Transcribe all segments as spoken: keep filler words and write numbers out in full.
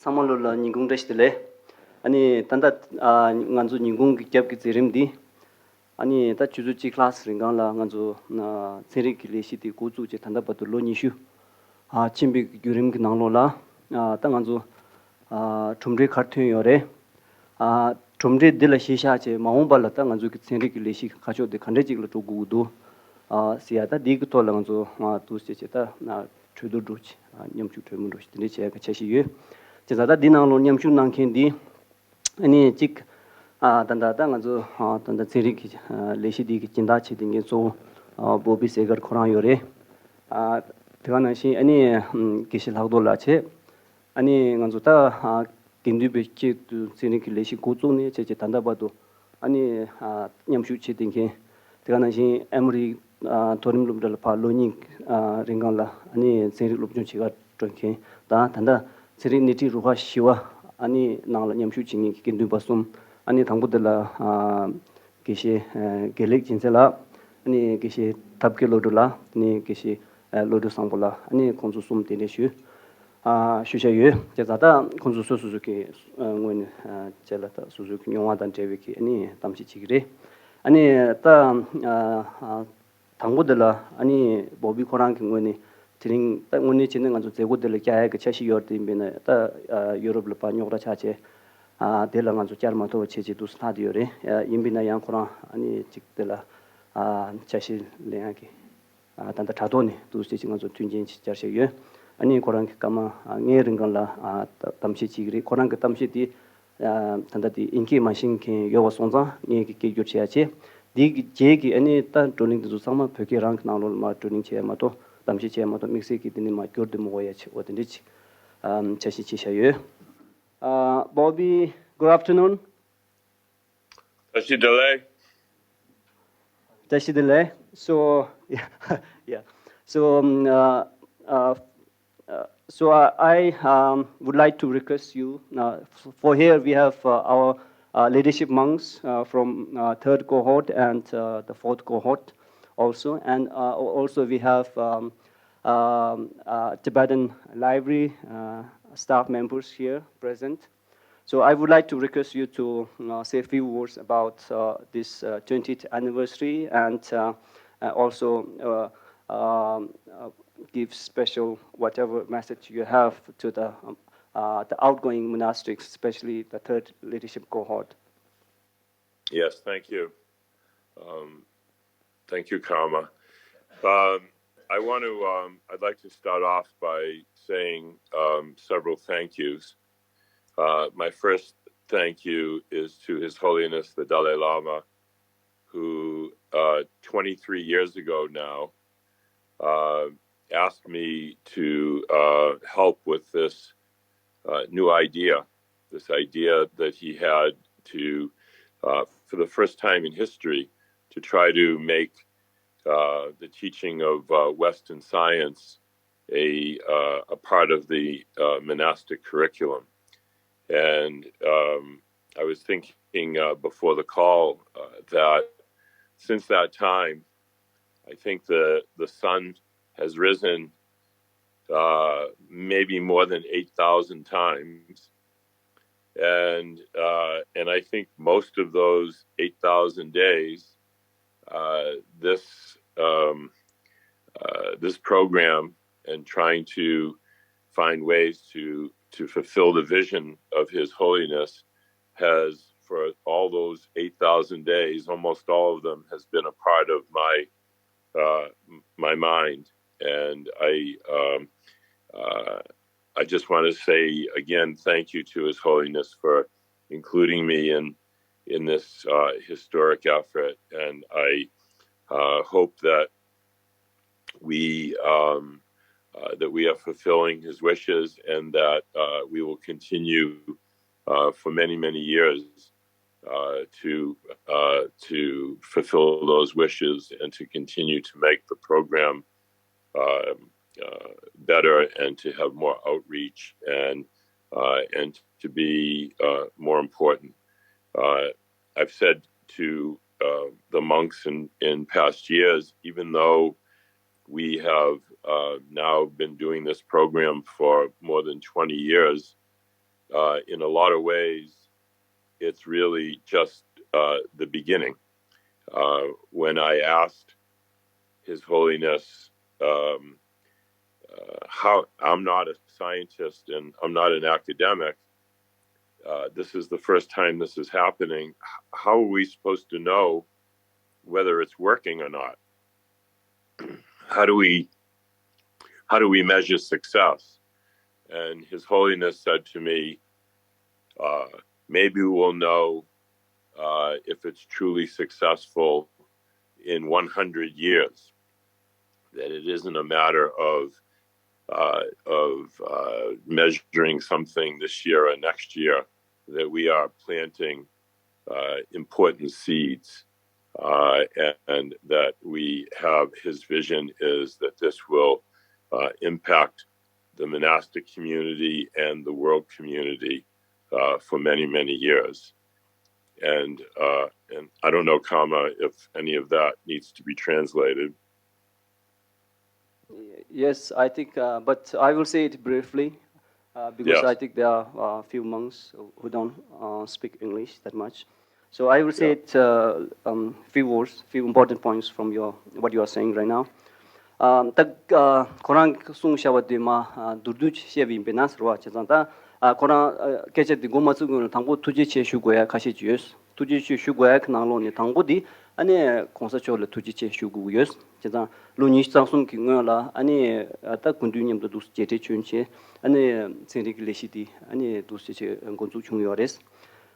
ཚང་མ་ལོ་ལ་ཉིན་གུང་བཀྲ་ཤིས་བདེ་ལེགས། ཨ་ནི་ད་ལྟ་ཨ་ང་ཚོ་ཉིན་གུང་གི་རྒྱབ་ཀྱི་མཛད་རིམ་འདི་ཨ་ནི་ད་ཆུ་ཚོད་གཅིག་ལྷག་རིང་གང་ལ་ང་ཚོ་ཚན་རིག་གི་ལས་གཞི་དེ་འགོ་བཙུགས་བྱས་ད་ལྟ་བར་དུ་ལོ་ཉི་ཤུ་ཨ་ཕྱིན་པའི་བརྒྱུད་རིམ་གྱི་ནང་ལོགས་ལ་ཨ་ད་ང་ཚོ་ཨ་གྲུབ་འབྲས་ག་རེ་ཐོན་ཡོད་རེད། ཨ་གྲུབ་འབྲས་འདི་ལ་གཞི་བཞག་བྱས་མ་འོངས་པ་ལ་ད་ང་ཚོ་གི་ཚན་རིག་གི་ལས་གཞི་ཁ་ཕྱོགས་དེ་ག་འདྲས་ཅིག་ལ་འགྲོ་དགོས་ཀྱི་འདུག་ཨ་ཟེར་ཡ་ད་འདི་གི་ཐོག་ལ་ང་ཚོ་ཨ་འདུག་སེ་བྱས་ད་ཨ་གྲོས་བསྡུར་འགྲོ་བྱས་ཨ་མཉམ་ཞུགས་གྲོས་མོལ་འགྲོ་བྱས་དེ་འདྲས་བྱས་ཡ་གི་འཆར་གཞི་ཡོད། བྱས་ཙང་ད་འདི་ནང་ལོགས་མཉམ་ཞུགས་གནང་མཁན་འདི་ཨ་ནི་གཅིག་ཨ་ད་ད་ད་ང་ཚོ་ཨ་ད་ད་ཚན་རིག་གི་ཨ་ལས་གཞི་འདི་གི་སྦྱིན་བདག་བྱེད་མཁན་གཙོ་བོ་ཨ་བོ་བི་སེ་གར་ཁོ་རང་ཡོད་རེད། ཨ་དེ་ག་ནང་བཞིན་ཨ་ནི་ཨམ་དགེ་བཤེས་ལྷག་རྡོར་ལགས་བྱས། ཨ་ནི་ང་ཚོ་ད་ཨ་དགེ་འདུན་པའི་དཀྱིལ་དུ་ཚན་རིག་གི་ལས་གཞི་འགོ་བཙུགས་ནས་བྱས་བྱས་ད་ལྟ་བར་དུ་ཨ་ནི་ཨ་མཉམ་ཞུགས་བྱེད་བསྡད་མཁན། དེ་ག་ནང་བཞིན་ཨེ་མོ་རི་ཨ་མཐོ་རིམ་སློབ་གྲྭ་ལ་ཕར་ལོ་གཉིས་ཨ་རིང་གང་ལ་ཨ་ནི་ཚན་རིག་སློབ་སྦྱོང་བྱེད་གར་འགྲོ་མཁན་དང་ད་ལྟ་ཚན་རིག་སྣེ་ཁྲིད་རུ་ཁག་བཞི་པ་ཨ་ནི་ནང་ལ་མཉམ་ཞུགས་བྱེད་མཁན་གྱི་དགེ་འདུན་པ་གསུམ། ཨ་ནི་དང་པོ་དེ་ལ་ཨ་དགེ་བཤེས་ཨ་དགེ་ལེགས་རྒྱལ་མཚན་ལགས། ཨ་ནི་དགེ་བཤེས་ཐབས་མཁས་བློ་གྲོས་ལགས། ཨ་ནི་དགེ་བཤེས་ཨ་བློ་གྲོས་བཟང་པོ་ལགས། ཨ་ནི་ཁོང་ཚོ་གསུམ་གདན་འདྲེན་ཞུས། ཨ་ཞུ་བྱ་ཡོད། བྱས་ཙང་ད་ཁོང་ཚོ་སོ་སོ་སོ་གི་ཨ་ངོས་ནས་ཨ་བྱས་ལ་ད་སོ་སོ་གི་མྱོང་བ་དང་འབྲེལ་བའི་གི་ཨ་ནི་གཏམ་བཤད་བྱེད་ཀྱི་རེད། ཨ་ནི་ད་ཨ་ཨ་དང་པོ་དེ་ལ་ཨ་ནི་བོ་བི་ཁོ་རང་གི་ངོས་ནས་དེ་རིང་ད་དངོས་གནས་བྱས་ན་ང་ཚོ་མཛད་སྒོ་དེ་ལ་བསྐྱལ་ཡག་གི་འཆར་གཞི་ཡོད་རེད། དེ་ཡིན་པས་ན་ད་ཨ་ཡུ་རོབ་ལ་ཕར་རྙོག་དྲ་ཆགས་བྱས་ཨ་དེ་ལ་ང་ཚོ་བསྐྱལ་མ་ཐུབ་པ་བྱས་བྱས་འདུག་སེ་ལྷག་བསྡད་ཡོད་རེད། ཨ་ཡིན་པས་ན་ཡང་ཁོ་རང་ཨ་ནི་ཅིག་དེ་ལ་ཨ་འཆར་གཞི་ལེན་ཡག་གི་ཨ་ད་ལྟ་དྲ་ཐོག་ནས་འདུག་སེ་ཅིག་ང་ཚོ་མཐུན་རྐྱེན་ཅིག་སྦྱར་བཞག་ཡོད། ཨ་ནི་ཁོ་རང་གི་སྐར་མ་ཨ་ལྔའི་རིང་གང་ལ་ཨ་ད་གཏམ་བཤད་བྱེད་ཀྱི་རེད། ཁོ་རང་གི་གཏམ་བཤད་དེ་ཨ་ད་ལྟ་དེ་དབྱིན་སྐད་མ་ཤེས་མཁན་ཡོད་པ་སོང་ཙང་ངས་ཀྱི་སྐད་སྒྱུར་བྱེད་ཡ་བྱས། དེ་གི་རྗེས་ཀྱི་ཨ་ནི་ད་བགྲོ་གླེང་དེ་ཚོ་ཚང་མ་བོད་སྐད་རང་གི་ནང་ལོགས་ལ་མར་བགྲོ་གླེང་བྱེད་ཡ་མ་གཏོགས་གཏམ་བཤད་བྱེད་ཡ་མ་གཏོགས་དམིགས་བསལ་གྱི་དེ་ནས་མར་སྒྱུར་དེ་མི་དགོས་ཡ་བྱེད། འོ་དེ་འདྲ་ཅིག་ཨ་འཆར་གཞི་བྱེད་བཞག་ཡོད། Uh, Bobby, good afternoon. བཀྲ་ཤིས་བདེ་ལེགས། བཀྲ་ཤིས་བདེ་ལེགས། So, yeah, yeah. So, um, uh, uh, uh, so I, I um, would like to request you. Uh, f- for here we have uh, our uh, leadership monks uh, from uh, third cohort and uh, the fourth cohth also, and uh, al- also we have um, um, uh, Tibetan library uh, staff members here present. So I would like to request you to uh, say a few words about uh, this uh, twentieth anniversary and uh, uh, also uh, um, uh, give special whatever message you have to the um, uh, the outgoing monastics, especially the third leadership cohort. Yes, thank you. Um, thank you, Karma. Um, I want to. Um, I'd like to start off by saying um, several thank yous. Uh, my first thank you is to His Holiness the Dalai Lama, who uh, twenty-three years ago now uh, asked me to uh, help with this uh, new idea, this idea that he had to, uh, for the first time in history, to try to make uh, the teaching of uh, Western science a, uh, a part of the uh, monastic curriculum. And um, I was thinking uh, before the call uh, that since that time, I think the, the sun has risen uh, maybe more than eight thousand times. And, uh, and I think most of those eight thousand days, uh, this, um, uh, this program and trying to find ways to, to fulfill the vision of His Holiness has, for all those eight thousand days, almost all of them has been a part of my uh, my mind. And I, um, uh, I just want to say again, thank you to His Holiness for including me in in this uh, historic effort. And I uh, hope that we um, uh, that we are fulfilling His wishes, and that uh, we will continue uh, for many, many years uh, to uh, to fulfill those wishes and to continue to make the program um, uh, better and to have more outreach and uh, and to be uh, more important. Uh, I've said to uh, the monks in, in past years, even though we have uh, now been doing this program for more than twenty years, uh, in a lot of ways, it's really just uh, the beginning. Uh, when I asked His Holiness, um, uh, how I'm not a scientist and I'm not an academic, uh, this is the first time this is happening. How are we supposed to know whether it's working or not? How do we how do we measure success? And His Holiness said to me, uh, maybe we'll know uh, if it's truly successful in one hundred years. That it isn't a matter of uh, of uh, measuring something this year or next year. That we are planting uh, important seeds, uh, and that we have his vision is that this will uh, impact the monastic community and the world community uh, for many, many years. And uh, and I don't know, Kama, if any of that needs to be translated. Yes, I think, uh, but I will say it briefly uh, because I Yes. think there are a few monks who don't uh, speak English that much. So I will say Yeah. it uh, um, few words, few important points from your what you are saying right now. Um, ད་ཁོ་རང་གསུངས་བཞག་པ་དེ་མ་མདོར་བསྡུས་བཤད་པ་ཡིན་པས་ན་ཟེར་བ་བྱས་ཙང་ད་ཁོ་རང་སྐད་ཆ་འདི་འགོ་མ་ཚུགས་སྔོན་ལ་དང་པོ་ཐུགས་རྗེ་ཆེ་ཞུ་དགོས་ཡ་ཁ་ཤས་ཅིག་ཡོད། ཐུགས་རྗེ་ཆེ་ཞུ་དགོས་ཡ་གི་ནང་ལོགས་ནས་དང་པོ་འདི་ཨ་ནི་གོང་ས་མཆོག་ལ་ཐུགས་རྗེ་ཆེ་ཞུ་དགོས་ཀྱི་ཡོད། བྱས་ཙང་ལོ་ཉི་ཤུ་རྩ་གསུམ་གྱི་སྔོན་ལ་ཨ་ནི་ད་སྐུ་མདུན་མཉམ་དུ་འདུག་མཇལ་འཕྲད་བྱོན་བྱས་ཨ་ནི་ཚན་རིག་གི་ལས་གཞི་འདི་ཨ་ནི་འདུག་ཟེར་བྱས་འགོ་འཛུགས་བྱུང་ཡོད་རེད།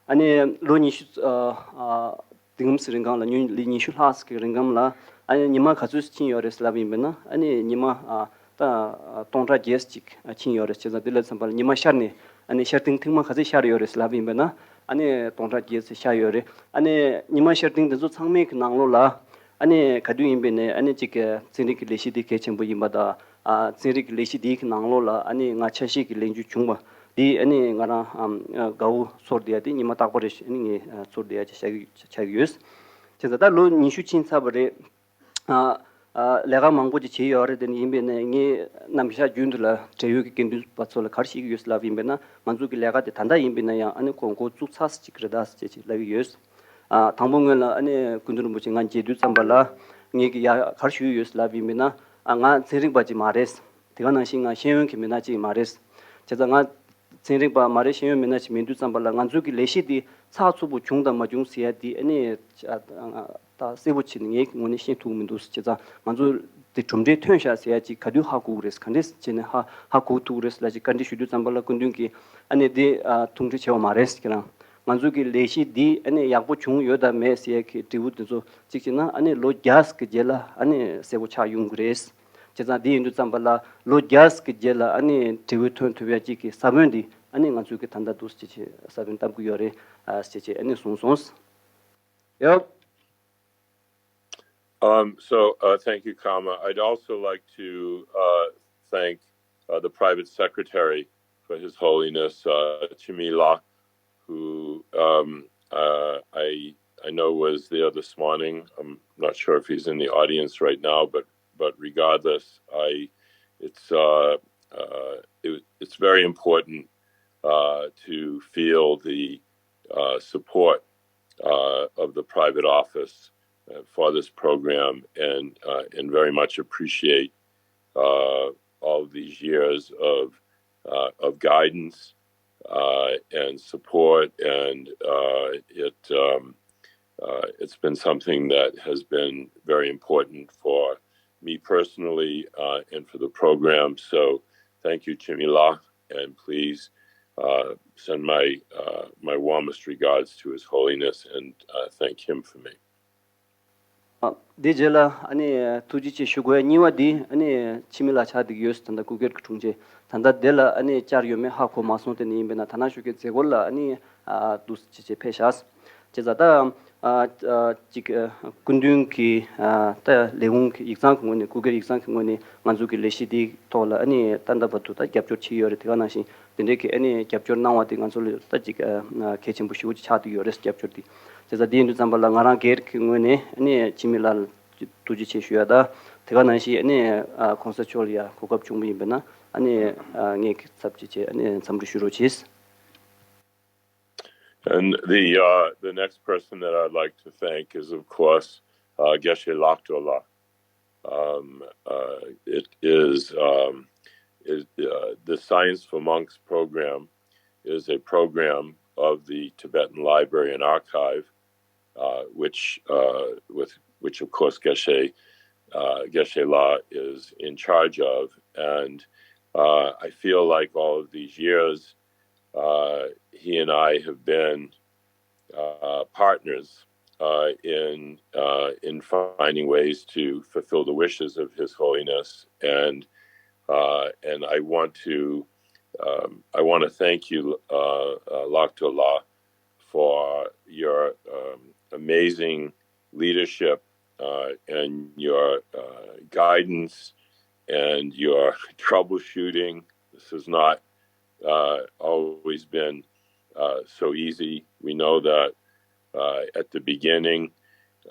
ཨ་ནི་ལོ་ཉི་ཤུ་ཨ་ཨ་དེང་སང་རིང་སྒང་ལ་ཉུང་ལོ་ཉི་ཤུ་ལྷག་ཙམ་གྱི་རིང་སྒང་ལ་ཨ་ནི་ཉི་མ་ག་ཚོད་ཕྱིན་ཡོད་རེད་ལབ་ཡིན་པས་ན་ཨ་ནི་ཉི་མ་ཨ་ད་སྟོང་ཕྲག་བརྒྱད་ཅིག་ཕྱིན་ཡོད་རེད། བྱས་ཙང་དེ་ལ་མཚོན་པ་ལ་ཉི་མ་ཤར་ནས་ཨ་ནི་ཤར་སྟེང་ཐེངས་མ་ག་ཚོད་ཤར་ཡོད་རེད་ལབ་ཡིན་པས་ན་ཨ་ནི་སྟོང་ཕྲག་བརྒྱད་ཙམ་ཤར་ཡོད་རེད། ཨ་ནི་ཉི་མ་ཤར་སྟེང་དེ་ཚོ་ཚང་མའི་གི་ནང་ལོགས་ལ་ཨ་ནི་ག་དུས་ཡིན་པས་ནས་ཨ་ནི་གཅིག་གི་ཚན་རིག་གི་ལས་གཞི་དེ་གལ་ཆེན་པོ་ཡིན་པ་དང་ཨ་ཚན་རིག་གི་ལས་གཞི་དེའི་གི་ནང་ལོགས་ལ་ཨ་ནི་ང་ཆ་ཤས་ཀྱི་ལས་འགུལ་བྱུང་བ་དེ་ཨ་ནི་ང་རང་ཨམ་དགའ་བོ་ཚོར་བསྡད་ཡ་དེ་ཉི་མ་རྟག་པ་རེད། ཨ་ནི་ངས་ཚོར་བསྡད་ཡ་ཅིག་བྱ་གི་བྱ་གི་ཡོད། བྱས་ཙང་ད་ལོ་ཉི་ཤུ་ཕྱིན་ཚར་བ་རེད། ཨ་ཨ་ལས་ཀ་མང་པོ་ཅིག་བྱས་ཡོད་རེད། དེ་ནི་ཡིན་པས་ནས་ངས་རྣམ་གཞག་རྒྱུན་དུ་ལ་འབྲེལ་ཡོད་ཀྱི་དགེ་འདུན་པ་ཚོ་ལ་ག་རེ་བཤད་ཀྱི་ཡོད་ལབ་ཡིན་པས་ན་ང་ཚོ་གི་ལས་ཀ་དེ་ད་ལྟ་ཡིན་པས་ན་ཡང་ཨ་ནི་གོང་འགོ་བཙུགས་ཚར་ཅིག་རེད་ད་ཅེས་ཅིག་ལབ་ཀྱི་ཡོད། ཨ་དང་པོ་སྔོན་ལ་ཨ་ནི་སྐུ་མདུན་རིན་པོ་ཆེ་ང་མཇལ་དུས་ཙམ་པ་ལ་ངས་ཀྱི་ཡ་ག་རེ་ཞུས་ཡོད་ལབ་ཡིན་པས་ན་ཨ་ང་ཚན་རིག་པ་ཅིག་མ་རེད། དེ་ག་ནང་བཞིན་ང་ཤེས་ཡོན་གྱི་མི་སྣ་ཅིག་མ་རེད། བྱས་ཙང་ང་ཚན་རིག་པ་མ་རེད། ཤེས་ཡོན་མི་སྣ་ཅིག་མིན་དུས་ཙམ་པ་ལ་ང་ཚོའི་གི་ལས་གཞི་འདི་ཚགས་ཚུད་པོ་བྱུང་དང་མ་བྱུང་ཟེར་ཡ་འདི་ཨ་ནི་ད་གསལ་པོ་བྱས་ནས་ངའི་ངོས་ནས་ཤེས་ཐུབ་མི་འདུག་བྱས་ཙང་ང་ཚོ་དེ་གྲུབ་འབྲས་ཐོན་ཤག་ཟེར་ཡ་ཅིག་ག་དུས་ཧ་གོ་གི་རེད། ག་འདྲས་བྱས་ནས་ཧ་ཧ་གོ་ཐུབ་ཀྱི་རེད་ལབ་ཅིག་བཀའ་འདྲི་ཞུ་དུས་ཙམ་པ་ལ་སྐུ་མདུན་གྱིས་ཨ་ནི་འདི་ཐུགས་འདྲི་བྱས་པ་མ་རེད་ཟེར་གྱི་རང་ང་ཚོ་གི་ལས་གཞི་འདི་ཨ་ནི་ཡག་པོ་བྱུང་ཡོད་དམ་མེད་ཟེར་ཡ་གི་དྲི་བ་འདི་ཚོ་གཅིག་བྱས་ན་ཨ་ནི་ལོ་བརྒྱ་གི་རྗེས་ལ་ཨ་ནི་གསལ་པོ་ཆགས་ཡོང་གི་རེད། བྱས་ཙང་འདི་ཡིན་དུས་ཙམ་པ་ལ་ལོ་བརྒྱ་གི་རྗེས་ལ་ཨ་ནི་དྲི་བ་ཐོན་ཐུབ་ཡ་གཅིག་གི་ས་བོན་འདི་ཨ་ནི་ང་ཚོས་གི་ད་ལྟ་འདུག་སེ་བྱས་ས་བོན་བཏབ་གི་ཡོད་རེད་ཨ་ཟེར་བྱས་ཨ་ནི་གསུངས་སོང་། ཡོ། Um, so uh, thank you, Kama. I'd also like to uh, thank uh, the private secretary for His Holiness uh, Chimila, who um, uh, I I know was there this morning. I'm not sure if he's in the audience right now, but but regardless, I it's uh, uh, it, it's very important uh, to feel the uh, support uh, of the private office uh, for this program, and uh, and very much appreciate uh, all of these years of uh, of guidance uh, and support, and uh, it um, uh, it's been something that has been very important for me personally uh, and for the program. So thank you, Chimila, and please uh, send my uh, my warmest regards to His Holiness and uh, thank him for me. ཨ། དེ་རྗེས་ལ་ཨ་ནི་ཐུགས་རྗེ་ཆེ་ཞུ་དགོས་ཡ་གཉིས་པ་འདི་ཨ་ནི་འཆི་མེད་ལགས་ཆགས་བསྡད་ཀྱི་ཡོད། ད་ལྟ་སྐུ་སྒེར་གྱི་དྲུང་ཆེ་ད་ལྟ་དེ་ལ་ཨ་ནི་བཅར་ཡོད་མེད་ཧ་གོ་མ་སོང་། དེ་ནི་ཡིན་པས་ན་ཐ་ན་ཞོགས་ཀའི་མཛད་སྒོ་ལ་ཨ་ནི་ཨ་འདུག་སེ་བྱས་བྱས་ཕེབས་ཤག་བྱས་ཙང་ད་ཨ་ཨ་ཅིག་ཨ་སྐུ་མདུན་གྱི་ཨ་ད་ལས་ཁུངས་ཀྱི་ཡིག་ཚང་གི་ངོས་ནས་སྐུ་སྒེར་ཡིག་ཚང་གི་ངོས་ནས་ང་ཚོ་གི་ལས་གཞི་འདིའི་ཐོག་ལ་ཨ་ནི་ད་ལྟ་བར་དུ་ད་རྒྱབ་སྐྱོར་བྱས་ཡོད་རེད། དེ་ག་ནང་བཞིན་དེ་འདྲའི་གི་ཨ་ནི་རྒྱབ་སྐྱོར་གནང་བ་དེ་ང་ཚོ་ལ་ད་ཅིག་ཨ་གལ་ཆེན་པོ་ཞེ་པོ་ཅིག་ཆགས་བསྡད་ཡོད་རེད། རྒྱབ་སྐྱོར་དེ་བྱས་ཙང་དེ་ཡིན་དུས་ཙམ་པ་ལ་ང་རང་སྒེར་གྱི་ངོས་ནས་ཨ་ནི་འཆི་མེད་ལགས་ལ་ཐུགས་རྗེ་ཆེ་ཞུ་ཡ་ད་དེ་ག་ནང་བཞིན་ཨ་ནི་ཨ་གོང་ས་མཆོག་ལ་ཡ་གོ་སྐབས་བྱུང་བ་ཡིན་པས་ན་ཨ་ནི་ཨ་ངས་ཚབ་ཅིག་བྱས་ཨ་ནི་འཚམས་འདྲི་ཞུ་རོགས་གྱིས། And the uh, the next person that I'd like to thank is, of course, uh, Geshe Lakdola. Um, uh, it is um, it, uh, the Science for Monks program is a program of the Tibetan Library and Archive, uh, which uh, with which of course Geshe uh, Geshe La is in charge of, and uh, I feel like all of these years, uh, he and I have been uh, partners uh, in uh, in finding ways to fulfill the wishes of His Holiness, and uh, and I want to um, I want to thank you, uh, uh, Lakto La, for your um, amazing leadership uh, and your uh, guidance and your troubleshooting. This has not uh, always been uh, so easy. We know that uh, at the beginning,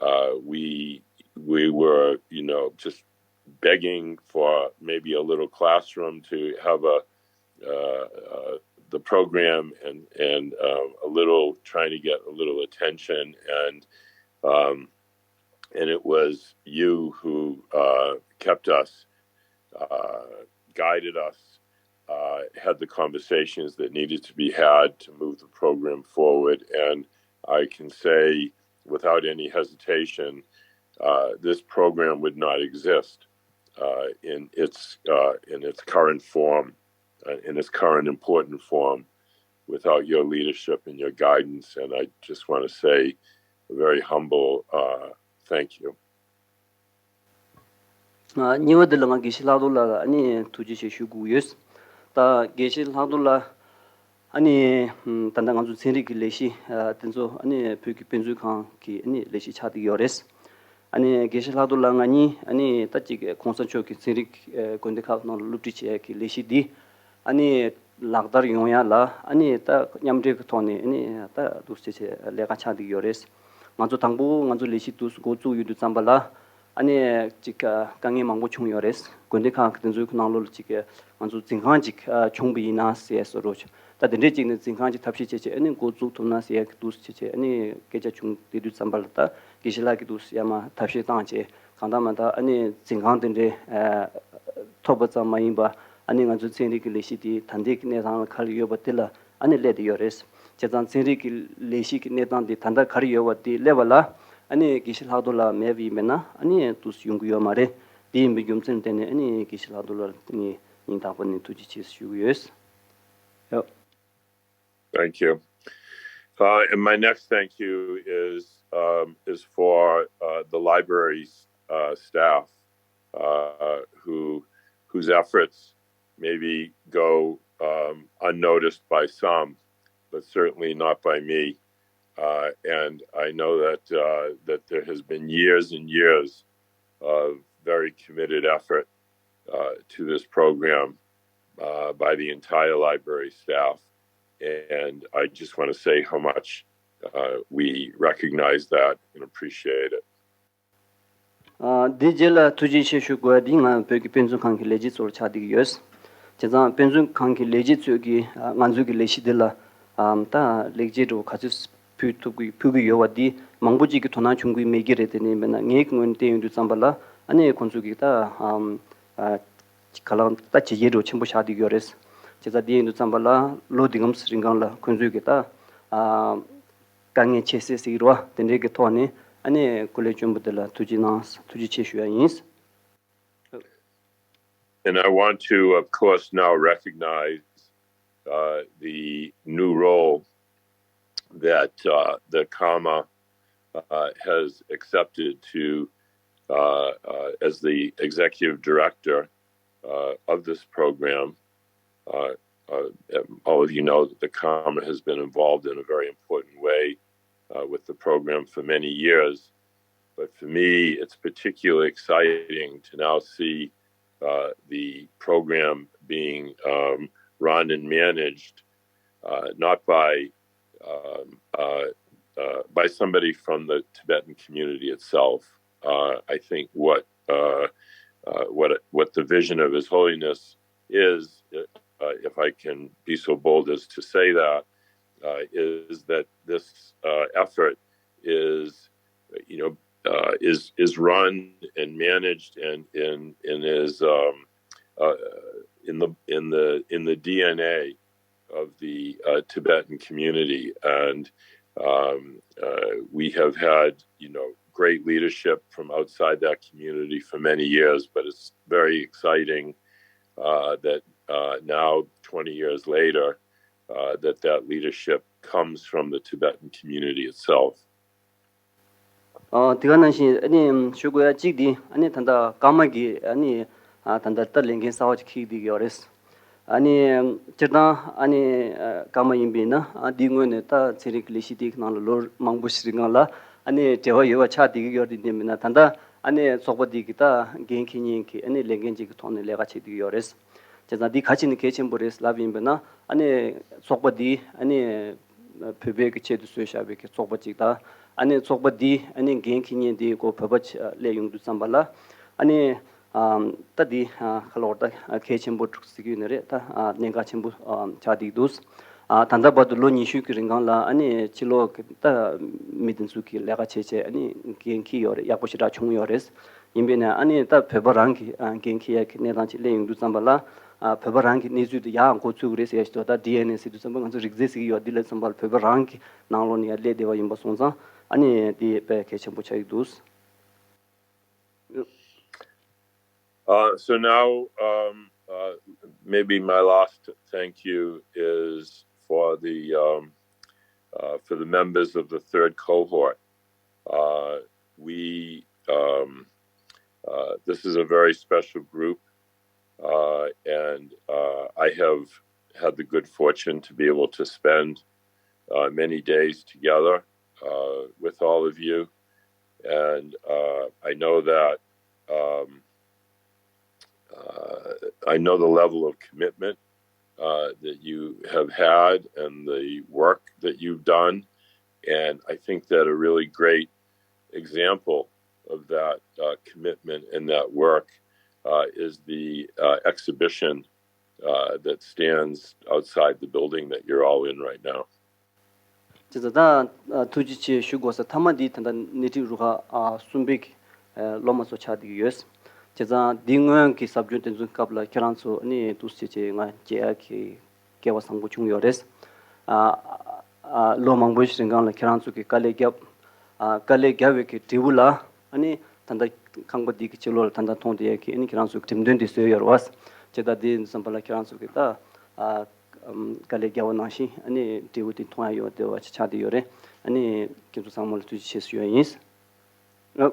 uh, we we were, you know, just begging for maybe a little classroom to have a uh, uh, the program and and um, a little trying to get a little attention and um, and it was you who uh, kept us, uh, guided us, uh, had the conversations that needed to be had to move the program forward. And I can say without any hesitation, uh, this program would not exist uh, in its uh, in its current form, uh, in its current important form, without your leadership and your guidance. And I just want to say a very humble uh, thank you. གཉིས་པ་འདི་ལ་ང་དགེ་བཤེས་ལྷག་རྡོར་ལགས་ལ་ཨ་ནི་ཐུགས་རྗེ་ཆེ་ཞུ་དགོས་ཡོད། ད་དགེ་བཤེས་ལྷག་རྡོར་ལགས་ཨ་ནི་ད་ལྟ་ང་ཚོ་ཚན་རིག་གི་ལས་གཞི་དེ་ཚོ་ཨ་ནི་བོད་ཀྱི་དཔེ་མཛོད་ཁང་གི་ཨ་ནི་ལས་གཞི་ཆགས་བསྡད་ཡོད་རེད། ཨ་ནི་དགེ་བཤེས་ལྷག་རྡོར་ལགས་ང་གཉིས་ཨ་ནི་ད་ཅིག་གོང་ས་མཆོག་གི་ཚན་རིག་དགོན་སྡེ་ཁག་ནང་ལ་སློབ་ཁྲིད་བྱེད་ཡག་གི་ལས་གཞི་འདི་ཨ་ནི་ལག་བསྟར་ཡོང་ཡག་ལ་ཨ་ནི་ད་མཉམ་འབྲེལ་གྱི་ཐོག་ནས་ཨ་ནི་ད་འདུག་སེ་བྱས་བྱས་ལས་ཀ་ཆགས་བསྡད་ཡོད་རེད། ང་ཚོ་དང་པོ་ང་ཚོ་ལས་གཞི་འདུག་འགོ་བཙུགས་ཡོང་དུས་ཙམ་པ་ལ་ཨ་ནི་ཅིག་དཀའ་ངལ་མང་པོ་བྱུང་ཡོད་རེད། དགོན་སྡེ་ཁག་གི་དེ་ཚོའི་ནང་ལོགས་ལ་ཅིག་ང་ཚོ་འཛིན་ཁང་ཅིག་བྱུང་བ་ཡིན་ན་ཟེར་བཟོ་འདྲ། ད་དེ་འདྲས་ཅིག་ནས་འཛིན་ཁང་ཅིག་ཐབས་ཤེས་བྱས་བྱས་ཨ་ནི་འགོ་བཙུགས་ཐུབ་ན་ཟེར་ཡག་གི་འདུག་སེ་བྱས་བྱས་ཨ་ནི་སྐད་ཆ་བྱུང་། དེ་དུས་ཙམ་པ་ལ་ད་དགེ་བཤེས་ལགས་ཀྱིས་འདུག་སེ་ཡར་མར་ཐབས་ཤེས་བཏང་བྱས་གང་ལྟར་མ་ཐག་ཨ་ནི་འཛིན་ཁང་དེ་འདྲས་ཐོབ་པ་ཙམ་མ་ཡིན་པ་ཨ་ནི་ང་ཚོའི་ཚན་རིག་གི་ལས་གཞི་དེ་ད་ལྟའི་གི་གནས་སྟངས་ལ་ག་རེ་ཡོད་པ་དེ་ལ་ཨ་ནི་སླེབས་བསྡད་ཡོད་རེད། བྱས་ཙང་ཚན་རིག་གི་ལས་གཞི་གི་གནས་སྟངས་དེ་ད་ལྟ་ག་རེ་ཡོད་པ་དེ་སླེབས་པ་ལ་ཨ་ནི་དགེ་བཤེས་ལྷག་རྡོར་ལགས་མེད་པ་ཡིན་པས་ན་ཨ་ནི་འདུག་སེ་ཡོང་གི་ཡོད་མ་རེད། དེ་ཡིན་པའི་རྒྱུ་མཚན་བརྟེན་ནས་ཨ་ནི་དགེ་བཤེས་ལྷག་རྡོར་ལགས་ངས་སྙིང་ཐག་པ་ནས་ཐུགས་རྗེ་ཆེ་ཞུ་གི་ཡོད། ཡོད། Thank you. Uh, and my next thank you is um, is for uh, the library's uh, staff uh, who whose efforts maybe go um, unnoticed by some, but certainly not by me. Uh, and I know that uh, that there has been years and years of very committed effort uh, to this program uh, by the entire library staff. And I just want to say how much uh, we recognize that and appreciate it. འདི་རྗེས་ལ་ཐུགས་རྗེ་ཆེ་ཞུ་དགོས་པ་འདི་ང་བོད་ཀྱི་དཔེ་མཛོད་ཁང་གི་ལས་བྱེད་ཚོར་ཆགས་བསྡད་ཀྱི་ཡོད། བྱས་ཙང་དཔེ་མཛོད་ཁང་གི་ལས་བྱེད་ཚོས་ཀྱིས་ང་ཚོའི་གི་ལས་གཞི་འདི་ལ་ད་ལེགས་སྐྱེས་འདྲ་བོ་ག་ཚོད་ཕུལ་ཐུབ་ཀྱི་ཕུལ་གྱི་ཡོད་པ་འདི་མང་པོ་ཅིག་གིས་དོ་སྣང་བྱུང་གི་མེད་ཀྱི་རེད། དེ་ནས་མིན་ན་ངའི་གི་ངོས་ནས་བལྟས་ཡོང་དུས་ཙམ་པ་ལ་ཨ་ནི་ཁོང་ཚོས་ཀྱིས་ད་ག་ལ་ད་བྱས་རྗེས་འདྲ་བོ་ཆེན་པོ་བཞག་བསྡད་ཀྱི་ཡོད་རེད། བྱས་ཙང་འདི་ཡིན་དུས་ཙམ་པ་ལ་ལོ་འདི་གམ་རིང་གང་ལ་ཁོང་ཚོས་ཀྱིས་ད། དཀའ་ངལ་ཆེ་སེ་ཟེར་གྱི་རེད་བ། དེ་འདྲའི་གི་ཐོག་ནས་ཨ་ནི་སྐུ་ལས་བསྐྱོན་པ་དེ་ལ་ཐུགས་རྗེ་གནང་། ཐུགས་རྗེ་ཆེ་ཞུ་ཡ་ཡིན། And I want to, of course, now recognize uh, the new role that uh, the Karma uh, has accepted to uh, uh, as the executive director uh, of this program. Uh, uh, all of you know that the Karma has been involved in a very important way uh, with the program for many years. But for me, it's particularly exciting to now see uh, the program being um, run and managed uh, not by um, uh, uh, by somebody from the Tibetan community itself. Uh, I think what uh, uh, what what the vision of His Holiness is, uh, if I can be so bold as to say that, uh, is that this uh, effort is, you know, uh, is is run and managed and in in is um, uh, in the in the in the D N A of the uh, Tibetan community, and um, uh, we have had, you know, great leadership from outside that community for many years. But it's very exciting uh, that uh, now, twenty years later, uh, that that leadership comes from the Tibetan community itself. ཨོ། དེ་ག་ནང་བཞིན་ཨ་ནི་ཞུ་དགོས་ཡ་གཅིག་འདི་ཨ་ནི་ད་ལྟ་ཀརྨ་གི་ཨ་ནི་ཨ་ད་ལྟ་ད་ལས་འགན་གསར་བ་ཅིག་འཁྱེར་བསྡད་ཀྱི་ཡོད་རེད། ཨ་ནི་སྤྱིར་བཏང་ཨ་ནི་ཀརྨ་ཡིན་པས་ན་ཨ་འདིའི་སྔོན་ནས་ད་ཚན་རིག་གི་ལས་གཞི་དེའི་ནང་ལ་ལོ་མང་པོ་ཞིག་རིང་ལ་ཨ་ནི་འབྲེལ་བ་ཡོད་པ་ཆགས་བསྡད་ཀྱི་ཡོད་རེད། དེ་མིན་ན་ད་ལྟ་ཨ་ནི་ཚོགས་པ་འདི་གི་ད་འགན་འཁྱེར་མཁན་གྱི་ཨ་ནི་ལས་འགན་ཅིག་གི་ཐོག་ནས་ལས་ཀ་བྱེད་བསྡད་ཀྱི་ཡོད་རེད། བྱས་ཙང་འདི་ག་ཅི་ནས་གལ་ཆེན་པོ་རེད་ལབ་ཡིན་པས་ན་ཨ་ནི་ཚོགས་པ་འདི་ཨ་ནི་བོད་པའི་གི་ཆེད་དུ་བཟོས་བཞག་པའི་གི་ཚོགས་པ་ཅིག་དང་ཨ་ནི་ཚོགས་པ་འདི་ཨ་ནི་འགན་འཁྱེར་མཁན་འདི་ཀོ་བོད་པ་ཆ་སླེབས་ཡོང་དུས་ཙམ་པ་ལ་ཨ་ནི་ད་འདི་ཁ་ལོ་ད་གལ་ཆེན་པོ་འདུག་ཟེར་གྱི་ཡོད་ནི་རེད། ད་གནད་འགག་ཆེན་པོ་ཆགས་བསྡད་འདུག་ད་ལྟ་བར་དུ་ལོ་ཉི་ཤུ་གི་རིང་གང་ལ་ཨ་ནི་ཕྱི་ལོགས་ཀྱི་ད་མི་དེ་ཚོ་གི་ལས་ཀ་བྱས་བྱས་ཨ་ནི་འགན་འཁྱེར་ཡོད་རེད། ཡག་པོ་ཞེ་དྲག་བྱུང་ཡོད་རེད། ཡིན་པས་ན་ཨ་ནི་ད་བོད་པ་རང་གི་འགན་འཁྱེར་ཡག་གི་གནས་སྟངས་ཅིག་སླེབས་ཡོང་དུས་ཙམ་པ་ལ་བོད་པ་རང་གི་གནས་ཚུལ་དེ་ཡག་འགོ་ཚུགས་ཀྱི་རེད་ཟེར་ཡ་ཞིག་འདུག་ད་ཌི་ཨེན་ཨེ་ཟེར་དུས་ཙམ་པ་ང་ཚོ་རིགས་རྫས་ཟེར་གྱི་ཡོད། འདི་ལ་ཙམ་པ་ལ་བོད་པ་རང་གི་ནང་ལོགས་ནས་ཡ་སླེབས་བསྡད་པ་ཡིན་པ་སོང་ཙང་ཨ་ནི་འདི་དཔེ་གལ་ཆེན་པོ་ཆགས་ཀྱི་འདུག Uh, so now, um, uh, maybe my last thank you is for the um, uh, for the members of the third cohort. Uh, we um, uh, this is a very special group, uh, and uh, I have had the good fortune to be able to spend uh, many days together uh, with all of you, and uh, I know that um, uh, I know the level of commitment uh, that you have had and the work that you've done, and I think that a really great example of that uh, commitment and that work uh, is the uh, exhibition uh, that stands outside the building that you're all in right now. བྱས་ཙང་ད་ཐུགས་རྗེ་ཆེ་ཞུ་དགོས་ས་མཐའ་མ་འདི་ད་ལྟ་སྣེ་ཁྲིད་རུ་ཁག་གསུམ་པའི་སློབ་མ་ཚོ་ཆགས་བསྡད་ཀྱི་ཡོད། བྱས་ཙང་འདི་སྔོན་གྱི་ཟབ་སྦྱོང་དེ་ཚོའི་སྐབས་ལ་ཁྱེད་རང་ཚོ་ནི་འདུག་སེ་བྱས་ང་མཇལ་ཡག་གི་སྐལ་བ་བཟང་པོ་བྱུང་ཡོད་རེད། ལོ་མང་པོའི་རིང་གང་ལ་ཁྱེད་རང་ཚོ་གི་དཀའ་ལས་བརྒྱབ། དཀའ་ལས་བརྒྱབ་པའི་གི་འབྲས་བུ་ལ་ཨ་ནི་ད་ལྟ་ཁང་པ་འདི་གི་ཕྱི་ལོགས་ལ་ད་ལྟ་མཐོང་བསྡད་ཡག་གི་ཨ་ནི་ཁྱེད་རང་ཚོ་གི་འགྲེམས་སྟོན་འདི་བཟོས་ཡོད་རེད་བ། བྱས་ཙང་འདི་ཙམ་པ་ལ་ཁྱེད་རང་ཚོ་གི་ད་དཀའ་ལས་བརྒྱབ་པ་ནང་བཞིན་ཨ་ནི་འབྲས་བུ་འདི་མཐོང་ཡག་ཡོད་བསྡད་པ་ཆགས་བསྡད་ཡོད་རེད། ཨ་ནི་ཁྱེད་ཚོ་ཚང་མ་ལ་ཐུགས་རྗེ་ཆེ་ཞུ་ཡག་ཡིན།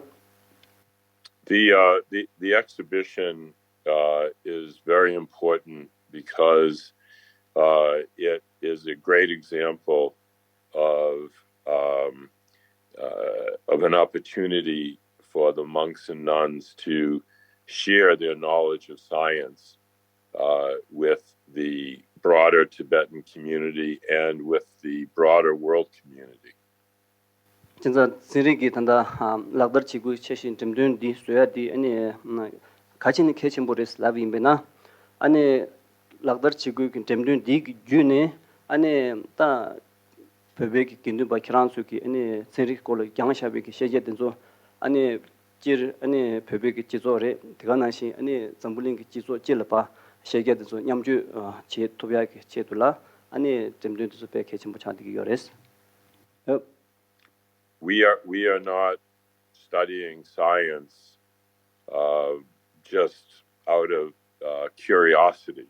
The uh, the the exhibition uh, is very important because uh, it is a great example of um, uh, of an opportunity for the monks and nuns to share their knowledge of science uh, with the broader Tibetan community and with the broader world community. བྱས་ཙང་ཚན་རིག་གི་ད་ལྟ་ལག་བསྟར་བྱེད་དགོས་ཆེ་ཞིང་འགྲེམས་སྟོན་འདི་བཟོ་ཡ་འདི་ཨ་ནི་ག་ཅི་ནས་གལ་ཆེན་པོ་རེད་ལབ་ཡིན་པས་ན་ཨ་ནི་ལག་བསྟར་བྱེད་དགོས་ཀྱི་འགྲེམས་སྟོན་འདི་གི་བརྒྱུད་ནས་ཨ་ནི་ད་བོད་པའི་གི་དགེ་འདུན་པ་ཁྱེད་རང་ཚོས་ཀྱི་ཨ་ནི་ཚན་རིག་སྐོར་ལ་སྦྱངས་བཞག་པའི་གི་ཤེས་བྱ་དེ་ཚོ་ཨ་ནི་སྤྱིར་ཨ་ནི་བོད་པའི་གི་སྤྱི་ཚོགས་རེད། དེ་ག་ནང་བཞིན་ཨ་ནི་འཛམ་བུ་གླིང་གི་སྤྱི་ཚོགས་སྤྱི་ལ་ཕར་ཤེས་བྱ་དེ་ཚོ་མཉམ་སྤྱོད་བྱེད་ཐུབ་ཡག་གི་ཆེད་དུ་ལ་ཨ་ནི་འགྲེམས་སྟོན་དེ་ཚོ་དཔེ་གལ་ཆེན་པོ་ཆགས་བསྡད་ཀྱི་ཡོད་རེད། We are we are not studying science uh, just out of uh, curiosity.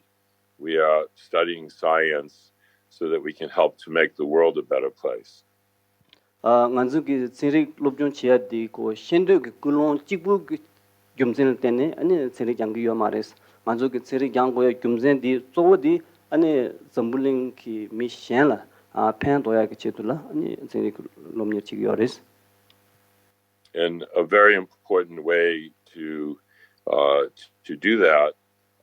We are studying science so that we can help to make the world a better place. ང་ཚོ་གི་ཚན་རིག་སློབ་སྦྱོང་བྱེད་ཡ་འདི་ཀོ་ཤེས་འདོད་ཀྱི་ཀུན་སློང་གཅིག་པུ་གི་རྒྱུ་མཚན་ལ་བརྟེན་ནས་ཨ་ནི་ཚན་རིག་སྦྱང་གི་ཡོད་མ་རེད། ང་ཚོ་གི་ཚན་རིག་སྦྱང་དགོས་ཡ་རྒྱུ་མཚན་འདི་གཙོ་བོ་འདི་ཨ་ནི་འཛམ་བུ་གླིང་གི་མི་གཞན་ལ་ཕན་ཐོགས་ཡ་གི་ཆེད་དུ་ལ་ཨ་ནི་ཚན་རིག་སློབ་གཉེར་བྱེད་ཀྱི་ཡོད་རེད། And a very important way to uh, to do that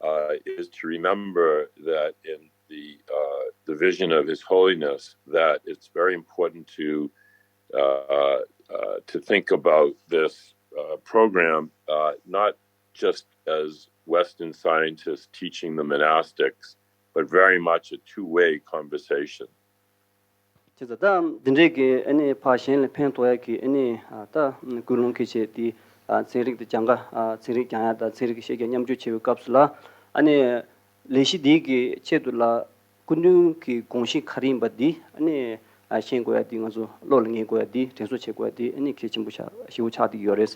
uh, is to remember that in the uh, the vision of His Holiness, that it's very important to uh, uh, to think about this uh, program uh, not just as Western scientists teaching the monastics, but very much a two-way conversation. བྱས་ཙང་ད་འདི་འདྲའི་གི་ཨ་ནི་ཕར་གཞན་ལ་ཕན་ཐོགས་ཡ་གི་ཨ་ནི་ད་ཀུན་སློང་གི་ཆེད་དེ་ཚན་རིག་དེ་སྦྱང་ག་ཚན་རིག་སྦྱང་ཡ་དང་ཚན་རིག་གི་ཤེས་རྒྱ་མཉམ་སྤྱོད་བྱེད་པའི་སྐབས་སུ་ལ་ཨ་ནི་ལས་གཞི་འདི་གི་ཆེད་དུ་ལ་སྐུ་མདུན་གྱི་དགོངས་གཞི་ག་རེ་ཡིན་པ་འདི་ཨ་ནི་ཤེས་དགོས་ཡ་འདི་ང་ཚོ་བློ་ལ་ངེས་དགོས་ཡ་འདི་དྲན་གསོ་བྱེད་དགོས་ཡ་འདི་ཨ་ནི་གལ་ཆེན་པོ་ཆགས་ཞེ་པོ་ཆགས་བསྡད་ཀྱི་ཡོད་རེད།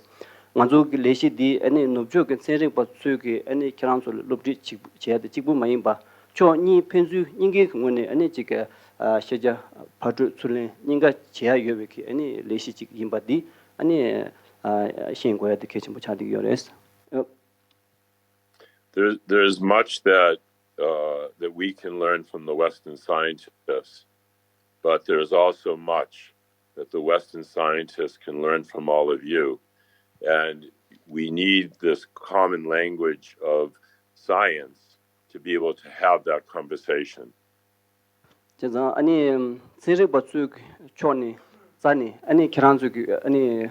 ང་ཚོ་གི་ལས་གཞི་འདི་ཨ་ནི་ནུབ་ཕྱོགས་ཀྱི་ཚན་རིག་པ་ཚོས་ཀྱི་ཨ་ནི་ཁྱེད་རང་ཚོ་ལ་སློབ་ཁྲིད་བྱེད་ཡ་དེ་གཅིག་པུ་མ་ཡིན་པ་ཕྱོགས་གཉིས་ཕན་ཚུན་གཉིས་ཀའི་ངོས་ནས་ཨ་ནི་གཅིག་གི་ཤེས་བྱ་བར་སྤྲོད་ཚུར་ལེན་གཉིས་ཀ་བྱེད་ཡ་ཡོད་པའི་གི་ཨ་ནི་ལས་གཞི་གཅིག་ཡིན་པ་འདི་ཨ་ནི་ཤེས་དགོས་ཡ་དེ་གལ་ཆེན་པོ་ཆགས་བསྡད་ཀྱི་ཡོད་རེད། There, there is much that uh, that we can learn from the Western scientists, but there is also much that the Western scientists can learn from all of you. And we need this common language of science to be able to have that conversation. བྱས་ཙང་ཨ་ནི་ཚན་རིག་པ་ཚོའི་ཕྱོགས་ནས་རྩ་ནས་ཨ་ནི་ཁྱེད་རང་ཚོས་ཀྱི་ཨ་ནི་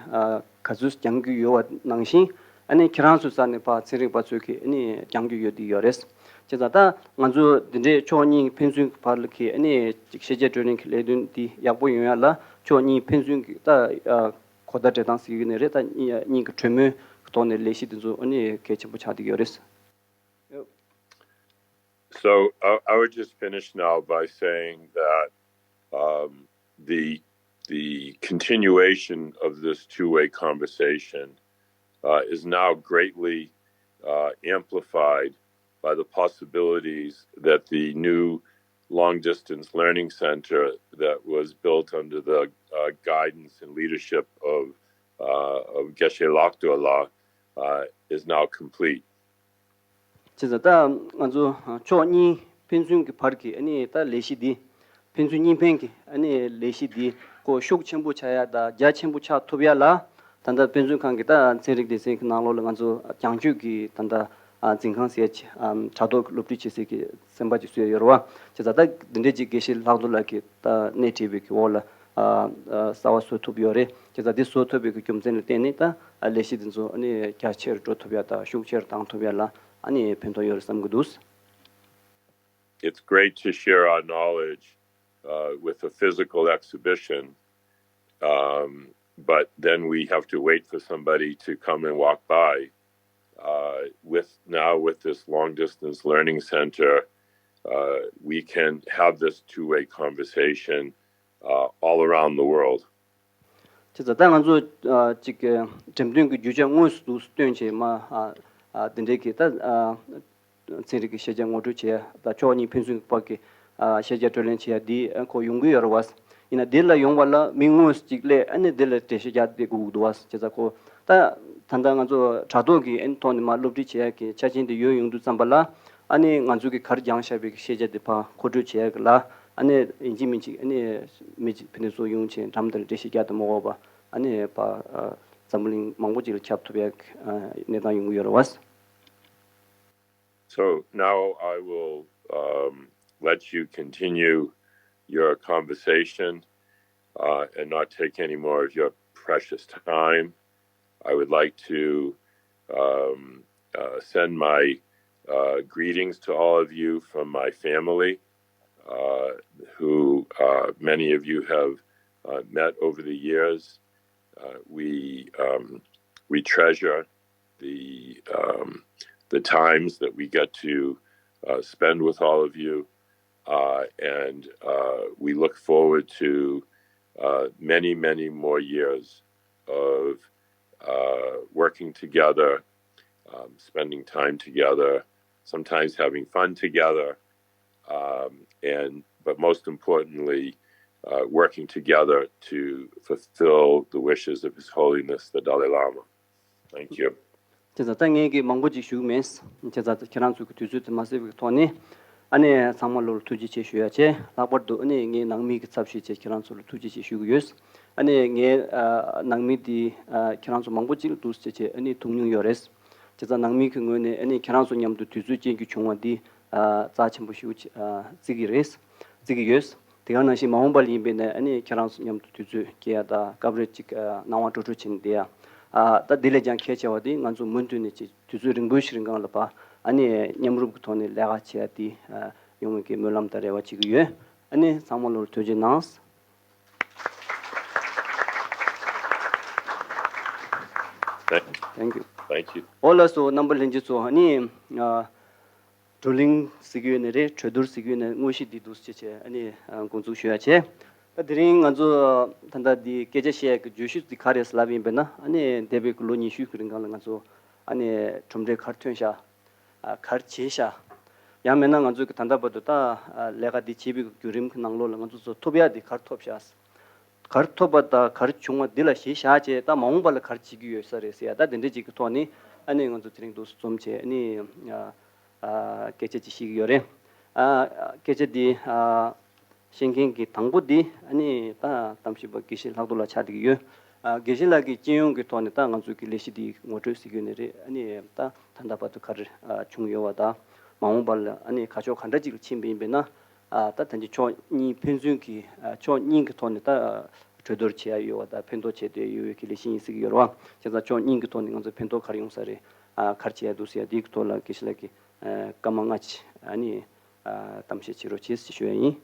ག་ཚོད་སྦྱང་རྒྱུ་ཡོད་པ་ནང་བཞིན་ཨ་ནི་ཁྱེད་རང་ཚོའི་རྩ་ནས་ཕར་ཚན་རིག་པ་ཚོས་ཀྱི་ཨ་ནི་སྦྱང་རྒྱུ་ཡོད་དེ་ཡོད་རེད། བྱས་ཙང་ད་ང་ཚོ་འདི་འདྲའི་ཕྱོགས་གཉིས་ཕན་ཚུན་གྱི་བར་ལ་གི་ཨ་ནི་ཅིག་ཤེས་བྱ་སྤྲོད་ལེན་གྱི་ལས་དོན་འདི་ཡག་པོ་ཡོང་ཡ་ལ་ཕྱོགས་གཉིས་ཕན་ཚུན་གྱི་ད་གོ་བརྡ་སྤྲད་སྟངས་ཟེར་གྱི་ནི་རེད། ད་གཉིས་གཉིས་ཀྱི་གྲོས་མོལ་གྱི་ཐོག་ནས་ལས་གཞི་འདི་ཚོ་ཨ་ནི་གལ་ཆེན་པོ་ཆགས་བསྡད་ཀྱི་ཡོད་རེད། So I, I would just finish now by saying that um, the the continuation of this two-way conversation uh, is now greatly uh, amplified by the possibilities that the new long distance learning center that was built under the uh, guidance and leadership of uh, of Geshe Lakdwala uh, is now complete. བྱས་ཙང་ད་ང་ཚོ་ཕྱོགས་གཉིས་ཕན་ཚུན་གྱི་བར་གྱི་ཨ་ནི་ད་ལས་གཞི་འདི་ཕན་ཚུན་གཉིས་ཕན་གྱི་ཨ་ནི་ལས་གཞི་འདི་ཁོ་ཤུགས་ཆེན་པོ་ཆགས་ཡ་དང་རྒྱ་ཆེན་པོ་ཆགས་ཐུབ་ཡ་ལ་ད་ལྟ་དཔེ་མཛོད་ཁང་གི་ད་ཚན་རིག་སྡེ་ཚན་གྱི་ནང་ལོགས་ལ་ང་ཚོ་རྒྱང་སྐྱོད་ཀྱི་ད་ལྟ་འཛིན་ཁང་ཟེར་ཡ་ཅིག་དྲ་ཐོག་གི་སློབ་ཁྲིད་བྱེད་སའི་གི་སེམས་པ་ཅིག་བཟོས་ཡོད་རེད་བ། བྱས་ཙང་ད་འདི་འདྲའི་ཅིག་དགེ་བཤེས་ལྷག་རྡོར་ལགས་ཀྱིས་ད་སྣེ་ཁྲིད་པའི་གི་འོག་ལ་གསར་བ་བཟོ་ཐུབ་ཡོད་རེད། བྱས་ཙང་འདི་བཟོ་ཐུབ་པའི་གི་རྒྱུ་མཚན་ལ་བརྟེན་ནས་ད་ལས་གཞི་འདི་ཚོ་ཨ་ནི་རྒྱ་ཆེར་འགྲོ་ཐུབ་ཡ་དང་ཤུགས་ཆེར་བཏང་ཐུབ་ཡ་ལ་ཨ་ནི་ཕན་ཐོགས་ཡོད་རེད་བསམ་གི་འདུག It's great to share our knowledge uh, with a physical exhibition, um, but then we have to wait for somebody to come and walk by. Uh, with now with this long distance learning center, uh, we can have this two-way conversation uh, all around the world. བྱས་ཙང་ད་ང་ཚོ་ཅིག་འགྲེམས་སྟོན་གྱི་རྒྱུ་ཆ་དངོས་སུ་འདུག་སྟོན་བྱས་མ་འདི་འདྲའི་གི་ད། ཚན་རིག་གི་ཤེས་བྱ་ངོ་སྤྲོད་བྱེད་ཡ་དང་ཕྱོགས་གཉིས་ཕན་ཚུན་བར་གྱི་ཤེས་བྱ་སྤྲོད་ལེན་བྱེད་ཡ་འདི་ཁོ་ཡོང་གི་ཡོད་རེད་བ། ཡིན་ན་འདི་ལ་ཡོང་བ་ལ་མི་དངོས་སུ་ཅིག་སླེབས་ཨ་ནི་འདི་ལ་འགྲེལ་བཤད་རྒྱག་བསྡད་དགོས་ཀྱི་འདུག་བ། བྱས་ཙང་ཁོ་ད་ད་ལྟ་ང་ཚོ་དྲ་ཐོག་གི་ཨ་ནི་ཐོག་ནས་མ་སློབ་ཁྲིད་བྱེད་ཡ་གི་ཆ་རྐྱེན་དེ་ཡོད་ཡོང་དུས་ཙམ་པ་ལ་ཨ་ནི་ང་ཚོ་གི་གར་སྦྱངས་བཞག་པའི་ཤེས་བྱ་དེ་ཕར་མཁོ་སྤྲོད་བྱེད་ཡ་གི་ལ་ཨ་ནི་ཡིན་གཅིག་མིན་གཅིག་ཨ་ནི་མི་གཅིག་ཕན་ཚུན་ཚོགས་ཡོང་བྱས་འགྲམ་དེ་ལ་འགྲེལ་བཤད་རྒྱག་དེ་མ་དགོས་པ་ཨ་ནི་ཕར་འཛམ་བུ་གླིང་མང་པོ་ཅིག་ལ་ཁྱབ་ཐུབ་ཡ་གི་གནས་སྟངས་ཡོང་གི་ཡོད་རེད་བ། So now I will um, let you continue your conversation uh, and not take any more of your precious time. I would like to um, uh, send my uh, greetings to all of you from my family, uh, who uh, many of you have uh, met over the years. Uh, we um, we treasure the um, the times that we get to uh, spend with all of you, uh, and uh, we look forward to uh, many, many more years of uh, working together, um, spending time together, sometimes having fun together, um, and but most importantly, uh, working together to fulfill the wishes of His Holiness the Dalai Lama. Thank you. བྱས་ཙང་ད་ངས་ཀྱི་མང་པོ་ཅིག་ཞུ་གི་མེད། བྱས་ཙང་ཁྱེད་རང་ཚོ་གི་དུས་ཚོད་དེ་མ་ཟད་པའི་ཐོག་ནས་ཨ་ནི་ཚང་མ་ལོར་ཐུགས་རྗེ་ཆེ་ཞུ་ཡ་བྱས། ལྷག་པར་དུ་ཨ་ནི་ངའི་ནང་མི་གི་ཚབ་ཞུས་བྱས་ཁྱེད་རང་ཚོ་ལ་ཐུགས་རྗེ་ཆེ་ཞུ་གི་ཡོད། ཨ་ནི་ངའི་ནང་མི་དེ་ཁྱེད་རང་ཚོ་མང་པོ་ཅིག་ལ་འདུག་བྱས་བྱས་ཨ་ནི་ཐུག་མྱོང་ཡོད་རེད། བྱས་ཙང་ནང་མི་གི་ངོས་ནས་ཨ་ནི་ཁྱེད་རང་ཚོ་མཉམ་དུ་དུས་ཚོད་སྐྱེལ་རྒྱུ་བྱུང་བ་འདི་རྩ་ཆེན་པོ་ཞིག་བརྩི་གི་རེད། བརྩི་གི་ཡོད། དེ་ག་ནང་བཞིན་མ་འོངས་པ་ལ་ཡིན་པས་ན་ཨ་ནི་ཁྱེད་རང་ཚོ་མཉམ་དུ་དུས་ཚོད་སྐྱེལ་ཡ་དང་སྐབས་རེ་ཅིག་སྣང་བ་འགྲོ་འགྲོ་བྱས་ནས་བསྡད་ཡ། ད་དེ་ལས་ཀྱང་གལ་ཆེ་བ་དེ་ང་ཚོ་མུ་མཐུད་ནས་ཅིག་དུས་ཚོད་རིང་པོའི་ཞིག་རིང་གང་ལ་ཕར་ཨ་ནི་མཉམ་རུབ་ཀྱི་ཐོག་ནས་ལས་ཀ་བྱེད་ཡ་དེ་ཡོང་བའི་གི་སྨོན་ལམ་དང་རེ་བ་བྱེད་ཀྱི་ཡོད། ཨ་ནི་ཚང་མ་ལོར་ཐུགས་རྗེ་གནང་། Thank you. Thank you. འོ་ལགས་སོ། རྣམ་པ་ལྷན་རྒྱས་ཚོ། ཨ་ནི་ཨ་བགྲོ་གླེང་ཟེར་གྱི་ཡོད་ནི་རེད། གྲོས་བསྡུར་ཟེར་གྱི་ཡོད་ནི། དངོས་གཞི་འདི་འདུག་སེ་བྱས་བྱས། ཨ་ནི་ཨ་འགོ་འཛུགས་ཞུ་ཡ་བྱས། ད་དེ་རིང་ང་ཚོ་ད་ལྟ་འདི་སྐད་ཆ་བཤད་ཡ་གི་བརྗོད་གཞི་འདི་ག་རེད་ལབ་ཡིན་པས་ན། ཨ་ནི་འདས་པའི་ལོ་ཉི་ཤུ་གི་རིང་གང་ལ་ང་ཚོ་ཨ་ནི་གྲུབ་འབྲས་ག་རེ་ཐོན་ཤག་ཨ་ག་རེ་བྱས་ཤག་ཡང་མིན་ན་ང་ཚོས་ཀྱི་ད་ལྟ་བར་དུ་ད་ཨ་ལས་ཀ་འདི་བྱེད་པའི་བརྒྱུད་རིམ་གྱི་ནང་ལོགས་ལ་ང་ཚོ་ཚོ་ཐོབ་ཡ་འདི་ག་རེ་ཐོབ་ཤག་ག་རེ་ཐོབ་པ་དང་ག་རེ་བྱུང་བ་འདི་ལ་གཞི་བཞག་བྱས། ད་མ་འོངས་པ་ལ་ག་རེ་བྱེད་ཀྱི་ཡོད་ས་རེད་ཟེར་ཡ། ད་དེ་འདྲ་ཅིག་གི་ཐོག་ནས་ཨ་ནི་ང་ཚོ་དེ་རིང་འདུག་སེ་འཛོམས་བྱས་ཨ་ནི་ཨ་ཨ་སྐད་ཆ་ཅིག་བཤད་ཀྱི་ཡོད་རེད། ཨ་སྐད་ཆ་འདི་ཨ་བཤད་མཁན་གྱི་དང་པོ་འདི་ཨ་ནི་ད་གཏམ་ཞིབ་པ་དགེ་བཤེས་ལྷག་རྡོར་ལགས་ཆགས་བསྡད་ཀྱི་ཡོད། ཨ་དགེ་བཤེས་ལགས་ཀྱིས་སྤྱི་ཡོངས་ཀྱི་ཐོག་ནས་ད་ང་ཚོའི་གི་ལས་གཞི་འདི་ངོ་སྤྲོད་ཟེར་གྱི་ཡོད་ནི་རེད། ཨ་ནི་ད་ད་ལྟ་བར་དུ་ག་རེ་ཨ་བྱུང་ཡོད་པ་དང་མ་འོངས་པ་ལ་ཨ་ནི་ཁ་ཕྱོགས་ག་འདྲ་ཅིག་ལ་ཕྱིན་པ་ཡིན་པས་ན། ཨ་ད་ད་ཅི་ཕྱོགས་གཉིས་ཕན་ཚུན་གྱི་ཨ་ཕྱོགས་གཉིས་ཀྱི་ཐོག་ནས་ད་གྲོས་བསྡུར་བྱེད་ཡ་ཡོད་པ་དང་ཕན་ཐོགས་བྱེད་འདོད་ཡོད་པའི་གི་ལས་གཞི་ཡིན་ཟེར་གྱི་ཡོད་རེད་བ། བྱས་ཙང་ཕྱོགས་གཉིས་ཀྱི་ཐོག་ནས་ང་ཚོ་ཕན་ཐོགས་ག་རེ་ཡོང་ས་རེད། ཨ་ག་རེ་བྱེད་ཡ་འདུག་ཟེར་ཡ་འདིའི་གི་ཐོག་ལ་དགེ་བཤེས་ལགས་ཀྱིས་ཨ་སྐར་མ་ལྔ་ཅིག་ཨ་ནི་ཨ་གཏམ་བཤད་བྱེད་རོགས་བྱེད་ཟེར་ཞུ་ཡ་ཡིན།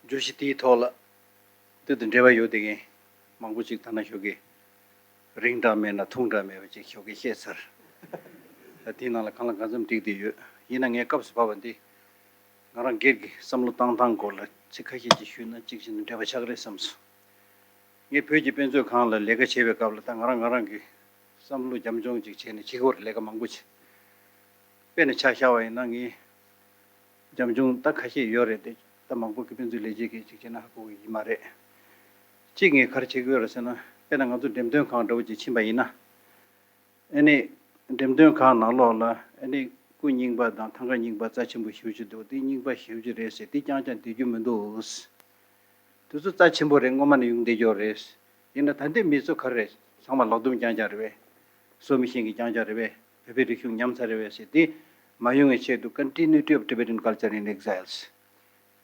བརྗོད་གཞི་དེའི་ཐོག་ལ་ཏོག་ཙམ་འབྲེལ་བ་ཡོད་བསྡད་མཁན་མང་པོ་ཅིག་ཐ་ན་ཞོགས་ཀས་རིང་དྲགས་མེད་ན་ཐུང་དྲགས་མེད་པ་ཅིག་ཞོགས་ཀས་བཤད་ཚར། ད་དེའི་ནང་ལ་གང་ལ་གང་འཚམ་འགྲིག་བསྡད་ཡོད། ཡིན་ན་ངས་སྐབས་སུ་བབས་པ་འདི་ང་རང་སྒེར་གྱི་བསམ་བློ་བཏང་སྟངས་སྐོར་ལ་ཚིག་ཁ་ཤས་ཅིག་ཞུས་ན་གཅིག་བྱས་ན་འབྲེལ་བ་ཆགས་ཀྱི་རེད་བསམས་སོང་། ངས་བོད་ཀྱི་དཔེ་མཛོད་ཁང་ལ་ལས་ཀ་བྱེད་པའི་སྐབས་ལ་ད་ང་རང་ང་རང་གི་བསམ་བློ་རྒྱབ་ལྗོངས་ཅིག་བྱས་ནས་བྱེད་དགོས་རེད། ལས་ཀ་མང་པོ་བྱས། དཔེར་ན་ཆ་བཞག་པ་ཡིན་ན་ངས་རྒྱབ་ལྗོངས་ད་ཁ་ཤས་ཡོད་རེད་དེ། ད་མང་པོ་གི་དཔེ་མཛོད་ལས་བྱེད་ཀྱིས་ཅིག་བྱས་ན་ཧ་གོ་གི་ཡོད་མ་རེད། གཅིག་ངས་ག་རེ་བྱེད་ཀྱི་ཡོད་རེད་ཟེར་ན། དཔེར་ན་ང་ཚོ་འགྲེམས་སྟོན་ཁང་འདྲ་བོ་ཅིག་ཕྱིན་པ་ཡིན་ན། ཨ་ནི་འགྲེམས་སྟོན་ཁང་ནང་ལོགས་ལ་ཨ་ནི་སྐུ་རྙིང་པ་དང་ཐང་ག་རྙིང་པ་རྩ་ཆེན་པོ་ཞེ་པོ་ཅིག་འདུག་དེ་རྙིང་པ་ཞེ་པོ་ཅིག་རེད་ཟེར་དེ་རྐྱང་རྐྱང་བསྡད་རྒྱུ་མི་འདུག་དེ་ཚོ་རྩ་ཆེན་པོ་རེད། སྔོན་མ་ནས་ཡོང་བསྡད་ཀྱི་ཡོད་རེད། ཡིན་ན་ད་ལྟའི་མི་ཚོ་ག་རེ་རེད། ཚང་མ་ལག་རྡུམ་རྐྱང་རྐྱང་རེད་པས། བཟོ་མི་ཤེས་མཁན་རྐྱང་རྐྱང་རེད་པས། བོད་པའི་རིག་གཞུང་ཉམས་ཚར་རེད་པས་ཟེར་དེ་མ་ཡོང་བའི་ཆེད་དུ་Continuity of Tibetan Culture in Exiles།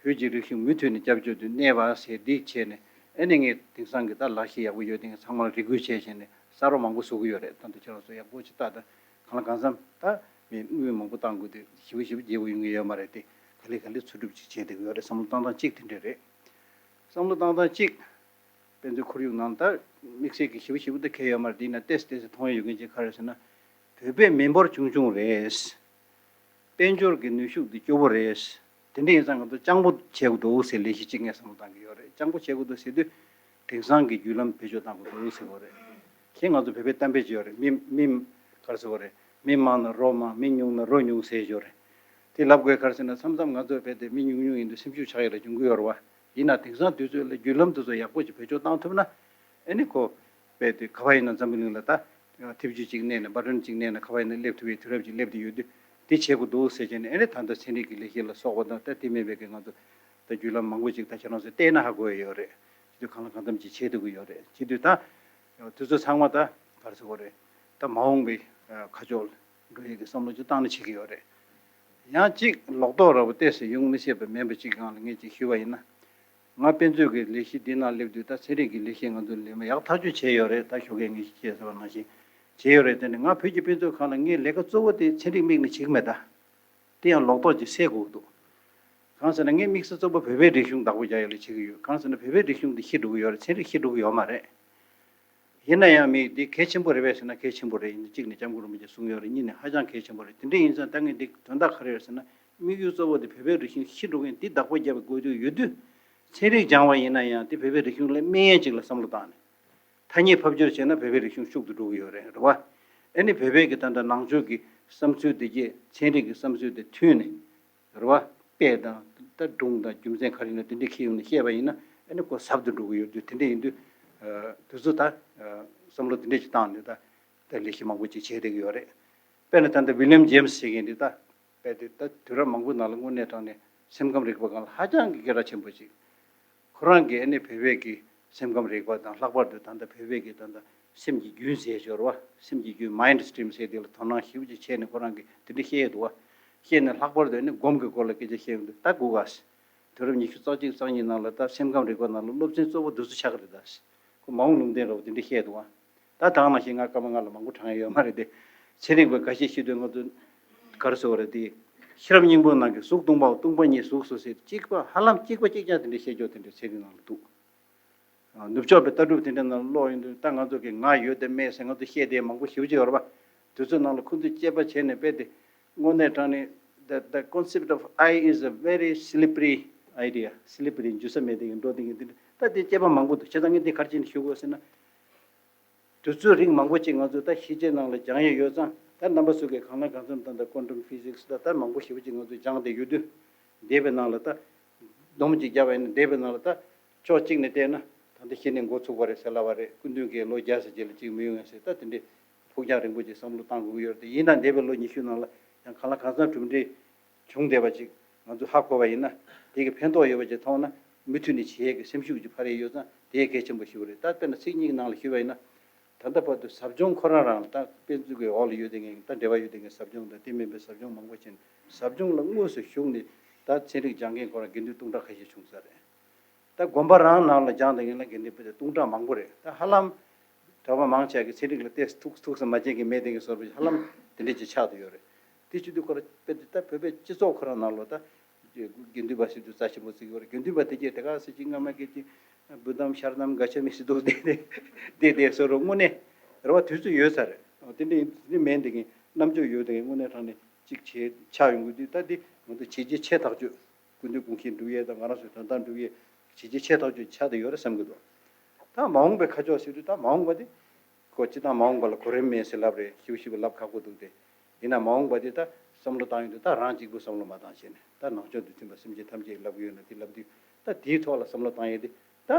བོད་ཀྱི་རིག་གཞུང་མུ་མཐུད་ནས་སྐྱབས་བཅོལ་དུ་གནས་པ་ཟེར་འདི་བྱས་ནས། ཨ་ནི་ངས་དེང་སང་གི་ད་ལག་ཤེས་ཡག་པོ་ཡོད་དེ་ཚང་མ་ལ་རེ་སྐུལ་བྱས་བྱས་ནས་གསར་པ་མང་པོ་བཟོ་གི་ཡོད་རེད། ད་ལྟ་ཁྱེད་རང་ཚོ་ཡག་པོ་ཅིག་ལྟ། ད་གང་ལ་གང་འཚམ་ད་མི་དངུལ་མང་པོ་བཏང་དགོས་དུས་ཞེ་པོ་ཞེ་པོ་རྒྱས་པོ་ཡོང་གི་ཡོད་མ་རེད་དེ། ག་ལེ་ག་ལེ་འཚོལ་སྒྲུབ་ཅིག་བྱས་བསྡད་ཀྱི་ཡོད་རེད། བསམ་བློ་བཏང་སྟངས་གཅིག་དེ་འདྲ་རེད། བསམ་བློ་བཏང་སྟངས་གཅིག་དཔེ་མཛོད་ཁོར་ཡུག་ནང་ད་དམིགས་བསལ་གྱི་ཞེ་པོ་ཞེ་པོ་ད་གལ་ཡོད་མ་རེད། དེ་ཡིན་ན་ཏོག་ཙམ་ཏོག་ཙམ་མཐོང་ཡ་ཡོད་མཁན་ཅིག་ག་རེ་ཟེར་ན། བོད་པའི་མི་འབོར་ཆུང་ཆུང་རེད། དཔལ་འབྱོར་གྱི་ནུས་ཤུགས་དེ་སྐྱོ་པོ་རེད། དེ་འདྲ་ཡིན་ཙང་ང་ཚོ་སྤྱང་པོ་བྱེད་དགོས་འདུག་ཟེར་ལས་གཞི་གཅིག་ངས་བསམ་བློ་བཏང་གི་ཡོད་རེད། སྤྱང་པོ་བྱེད་དགོས་འདུག་ཟེར་དུས་དེང་སང་གི་བརྒྱུད་ལམ་བེད་སྤྱོད་བཏང་དགོས་འདུག་ཟེར་གྱི་ཡོད་རེད། གཞན་ང་ཚོ་བོད་པའི་གཏམ་དཔེ་ཅིག་ཡོད་རེད། མི་མི་ག་རེ་ཟེར་གྱི་ཡོད་རེད། མི་མང་ན་རོ་མང་། མི་ཉུང་ན་རོ་ཉུང་ཟེར་གྱི་ཡོད་རེད། དེ་ལབ་དགོས་ག་རེ་ཟེར་ན། མཚམས་མཚམས་ང་ཚོ་བོད་དེ་མི་ཉུང་ཉུང་ཡིན་དུས་སེམས་ཤུགས་ཆག་ཡག་ལ་འབྱུང་གི་ཡོད་རེད་བ། ཡིན་ན་དེང་སང་དུས་ཚོད་ལ་བརྒྱུད་ལམ་དེ་ཚོ་ཡག་པོ་ཅིག་བེད་སྤྱོད་བཏང་ཐུབ་ན། ཨ་ནི་ཁོ་བོད་དེ་ག་པར་ཡིན་ན་འཛམ་བུ་གླིང་ལ་ད་ཐེབས་ཇུས་གཅིག་གནས་ནས། བ་ཊོན་གཅིག་གནས་ནས་ག་པར་ཡིན་ན་སླེབས་ཐུབ་པའི་དུས་རབས་ཅིག་སླེབས་བསྡད་ཡོད་དུས། དེ་བྱེད་དགོས་འདུག་ཟེར་བྱས་ནས། ཨ་ནི་ད་ལྟ་ཚན་རིག་གི་ལས་གཞི་ལ་སོགས་པ་དང་། ད་དེ་མིན་པའི་གི་ང་ཚོ་ད་བརྒྱུད་ལམ་མང་པོ་ཅིག་ད་ཁྱེད་རང་ཚོས་བལྟས་ན་ཧ་གོ་ཡ་ཡོད་རེད། བྱེད་དུས་གང་ལ་གང་འཚམ་ཅིག་བྱེད་ཐུབ་ཀྱི་ཡོད་རེད། བྱེད་དུས་ད་དུས་ཚོད་ཚང་མ་ད་ག་རེ་ཟེར་དགོས་རེད། ད་མ་འོངས་པའི་ཁ་ཕྱོགས་ལ་འགྲོ་ཡས་ཀྱི་བསམ་བློ་ཅིག་བཏང་ན་བྱེད་ཀྱི་ཡོད་རེད། ཡང་གཅིག་ལོག་རྟོག་འདྲ་པོ་ཏོག་ཙམ་ཡོང་མི་སྲིད་པ་མིན་པ་ཅིག་སྒང་ལ་ངས་ཅིག་ཞུས་པ་ཡིན་ན། ང་དཔེ་མཛོད་ཀྱི་ལས་གཞི་འདི་ནང་སླེབས་དུས། ད་ཚན་རིག་གི་ལས་གཞི་ང་ཚོ་ལས་མ་ཡག་ཐག་གཅོད་བྱས་ཡོད་རེད། ད་ཞོགས་ཀས་ངས་བཤད་ཟེར་བ་ནང་བཞིན་བྱས་ཡོད་རེད། དེ་ནི་ང་བོད་ཀྱི་དཔེ་མཛོད་ཁང་ལ་ངའི་ལས་ཀ་གཙོ་བོ་དེ་ཚན་རིག་དམིགས་ནས་བྱེད་ཀྱི་མེད་ད། དེ་ཡང་ལོག་རྟོག་ཅིག་སེལ་དགོས་ཀྱི་འདུག་གང་ཟེར་ན་ངའི་དམིགས་ས་གཙོ་བོ་བོད་པའི་རིག་གཞུང་བདག་པོ་རྒྱག་ཡག་ལ་བྱེད་ཀྱི་ཡོད། གང་ཟེར་ན་བོད་པའི་རིག་གཞུང་འདི་ཤི་འགྲོ་གི་ཡོད་རེད། ཚན་རིག་ཤི་འགྲོ་གི་ཡོད་མ་རེད། ཡིན་ན་ཡང་མི་འདི་གལ་ཆེན་པོ་རེད་པས་ཟེར་ན་གལ་ཆེན་པོ་རེད། ཡིན་ན་གཅིག་ནས་སྐྱབས་མགོན་རིན་པོ་ཆེ་གསུངས་ཡོད་རེད། གཉིས་ནས་ཧ་ཅང་གལ་ཆེན་པོ་རེད། དེ་འདྲ་ཡིན་ཙང་ད་ངས་འདི་དོན་དག་ག་རེ་ཡོད་ཟེར་ན། དམིགས་ཡུལ་གཙོ་བོ་དེ་བོད་པའི་རིག་གཞུང་ཤི་འགྲོ་མཁན་འདི་བདག་པོ་རྒྱབ་པའི་དགོས་འདུན་ཡོད་དུས། ཚན་རིག་སྦྱང་བ་ཡིན་ན་ཡང་དེ་བོད་པའི་རིག་གཞུང་ལ་སྨན་ཡོན་ཅིག་ལ་བསམ་བློ་བཏང་ནས། ཐ་སྙད་ཕབ་སྒྱུར་བྱས་ན་བོད་པའི་རིག་གཞུང་ཤུགས་ཏུ་འགྲོ་གི་ཡོད་རེད། རེད་བ། ཨ་ནི་བོད་པའི་གི་ད་ལྟ་ནང་ཆོས་ཀྱི་བསམ་ཚུལ་དེ་གྱད་ཚན་རིག་གི་བསམ་ཚུལ་དེ་མཐུན་ནས། རེད་བ། དཔེ་དང་ད་སྒྲུང་དང་རྒྱུ་མཚན་ག་རེ་ཡིན་ན་དེ་འདྲ་ཁྱེར་ཡོང་ནས་བཤད་པ་ཡིན་ན། ཨ་ནི་ཁོ་ཟབ་ཏུ་འགྲོ་གི་ཡོད་དུས། དེ་འདྲ་ཡིན་དུས་དུས་ཚོད་ད་བསམ་བློ་དེ་འདྲ་ཞིག་བཏང་ནས་ད་ད་ལས་གཞི་མང་པོ་ཅིག་བྱས་བསྡད་ཀྱི་ཡོད་རེད། དཔེར་ན་ད་ལྟ་ཝི་ལི་ཡམ་ཇེམ་སི་ཟེར་མཁན་འདི་ད། དཔེ་དེ་ད་དུས་རབས་མང་པོའི་ནང་ལ་དངོས་གནས་དྲང་གནས་སེམས་ཁམས་རིག་པ་སྒང་ལ་ཧ་ཅང་གི་སྐད་གྲགས་ཆེན་པོ་ཅིག་ཁོ་རང་གིས་ཨ་ནི་བོད་པའི་གི་སེམས་ཁམས་རིག་པ་དང་། ལྷག་པར་དུ་ད་ལྟ་བོད་པའི་གི་ད་ལྟ་སེམས་ཀྱི་རྒྱུན་ཟེར་ཞོར་བ། སེམས་ཀྱི་རྒྱུན། མའིན་ཌི་སི་ཊིམ་ཟེར་དེ་ལ་དོ་སྣང་ཞེ་པོ་ཅིག་བྱས་ནས་ཁོ་རང་གིས་དེ་འདྲ་བཤད་ཡོད་འདུག་བ། བཤད་ནས་ལྷག་པར་དུ་ཨ་ནི་སྒོམ་གྱི་སྐོར་ལ་སྐད་ཆ་བཤད་ཡོང་དུས། ད་སྒུག་ག་དུས་རབས་ཉི་ཤུ་རྩ་གཅིག་རྩ་གཉིས་ནང་ལ་ད་སེམས་ཁམས་རིག་པ་ནང་ལ་སློབ་ཚན་གཙོ་བོ་འདི་ཚོ་ཆགས་ཀྱི་རེད་ད། ཁོ་མ་འོངས་ལུང་བསྟན་འདྲ་བོ་དེ་འདྲ་བཤད་འདུག་བ། ད་དེ་ནང་བཞིན་ང་སྐར་མ་ལྔ་ལ་མང་པོ་བགྲང་ཡ་ཡོད་མ་རེད་དེ། ཚན་རིག་པ་འགའ་ཤས་བཤད་དུས་ང་ཚོ་ག་རེ་ཟེར་བ་རེད་དེ། ཤེས་རབ་སྙིང་པོ་ནང་གི་གཟུགས་སྟོང་པའོ། སྟོང་པ་ཉིད་གཟུགས་སོ་ཟེར། གཅིག་པ་ཧ་ལམ་གཅིག་པ་གཅིག་རྐྱང་དེ་འདྲ་བཤད་ཀྱོག་དེ་འདྲ་ཚན་རིག་ནང་ལ་འདུག་ནུབ་ཕྱོགས་པའི་ལྟ་གྲུབ་དེ་འདྲའི་ནང་ཀློག་ཡོང་དུས། ད་ང་ཚོ་གི་ང་ཡོད་དེ་མེད་ཟེར་ང་ཚོ་བཤད་བསྡད་མང་པོ་ཞེ་པོ་ཅིག་ཡོད་རེད་པ། དེ་ཚོའི་ནང་ལ་ཁོ་ཚོས་དཔྱད་པ་བྱས་ནས། དཔེ་དེ་དངོས་གནས་དྲང་གནས། the the concept of I is a very slippery idea. Slippery འཇུ་ས་མེད་དེ་འགྲོ་དེ་འདྲ། ད་དེ་དཔྱད་པ་མང་པོ་འདུག་བྱས་ཙང་ངས་འདི་ག་རེ་བྱས་ནས་ཞུ་དགོས་ཟེར་ན། དུས་ཚོད་རིང་མང་པོ་ཅིག་ང་ཚོས་ད་ཤེས་བྱའི་ནང་ལ་སྦྱང་ཡས་ཡོད་ཙང་། ད་རྣམ་པ་ཚོ་གིས་གང་ལ་གང་འཚམ་ད་ལྟ་quantum physics ད་ལྟ་མང་པོ་ཞེ་པོ་ཅིག་ང་ཚོས་སྦྱངས་བསྡད་ཡོད་དུས། འདས་པའི་ནང་ལ་ད་སྡོམ་ཅིག་བརྒྱབ་པ་ཡིན་ན། འདས་པའི་ནང་ལ་ད་ཕྱོགས་གཅིག་ནས་བལྟས་ན། ད་ལྟ་ཤི་ནས་འགོ་ཚུགས་པ་རེད་ཟེར་ལབ་པ་རེད། སྐུ་མདུན་གྱིས་ལོ་བརྒྱ་ཙམ་རྗེས་ལ་གཅིག་མི་ཡོང་ངེས་ཟེར། ད་དེ་འདྲའི་ཕུགས་རྒྱང་རིང་པོ་ཅིག་བསམ་བློ་བཏང་དགོས་ཀྱི་ཡོད་རེད་དེ། ཡིན་ན་འདས་པའི་ལོ་ཉི་ཤུ་ནང་ལ་ཡང་གང་ལ་གང་འཚམ་གྲུབ་འབྲས་བྱུང་བསྡད་པ་ཅིག་ང་ཚོས་ཧ་གོ་བ་ཡིན་ན། དེ་གི་ཕན་ཐོགས་ཡོད་པ་ཅིག་མཐོང་ན། མུ་མཐུད་ནས་བྱེད་ཡས་ཀྱི་སེམས་ཤུགས་ཅིག་འཕར་ཡས་ཡོད་ཙང་། དེ་གལ་ཆེན་པོ་ཞིག་རེད། ད་དཔེར་ན་ཚིག་གཉིས་ཀྱི་ནང་ལ་ཞུས་པ་ཡིན་ན། ད་ལྟ་བར་དུ་ཟབ་སྦྱོང་ཁོ་རང་རང་ལ། ད་དཔེ་མཛོད་ཀྱི་འོག་ལ་ཡོད་དེ་ངས་ད་འབྲེལ་བ་ཡོད་དེ་ངས་ཟབ་སྦྱོང་དང་དེ་མིན་པའི་ཟབ་སྦྱོང་མང་པོ་བྱས་ནས། ཟབ་སྦྱོང་ལ་དངོས་སུ་ཞུགས་ནས་ད་ཚན་རིག་སྦྱང་མཁན་ཁོ་རང་དགེ་འདུན་སྟོང་ཕྲག་ཁ་ཤས་བྱུང་ས་རེད། ད་དགོན་པ་རང་ནང་ལ་སྦྱངས་བསྡད་མཁན་ལ་དགེ་འདུན་པ་དེ་སྟོང་ཕྲག་མང་པོ་རེད། ད་ཧ་ལམ་གྲྭ་པ་མང་ཆེ་གི་ཚན་རིག་ལ་ཏོག་ཙམ་ཐུགས་སུ་མ་མཇལ་མཁན་མེད་དེ་ངས་བཟོ་འདྲ་ཧ་ལམ་དེ་འདྲ་ཅིག་ཆགས་བསྡད་ཡོད་རེད། དེ་བྱེད་དུས་ཁོ་རང་དཔེ་དེ་ད་བོད་པའི་སྤྱི་ཚོགས་ཁོ་རང་ནང་ལོགས་ད་དགེ་འདུན་པ་ཟེར་དུས་རྩ་ཆེན་པོ་བརྩི་གི་ཡོད་རེད། དགེ་འདུན་པ་དེ་གས་དེ་ག་ཟེར་གྱི་སྔ་མ་གི་ཅིག་བུ་དམ་ཤར་དམ་ག་ཆ་མི་སྲིད་འདུག་དེ་དེ་དེ་དེ་བཟོ་འདྲ་དངོས་གནས་རེད་པ། དུས་ཚོད་ཡོད་ས་རེད། དེ་འདྲ་ཡིན་དེ་མིན་དེ་གི་རྣམ་དཔྱོད་ཡོད་དེ་གི་དངོས་གནས་དྲང་གནས་ཅིག་བྱས་ཆགས་ཡོང་གི་དུས། ད་དེ་ང་ཚོ་བྱས་རྗེས་ཆེ་ཐག་ཆོད། སྐུ་མདུན་དགོངས་བཞེད་འགྲུབ་ཡས་དང་ང་རང་ཚོའི་དོན་དག་འགྲུབ་ཡས་བྱས་རྗེས་ཆེ་ཐག་ཆོད་ཆགས་བསྡད་ཡོད་རེད་བསམ་གྱི་འདུག་ད་མ་འོངས་པའི་ཁ་ཕྱོགས་ཟེར་དུས། ད་མ་འོངས་པ་དེ་ཁོ་སྤྱིར་བཏང་མ་འོངས་པ་ལ་གོ་རིམ་མེད་ཟེར་ལབ་རེད། ཞིབ་ཞིབ་ལབ་ཁག་པོ་འདུག་སྟེ། ཡིན་ན་མ་འོངས་པ་དེ་ད་བསམ་བློ་བཏང་ཡོང་དུས། ད་རང་གཅིག་པུ་བསམ་བློ་མ་བཏང་བྱས་ནས། ད་ནང་ཆོས་འདི་མཐུན་པ་སེམས་ཅན་ཐམས་ཅད་ལབ་ཀྱི་ཡོད་ན། དེ་ལབ་དུས་ད་དེའི་ཐོག་ལ་བསམ་བློ་བཏང་ཡས་དེ། ད་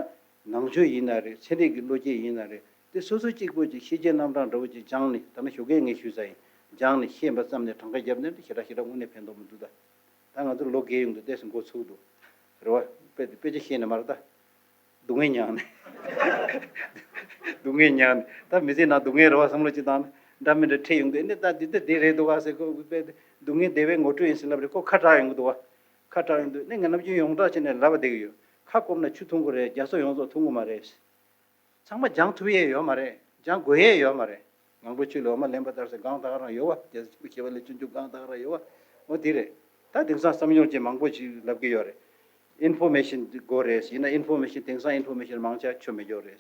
ནང་ཆོས་ཡིན་ན་རེད། ཚན་རིག་གི་བློ་སྐྱེད་ཡིན་ན་རེད། དེ་སོ་སོ་གཅིག་པོ་ཅིག་ཤེས་བྱའི་རྣམ་གྲངས་འདྲ་བོ་ཅིག་སྦྱངས་ནས། ད་ནི་ཞོགས་ཀས་ངས་ཞུས་ཚར་ཡིན། སྦྱངས་ནས་ཤེས་པ་ཙམ་ནས་གྲངས་ཀ་བརྒྱབ་ནས་ཞེ་དྲག་ཞེ་དྲག་དངོས་གནས་ཕན་ཐོགས་མི་འདུག་ད་ད་ང་ཚོ་ལོ་རྒས་ཡོང་དུས་ཏོག་ཙམ་འགོ་ཚུགས་འདུག་རེད་པ། དཔེ་དེ་དཔེ་ཆ་ཤེས་ནས་མ་རེད། ད་སྡུག་བསྔལ་མྱངས་ནས། སྡུག་བསྔལ་མྱངས་ནས། ད་མི་ཚེ་ནང་སྡུག་བསྔལ་རེད་པ་བསམ་བློ་ཅིག་བཏང་ནས། འདྲ་མི་འདྲ་འཕྲད་ཡོང་དུས། ཨ་ནི་ད་འདི་ད་འདི་རེད་འདུག་ག་ཟེར། ཁོ་དཔེ་དེ་སྡུག་བསྔལ་བདེ་བའི་ངོ་སྤྲོད་ཡིན་ཟེར་ལབ་རེད། ཁོ་ཁ་གྲག་ཡོང་གི་འདུག་པ། ཁ་གྲག་ཡོང་དུས་ཨ་ནི་ངས་ནམ་རྒྱུན་ཡོངས་གྲགས་བྱས་ནས་ལབ་པ་བསྡད་ཀྱི་ཡོད། ཁ་སྐོམ་ན་ཆུ་འཐུང་དགོས་རེད། རྒྱ་མཚོ་ཡོངས་རྫོགས་འཐུང་གི་མ་རེད། ཚང་མ་སྦྱང་ཐུབ་ཡས་ཡོད་མ་རེད། སྦྱང་དགོས་ཡས་ཡོད་མ་རེད། ངང་པ་ཆོས་ལ་འོ་མ་ལེན་པ་ལྟར་ཟེར། གང་དག་རང་ཡོད་པ། རྒྱལ་སྲས་ཆེན་པོ་ཞི་བ་ལྷས་སྤྱོད་འཇུག་གང་དག་རང་ཡོད་པ། འོ་དེ་རེད། ད་དེང་སང་བསམ་ཡུལ་ཅན་མང་པོ་ཞིག་ལབ་ཀྱི་ཡོད་རེད། ཨིན་ཕོར་མེ་ཤིན་དགོས་རེད། ཡིན་ན་ཨིན་ཕོར་མེ་ཤིན། དེང་སང་ཨིན་ཕོར་མེ་ཤིན་མང་ཆེ་ཆོ་མེད་ཀྱོག་རེད།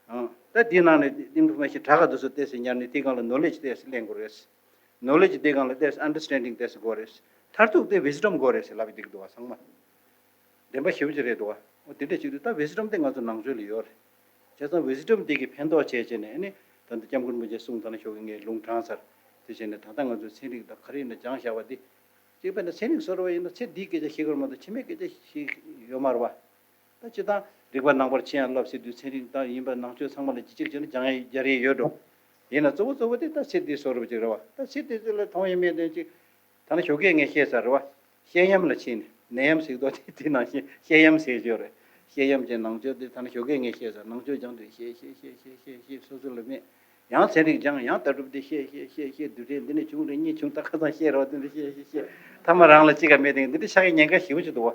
ཨང་། ད་དེའི་ནང་ནས་ཨིན་ཕོར་མེ་ཤིན་དྲག་ག་དུས་སུ་ཏོག་ཙམ་ཉར་ནས། དེའི་སྒང་ལ་ནོ་ལེཇ་ཏོག་ཙམ་ལེན་དགོས་རེད། ནོ་ལེཇ་དེའི་སྒང་ལ་ཏོག་ཙམ་ཨན་ཌར་སི་ཊེན་ཌིང་ཏོག་ཙམ་དགོས་རེད། མཐར་ཐུག་དེ་ཝིས་ཌམ་དགོས་རེད་ཟེར་ལབ་ཀྱི་འདུག་པ་ཚང་མ། བདེན་པ་ཞེ་པོ་ཅིག་རེད་འདུག་པ། འོ་དེ་འདྲ་བྱེད་དུས་ད་ཝིས་ཌམ་དེ་ང་ཚོ་ནང་ཆོས་ལ་ཡོད་རེད། བྱས་ཙང་ཝིས་ཌམ་དེ་གི་ཕན་ཐོགས་བྱས་བྱས་ནས། ཨ་ནི་ད་ལྟ་སྐྱབས་མགོན་རིན་པོ་ཆེས་གསུངས། ད་ནི་ཞོགས་ཀས་ངས་ལུང་དྲངས་ཚར། དེ་བྱས་ནས་ད་ལྟ་ང་ཚོས་ཚན་རིག་དང་ག་རེ་ཡིན་ན་སྦྱངས་བཞག་པ་འདི། གཅིག་དཔེར་ན་ཚན་རིག་བཟོ་འདྲ་བ་ཡིན་ན། ཚེ་འདིའི་སྐད་ཆ་ཤེས་དགོས་མ་གཏོགས་ཕྱི་མའི་སྐད་ཆ་ཤེས་ཡོད་མ་རེད་པ། ད་སྤྱིར་བཏང་རིག་པ་ནང་པར་ཕྱིན་ཡང་སློབ་ཟེར་དུས། ཚན་རིག་དང་ཡིན་པ་ནང་ཆོས་ཚང་མ་ལ་ཅིག་ཅིག་བྱས་ན་སྦྱང་ཡ་རྒྱག་ཡས་ཡོད་འགྲོ། ཡིན་ན་གཙོ་བོ་གཙོ་བོ་དེ་ད་ཚེ་འདི་བཟོ་འདྲ་བ་ཅིག་རེད་པ། ད་ཚེ་འདི་ཚོ་ལ་མཐོང་ཡས་མེད་དོན་ཅིག་ད་ནི་ཞོགས་ཀས་ངས་བཤད་ཚར་རེད་པ། བཤད་ཡམ་ལ་ཕྱིན་ནས། ནད་ཡམ་ཟེར་དོ་དེ་དེ་ནང་བཞིན་བཤད་ཡམ་ཟེར་གྱི་ཡོད་རེད། བཤད་ཡམ་བྱས། ནང་ཆོས་དེ་ད་ནི་ཞོགས་ཀས་ངས་བཤད་ཚར། ནང་ཆོས་སྦྱང་དུས་བཤད་བཤད་བཤད་བཤད་བཤད་བཤད། སོ་སོ་ལ་མེད། ཡང་ཚན་རིག་སྦྱང་། ཡང་ལྟ་གྲུབ་དེ་བཤད་བཤད་བཤད་བཤད། རྡུལ་ཕྲན་འདི་ནས་བྱུང་རེད། གཉིས་བྱུང་། ད་ཁ་སང་བཤད་རེད་པ། དེ་འདྲ་བཤད་བཤད་བཤད། ཐ་མ་རང་ལ་ཅི་ག་མེད་དེ། འདི་འདྲ་ཆགས་ཡས་ཉེན་ཁ་ཞེ་པོ་ཅིག་འདུག་པ།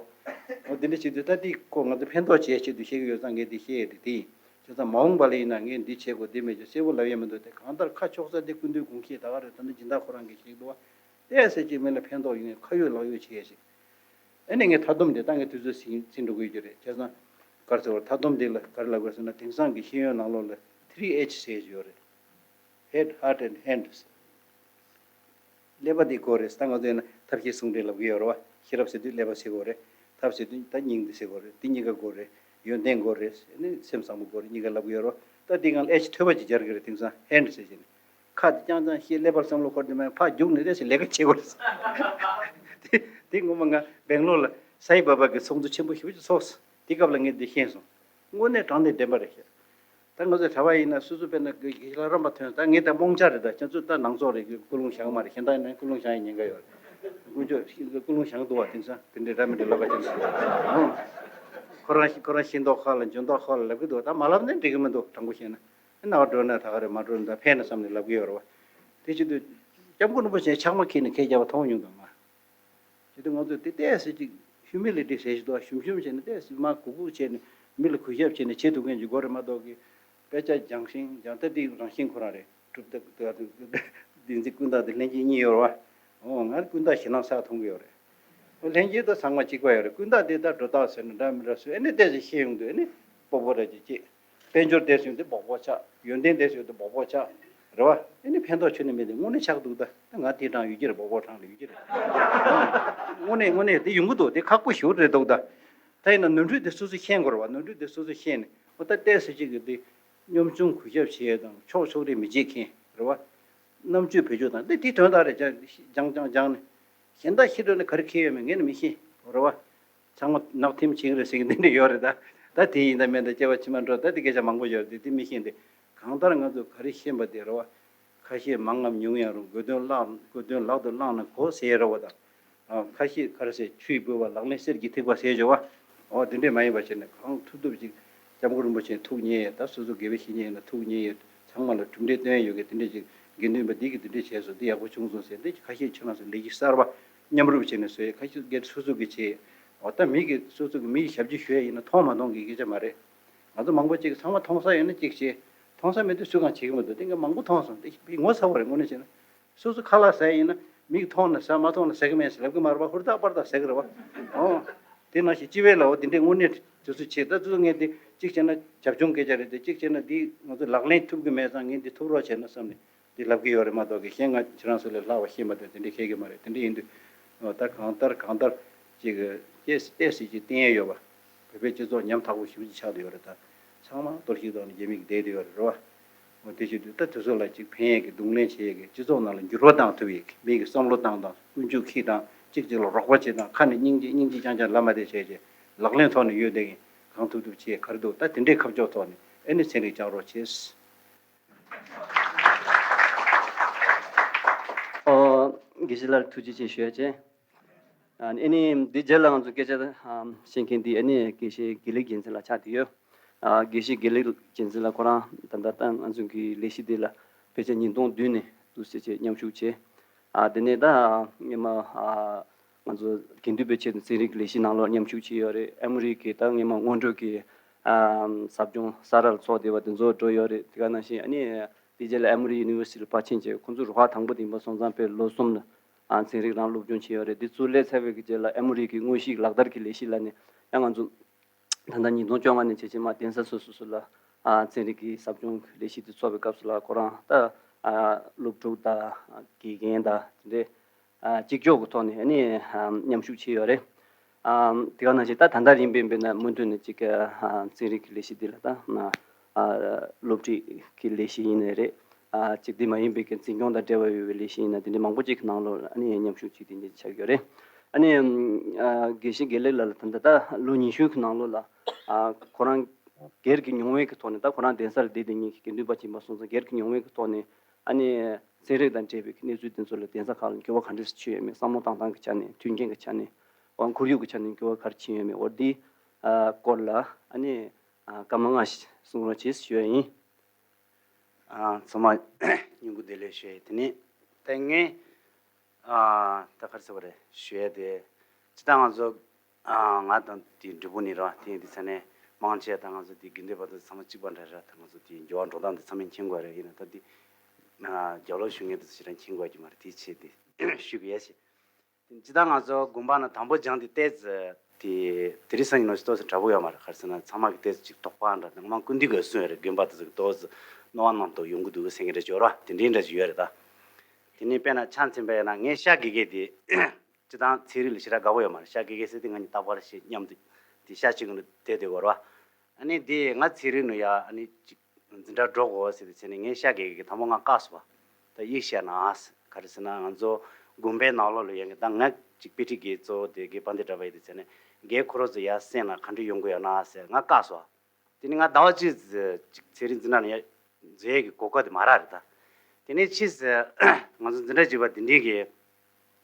འོ་དེ་འདྲ་བྱེད་དུས་ད་འདི་ཁོ་ང་ཚོ་ཕན་ཐོགས་བྱེད་ཆེད་དུ་བཤད་ཀྱི་ཡོད་ཙང་ངས་འདི་བཤད་ཡས་དེ་དེ་ཡིན། བྱས་ཙང་མ་འོངས་པ་ལ་ཡིན་ན་ངས་འདི་བྱེད་དགོས། འདི་མེད་ཅེས་གསལ་པོ་ལབ་ཡས་མི་འདུག་སྟེ། གང་ལྟར་ཁ་ཕྱོགས་ས་དེ་སྐུ་མདུན་དགོངས་བཞེད་ད་ག་རེ། ད་ནི་སྦྱིན་བདག་ཁོ་རང་གིས་བཤད་འདུག་པ། ཏོག་ཙམ་ཅིག་མི་ལ་ཕན་ཐོགས་ཡོང་ཡས་ཁ་ཡོད་ལག་ཡོད་བྱེད་ཡས་ཤིག་ཨ་ནི་ངས་མཐའ་སྡོམ་དེ་ད་ངས་དུས་ཚོད་ཟིན་ཟིན་འགྲོ་གི་ཡོད་ཀྱི་རེད། བྱས་ཙང་ག་རེ་ཟེར་བ། མཐའ་སྡོམ་དེ་ལ་ག་རེ་ལབ་དགོས་ཟེར་ན། དེང་སང་གི་ཤེས་ཡོན་ནང་ལོགས་ལ་three H ཟེར་གྱི་ཡོད་རེད། Head, heart and hands. ཀླད་པ་དེ་དགོས་རེད། ད་ང་ཚོ་ཡིན་ན་ཐབས་ཤེས་ཟུང་འབྲེལ་ལབ་ཀྱི་ཡོད་རེད་པ། ཤེས་རབ་ཟེར་དུས་ཀླད་པ་ཟེར་དགོས་རེད། ཐབས་ཟེར་དུས་ད་སྙིང་དེ་ཟེར་དགོས་རེད། དེ་གཉིས་ཀ་དགོས་རེད། ཡོན་ཏན་དགོས་རེད། ཨ་ནི་སེམས་བཟང་པོ་དགོས་རེད། གཉིས་ཀ་ལབ་ཀྱི་ཡོད་རེད་པ། ད་དེའི་སྒང་ལ་H མཐོ་བ་ཅིག་སྦྱར་གྱི་རེད། དེང་སང་hand ཟེར་གྱི་ནས། ཁ་དེ་རྐྱང་རྐྱང་བཤད། ཀླད་པར་བསམ་བློ་འཁོར་དེ་མིན། ཕར་རྒྱུགས་ནས་རེ་ཞིག་ལས་ཀ་བྱེད་དགོས་རེད། དེ་དེ་སྔོན་མ་ང་སྦེང་ལོར་ལ་སའི་བྷ་བྷ་གི་ཚོགས་འདུ་ཆེན་པོ་ཞེ་པོ་ཅིག་ཚོགས། དེ་སྐབས་ལ་ངས་འདི་ཤེས་སོང་། དངོས་གནས་དྲང་གནས་བདེན་པ་རེད་ཤག་ད་ང་ཚོ་གྲྭ་པ་ཡིན་ན་སོ་སོ་དཔེར་ན་དགེ་ལགས་རམ་པ་ཐོན། ད་ངས་ད་རྨོངས་ཆ་རེད། ད་ཁྱེད་ཚོ་ད་ནང་ཚོགས་རེད། ཀུན་སློང་བཞག་མ་རེད། གཞན་དག་ཡིན་ན་ཀུན་སློང་བཞག་ཡས་ཉེན་ཁ་ཡོད་རེད། དཀོན་མཆོག་ཀུན་སློང་བཞག་འདུག་པ། དེང་སང་དེ་འདྲའི་འདྲ་མི་འདྲ་ལབ་པ་ཅན་ཟེར། ཁོ་རང་ཁོ་རང་ཤེས་མདོག་ཁ་ལ་འཇོན་མདོག་ཁ་ལ་ལབ་ཀྱི་འདུག་ད་མ་ལབ་ན་འགྲིག་གི་མི་འདུག་དྲང་པོ་བཤད་ན། རྣ་བ་འགྲོ་ན་ད་ག་རེད། མ་འགྲོ་ན་ད་ཕན་ན་བསམ་ནས་ལབ་ཀྱི་ཡོད་རེད་པ། དེ་བྱེད་དུས་སྐྱབས་མགོན་རིན་པོ་ཆེ་ཕྱག་མ་འཁྱེར་ནས་ཁས་བརྒྱབ་པ་མཐོང་མྱོང་དང་། ང་བྱེད་དུས་ང་ཚོས་དེ་ཏོག་ཙམ་ཅིག་humility ཟེར་ཞིག་འདུག་ཞུམ་ཞུམ་བྱས་ནས། ཏོག་ཙམ་མར་གུག་གུག་བྱས་ནས་མི་ལ་གུས་ཞབས་བྱས་ནས་བྱེད་ཐུབ་མཁན་ཅིག་དགོས་རེད་མ་གཏོགས་ཀྱི། དཔེ་ཆ་སྦྱང་ཤིང་སྦྱང་། ད་དེ་རང་བཞིན་ཁོ་རང་རེད། གྲུབ་མཐའ་བདེན་ཚིག་ཀུན་བཏགས་དེ་ལྷན་སྐྱེས་གཉིས་ཡོད་རེད་པ། འོ་ང་ཀུན་བཏགས་ཞེད་སྣང་ས་མཐོང་གི་ཡོད་རེད། འོ་ལྷན་སྐྱེས་དང་ཚང་མ་གཅིག་པ་ཡོད་རེད། ཀུན་བཏགས་དེ་ད་སྒྲོ་བཏགས་ཟེར་ན་འདྲ་མི་འདྲ་བཟོས། ཨ་ནི་ཏོག་ཙམ་ཤེས་ཡོང་དུས། ཨ་ནི་ སྤོ་བོ་ར་ཅིག་སྐྱེས། དཔལ་འབྱོར་དེ་སོང་དུས་སྦོག་སྦོག་ཆགས། ཡོན་ཏན་དེ་སོང་དུས་སྦོག་སྦོག་ཆགས། རེད་བ། ཨེ་ནི་ཕན་ཐོགས་ཆུ་ནི་མེད་དེ་དངོས་གནས་ཆགས་འདུག་ད་ད་ང་དེ་དྲང་ཡོད་ཀྱི་རེད། སྦོག་སྦོག་དྲང་ལ་ཡོད་ཀྱི་རེད། དངོས་གནས་དངོས་གནས་དེ་ཡོང་གི་འདུག་དེ་ཁག་པོ་ཞེ་པོ་རེད་འདུག་ད། ད་ཡིན་ན་ནོར་འཁྲུལ་དེ་སོ་སོས་ཤེས་དགོས་རེད་བ། ནོར་འཁྲུལ་དེ་སོ་སོས་ཤེས་ནས་འོ་ད་ལྟས་སུ་ཅིག་གི་དེ་གཉོམ་ཆུང་གུས་ཞབས་བྱེད་ཡས་དང་ཕྱོགས་ཕྱོགས་རིས་མི་བྱེད་མཁན་རེད་བ། རྣམ་དཔྱོད་བེད་སྤྱོད་དང་དེ་དེ་དོན་དག་རེད། སྦྱང་སྦྱང་སྦྱང་སྦྱང་ནས་གཞན་དག་ཤི་འགྲོ་ནས་ག་རེ་ཁེལ་ཡོད་མེད་ངས་ནི་མི་ཤེས་རེད་བ། ཚང་མ་ནག་ཐིམ་ཕྱིན་རེད་ཟེར་གི་འདི་འདྲ་ཡོད་རེད་ད། ད་དེ་ཡིན་ད་མིན་ད་སྐྱེ་བ་ཕྱི་མ་འགྲོ་ད་དེ་སྐད་ཆ་མང་པོ་ཡོད་རེད་དེ་དེ་མི་ཤེས་འདི། གང་ལྟར་ང་ཚོ་ག་རེ་ཤེས་པ་དེ་རེད་བ། ཁ་ཤས་མང་ངམ་ཉུང་ཡང་རུང་དགོས་དོན་བརླག་དགོས་དོན་ལག་ཏུ་བླངས་ན་གོ་ཟེར་རེད་བ་ད། ཨ་ཁ་ཤས་ག་རེ་ཟེར་ཆུའི་ལྦུ་བ་ལག་ལེན་གསེར་གྱི་ཐིགས་པ་ཟེར་བྱ་བ། འོ་དེ་འདྲས་མ་ཡིན་པ་བྱས་ནས་གང་ཐུབ་ཐུབ་ཅིག་སྐྱབས་མགོན་རིན་པོ་ཆེ་ཐུགས་མཉེས་ཡས་ད་སོ་སོ་དགེ་བའི་བཤེས་གཉེན་ཡིན་ན་ཐུགས་མཉེས་ཡས་ཚང་མ་ལ་གྲུབ་འབྲས་སྟོན་ཡས་ཡོད་གི་དེ་འདྲས་ཅིག་དགེ་འདུན་པ་འདི་གིས་དེ་འདྲས་བྱས་སོང་འདི་ཡག་པོ་བྱུང་སོང་ཟེར་འདི་ཁ་ཤས་ཁྱོད་རང་ཚོ་ལས་གཞི་གསར་པ་མཉམ་རུབ་བྱས་ནས་བཟོས་ཡས་ཁ་ཤས་སྒེར་སོ་སོ་གིས་བྱས་ཡས་འོ་ད་མི་གིས་སོ་སོ་གིས་མི་ཡི་ཞབས་ཕྱི་ཞུ་ཡས་ཡིན་ན་མཐོང་མ་མཐོང་གི་སྐད་ཆ་མ་རེད། ང་ཚོ་མང་པོ་ཅིག་ཚང་མ་མཐོང་ས་ཡོད་ན་གཅིག་བྱས་མཐོང་ས་མེད་དུས་སུས་གང་བྱེད་ཀྱི་མི་འདུག་དེ་འགའ་མང་པོ་མཐོང་སོང་དེ་ངོ་ཚ་བོ་རེད་དངོས་གནས་བྱས་ན། སོ་སོ་ཁ་ལག་ཟ་ཡིན་ན་མིག་མཐོང་ན་ཟ་མ་མཐོང་ན་ཟ་གི་མེད་ཟེར་ལབ་གི་མ་རེད་པ། ཧུར་ཐག་པར་ཐག་ཟ་གི་རེད་པ། ཨོ། དེ་ནང་བཞིན་སྤྱི་བའི་ལའོ་དེ་འདྲའི་དངོས་གནས་དུས་ཚོད་ཆེ་ད་དུས་ཚོད་ངས་དེ་གཅིག་བྱས་ན་བྱབ་ཆུང་སྐད་ཆ་རེད་དེ་གཅིག་བྱས་ན་འདི་ང་ཚོ་ལག་ལེན་ཐུབ་གི་མེད་ཙང་ངས་འདི་ཐུབ་རོགས་བྱས་ན་བསམ་ནས་འདི་ལབ་གི་ཡོད་རེད་མ་གཏོགས་གི་གཞན་ང་ཁྱེད་རང་ཚོ་ལས་ལྷག་པ་ཤེས་མ་ཐུབ་དེ་འདྲའི་ཤེས་གི་མ་རེད། དེ་འདྲ་ཡིན་དུས་ཨོ་ད་གང་ལྟར་གང་ལྟར་ཅིག་ཏེས་ཏེས་སྲིད་ཀྱི་བསྟན་ཡས་ཡོད་པ། བོད་པའི་སྤྱི་ཚོགས་ཉམ་ཐག་པོ་ཞེ་པོ་ཅིག་ཆགས་བསྡད་ཡོད་རེད་ད། ཚང་མ་གཏོར་བཤིག་ཐོག་ནས་རྒྱ་མི་གིས་བསྡད་བསྡད་ཡོད་རེད་རེད་བ། འོ་དེ་བྱེད་དུས་ད་དུས་ཚོད་ལ་ཅིག་ཕན་ཡས་ཀྱི་གདོང་ལེན་བྱེད་ཡས་ཀྱི་སྤྱི་ཚོགས་ནང་ལ་འགྱུར་བ་བཏང་ཐུབ་ཡས་ཀྱི་མི་གི་བསམ་བློ་བཏང་དང་ཀུན་སྤྱོད་འཁྱེར་དང་གཅིག་གཅིག་ལ་རོགས་པ་བྱེད་དང་ཁ་ནས་སྙིང་རྗེ་སྙིང་རྗེ་རྐྱང་རྐྱང་ལབ་མ་བསྡད་བྱས་བྱས་ལག་ལེན་ཐོག་ནས་ཡོད་བསྡད་ཀྱི་གང་ཐུབ་ཐུབ་བྱེད་ག་རེ་འདུག་ད་དེ་འདྲའི་ཁ་ཕྱོགས་ཐོག་ནས་ཨེ་ནི་ཚན་རིག་ལྕགས་རོགས་བྱེད། ཨོ། དགེ་བཤེས་ལགས་ཐུགས་རྗེ་ཆེ་ཞུ་ཡ་བྱས། ཨ་ནི་འདི་རྗེས་ལ་ང་ཚོ་སྐད་ཆ་བཤད་མཁན་འདི་ཨ་ནི་དགེ་བཤེས་དགེ་ལེགས་རྒྱལ་མཚན་ལགས་ཆགས་བསྡད་ཡོད། ཨ་དགེ་བཤེས་དགེ་ལེགས་རྒྱལ་མཚན་ལགས་ཁོ་རང་ད་ལྟ་ད་ང་ཚོ་གི་ལས་གཞི་འདི་ལ་ཕལ་ཆེར་ཉིས་སྟོང་བདུན་ནས་འདུག་སེ་བྱས་མཉམ་ཞུགས་བྱས། ཨ་དེ་ནས་ད་སྔོན་མ་ཨ་ང་ཚོ་དགེ་འདུན་པའི་ཆེད་དུ་ཚན་རིག་ལས་གཞི་ནང་ལོགས་མཉམ་ཞུགས་བྱས་ཡོད་རེད། ཨ་མི་རི་ཀའི་ད་སྔོན་མ་སྔོན་འགྲོ་གི་ཨ་ཟབ་སྦྱོང་ས་རཱ་ལ་ཚོགས་བསྡད་པ་དེ་ཚོ་འགྲོ་ཡོད་རེད། དེ་ག་ནང་བཞིན་ཨ་ནི་དེ་རྗེས་ལ་ཨ་མི་རི་ཡུ་ནི་ཝར་སི་ཊི་ལ་ཕར་ཕྱིན་བྱས་ཁོང་ཚོ་རུ་ཁག་དང་པོ་དེ་ཡིན་པ་སོང་ཙང་དཔེ་ལོ་གསུམ་ལ་ཨ་ཚན་རིག་རང་སློབ་སྦྱོང་བྱས་ཡོད་རེད། དེ་ཚུར་སླེབས་ཚར་བའི་གི་རྗེས་ལ་ཨ་མི་རི་ཀའི་དངོས་གཞིའི་ལག་བསྟར་གྱི་ལས་གཞི་ལ་ནི་ཡང་ང་ཚོ་ད་ལྟ་ཉིས་སྟོང་བཅོ་ལྔ་ནས་བྱས་བྱས་མར་གདན་ས་སོ་སོ་སོ་ལ་ཨ་ཚན་རིག་གི་ཟབ་སྦྱོང་གི་ལས་གཞི་དེ་ཚོགས་པའི་སྐབས་སུ་ལ་ཁོ་རང་ད་ཨ་སློབ་ཕྲུག་དང་དགེ་རྒན་དང་དེ་འདྲའི་ཨ་གཅིག་ལྕོགས་ཀྱི་ཐོག་ནས་ཨ་ནི་ཨ་མཉམ་ཞུགས་བྱས་ཡོད་རེད། ཨ་དེ་ག་ནང་བཞིན་ད་ད་ལྟ་རིང་པའི་དཔེར་ན་མུ་མཐུད་ནས་ཅིག་ཨ་ཚན་རིག་གི་ལས་གཞི་འདི་ལ་ད་ཨ་སློབ་ཁྲིད་ཀྱི་ལས་གཞི་ཡིན་ནའི་རེད། ཨ་ཅིག་དེ་མ་ཡིན་པའི་གི་འཛིན་སྐྱོང་དང་འབྲེལ་བ་ཡོད་པའི་ལས་གཞི་ཡིན་ན་དེ་འདྲ་མང་པོ་ཅིག་གི་ནང་ལོགས་ཨ་ནི་མཉམ་ཞུགས་བྱས་དེ་འདྲ་ཆགས་ཡོད་རེད། ཨ་ནི་ཨ་དགེ་བཤེས་དགེ་ལེགས་ལགས་ལ་ད་ལྟ་ད་ལོ་ཉི་ཤུ་གི་ནང་ལོགས་ལ་ཨ་ཁོ་རང་སྒེར་གྱི་མྱོང་བའི་གི་ཐོག་ནས་ད་ཁོ་རང་གདན་ས་ལ་བསྡད་བསྡད་མཁན་གྱི་དགེ་འདུན་པ་ཅིག་ཡིན་པ་སོང་ཙང་སྒེར་གྱི་མྱོང་བའི་གི་ཐོག་ནས་ཨ་ནི་ཚན་རིག་དང་འབྲེལ་བའི་གནས་ཚུལ་དེ་ཚོ་ལ་གདན་ས་ཁག་ལ་འགྱུར་བ་ག་འདྲ་ཞིག་བྱུང་ཡོད་མེད། བསམ་བློ་བཏང་སྟངས་ཀྱི་ཆ་ནས་མཐུན་རྐྱེན་གྱི་ཆ་ནས་འོ་ཁོར་ཡུག་གི་ཆ་ནས་འགྱུར་བ་ག་རེ་ཕྱིན་ཡོད་མེད་འོ་འདི་ཨ་སྐོར་ལ་ཨ་ནི་ཨ་སྐར་མ་ལྔ་ཞིག་གསུང་རོགས་བྱེད་ཞུ་ཡ་ཡིན། ཨ་ཚང་མ་སྙིང་ཁུང་བདེ་ལེགས་ཞུ་ཡ་ཡིན། དེ་ནས་ད་ངས་ཨ་ད་ག་རེ་ཟེར་བ་རེད་ཞུ་ཡ་དེ་ཇི་ལྟར་ང་ཚོ་ཨ་ང་དང་དེ་འབྲས་སྤུངས་ནས་ར་དེ་ཡིན་དུས་ཚ་ནས་མང་ཆེ་ད་ང་ཚོ་དེ་དགེ་འདུན་པ་དང་ཚང་མ་གཅིག་པ་འདྲ་ར། ད་ང་ཚོ་དེ་འགྱུར་བ་འགྲོ་སྟངས་དེ་ཚང་མས་མཁྱེན་དགོས་རེད། ཡིན་ན་ད་དེ་ཨ་རྒྱབ་ལོགས་ཞུ་མཁན་དེ་ཚོ་ཞེ་དྲག་མཁྱེན་དགོས་ཀྱི་མ་རེད། དེའི་ཆེད་དེ་ཞུ་དགོས་ཡ་ཞེས། ཇི་ལྟར་ང་ཚོ་དགོན་པ་ནང་དང་པོ་སྦྱངས་དེ་ཏོག་ཙམ་དེ་དེ་རིང་སང་ཉིན་ནང་བཞིན་ཏོག་ཙམ་འདྲ་པོ་ཡོད་མ་རེད། ག་རེ་ཟེར་ན་ཚང་མ་གི་ཏོག་ཙམ་ཅིག་དོགས་པ་འདྲ་ངོ་མ་སྐུ་མདུན་གྱིས་གསུངས་ཡོད་རེད། དགོན་པ་དེ་ཚོ་གི་ཏོག་ཙམ་སྣང་བ་མནོ་བསམ་ཡོང་གི་འདུག་ཟེར་མཁན་འདྲ་ཅིག་ཡོད་རེད་བ། དེ་འདྲའི་འདྲ་ཅིག་ཡོད་རེད་ད། དེ་ནས་དཔེར་ན་ཆ་མཚོན་པ་ཡིན་ན་ངས་ཤ་དགེ་རྒན་དེ་སྤྱིར་བཏང་ཚན་རིག་ལ་ཞེ་དྲག་དགའ་པོ་ཡོད་མ་རེད། ཤ་དགེ་རྒན་ཟེར་དུས་ང་གཉིས་རྟག་པར་ཞིག་མཉམ་དུ་དེ་ཤ་གཅིག་གི་ནང་དུ་བསྡད་བསྡད་ཡོད་རེད་བ། ཨ་ནི་དེ་ང་ཚན་རིག་ནང་ཡ་ཨ་ནི་ཅིག་འཛིན་གྲྭ་འགྲོ་དགོས་ཟེར་དུས་ཚེ་ནི་ངས་ཤ་དགེ་རྒན་གྱིས་དང་པོ་ང་བཀག་སོང་བ། ད་ཡིག་བཤད་ན་ཨ་ཟེར། ག་རེ་ཟེར་ན་ང་ཚོ་དགོན་པའི་ནང་ལོགས་ལ་ཡོད་མཁན་ད་ང་ཅིག་དཔེ་ཁྲིད་དགེ་གཙོ་བོ་དེ་དགེ་དཔལ་ལྡན་གྲགས་པ་ཡིན་དུས་ཚེ་ནི་རྒན་ཁོ་རང་ཚོ་ཡར་གསན་ན་ག་འདྲ་ཡོང་གི་ཡོད་ན་ཟེར་ང་བཀག་སོང་བ། དེ་ནི་ང་ཟླ་བ་གཅིག་ཅིག་ཚན་རིག་འཛིན་གྲྭ་ནང་ཡར་འཛུལ་ཡས་ཀྱི་གོ་སྐབས་དེ་མ་རག་རེད་ད། དེ་ནས་ཕྱིས་སུ་ང་ཚོ་འཛིན་གྲྭ་གཅིག་པ་དེ་འདྲས་ཀྱིས་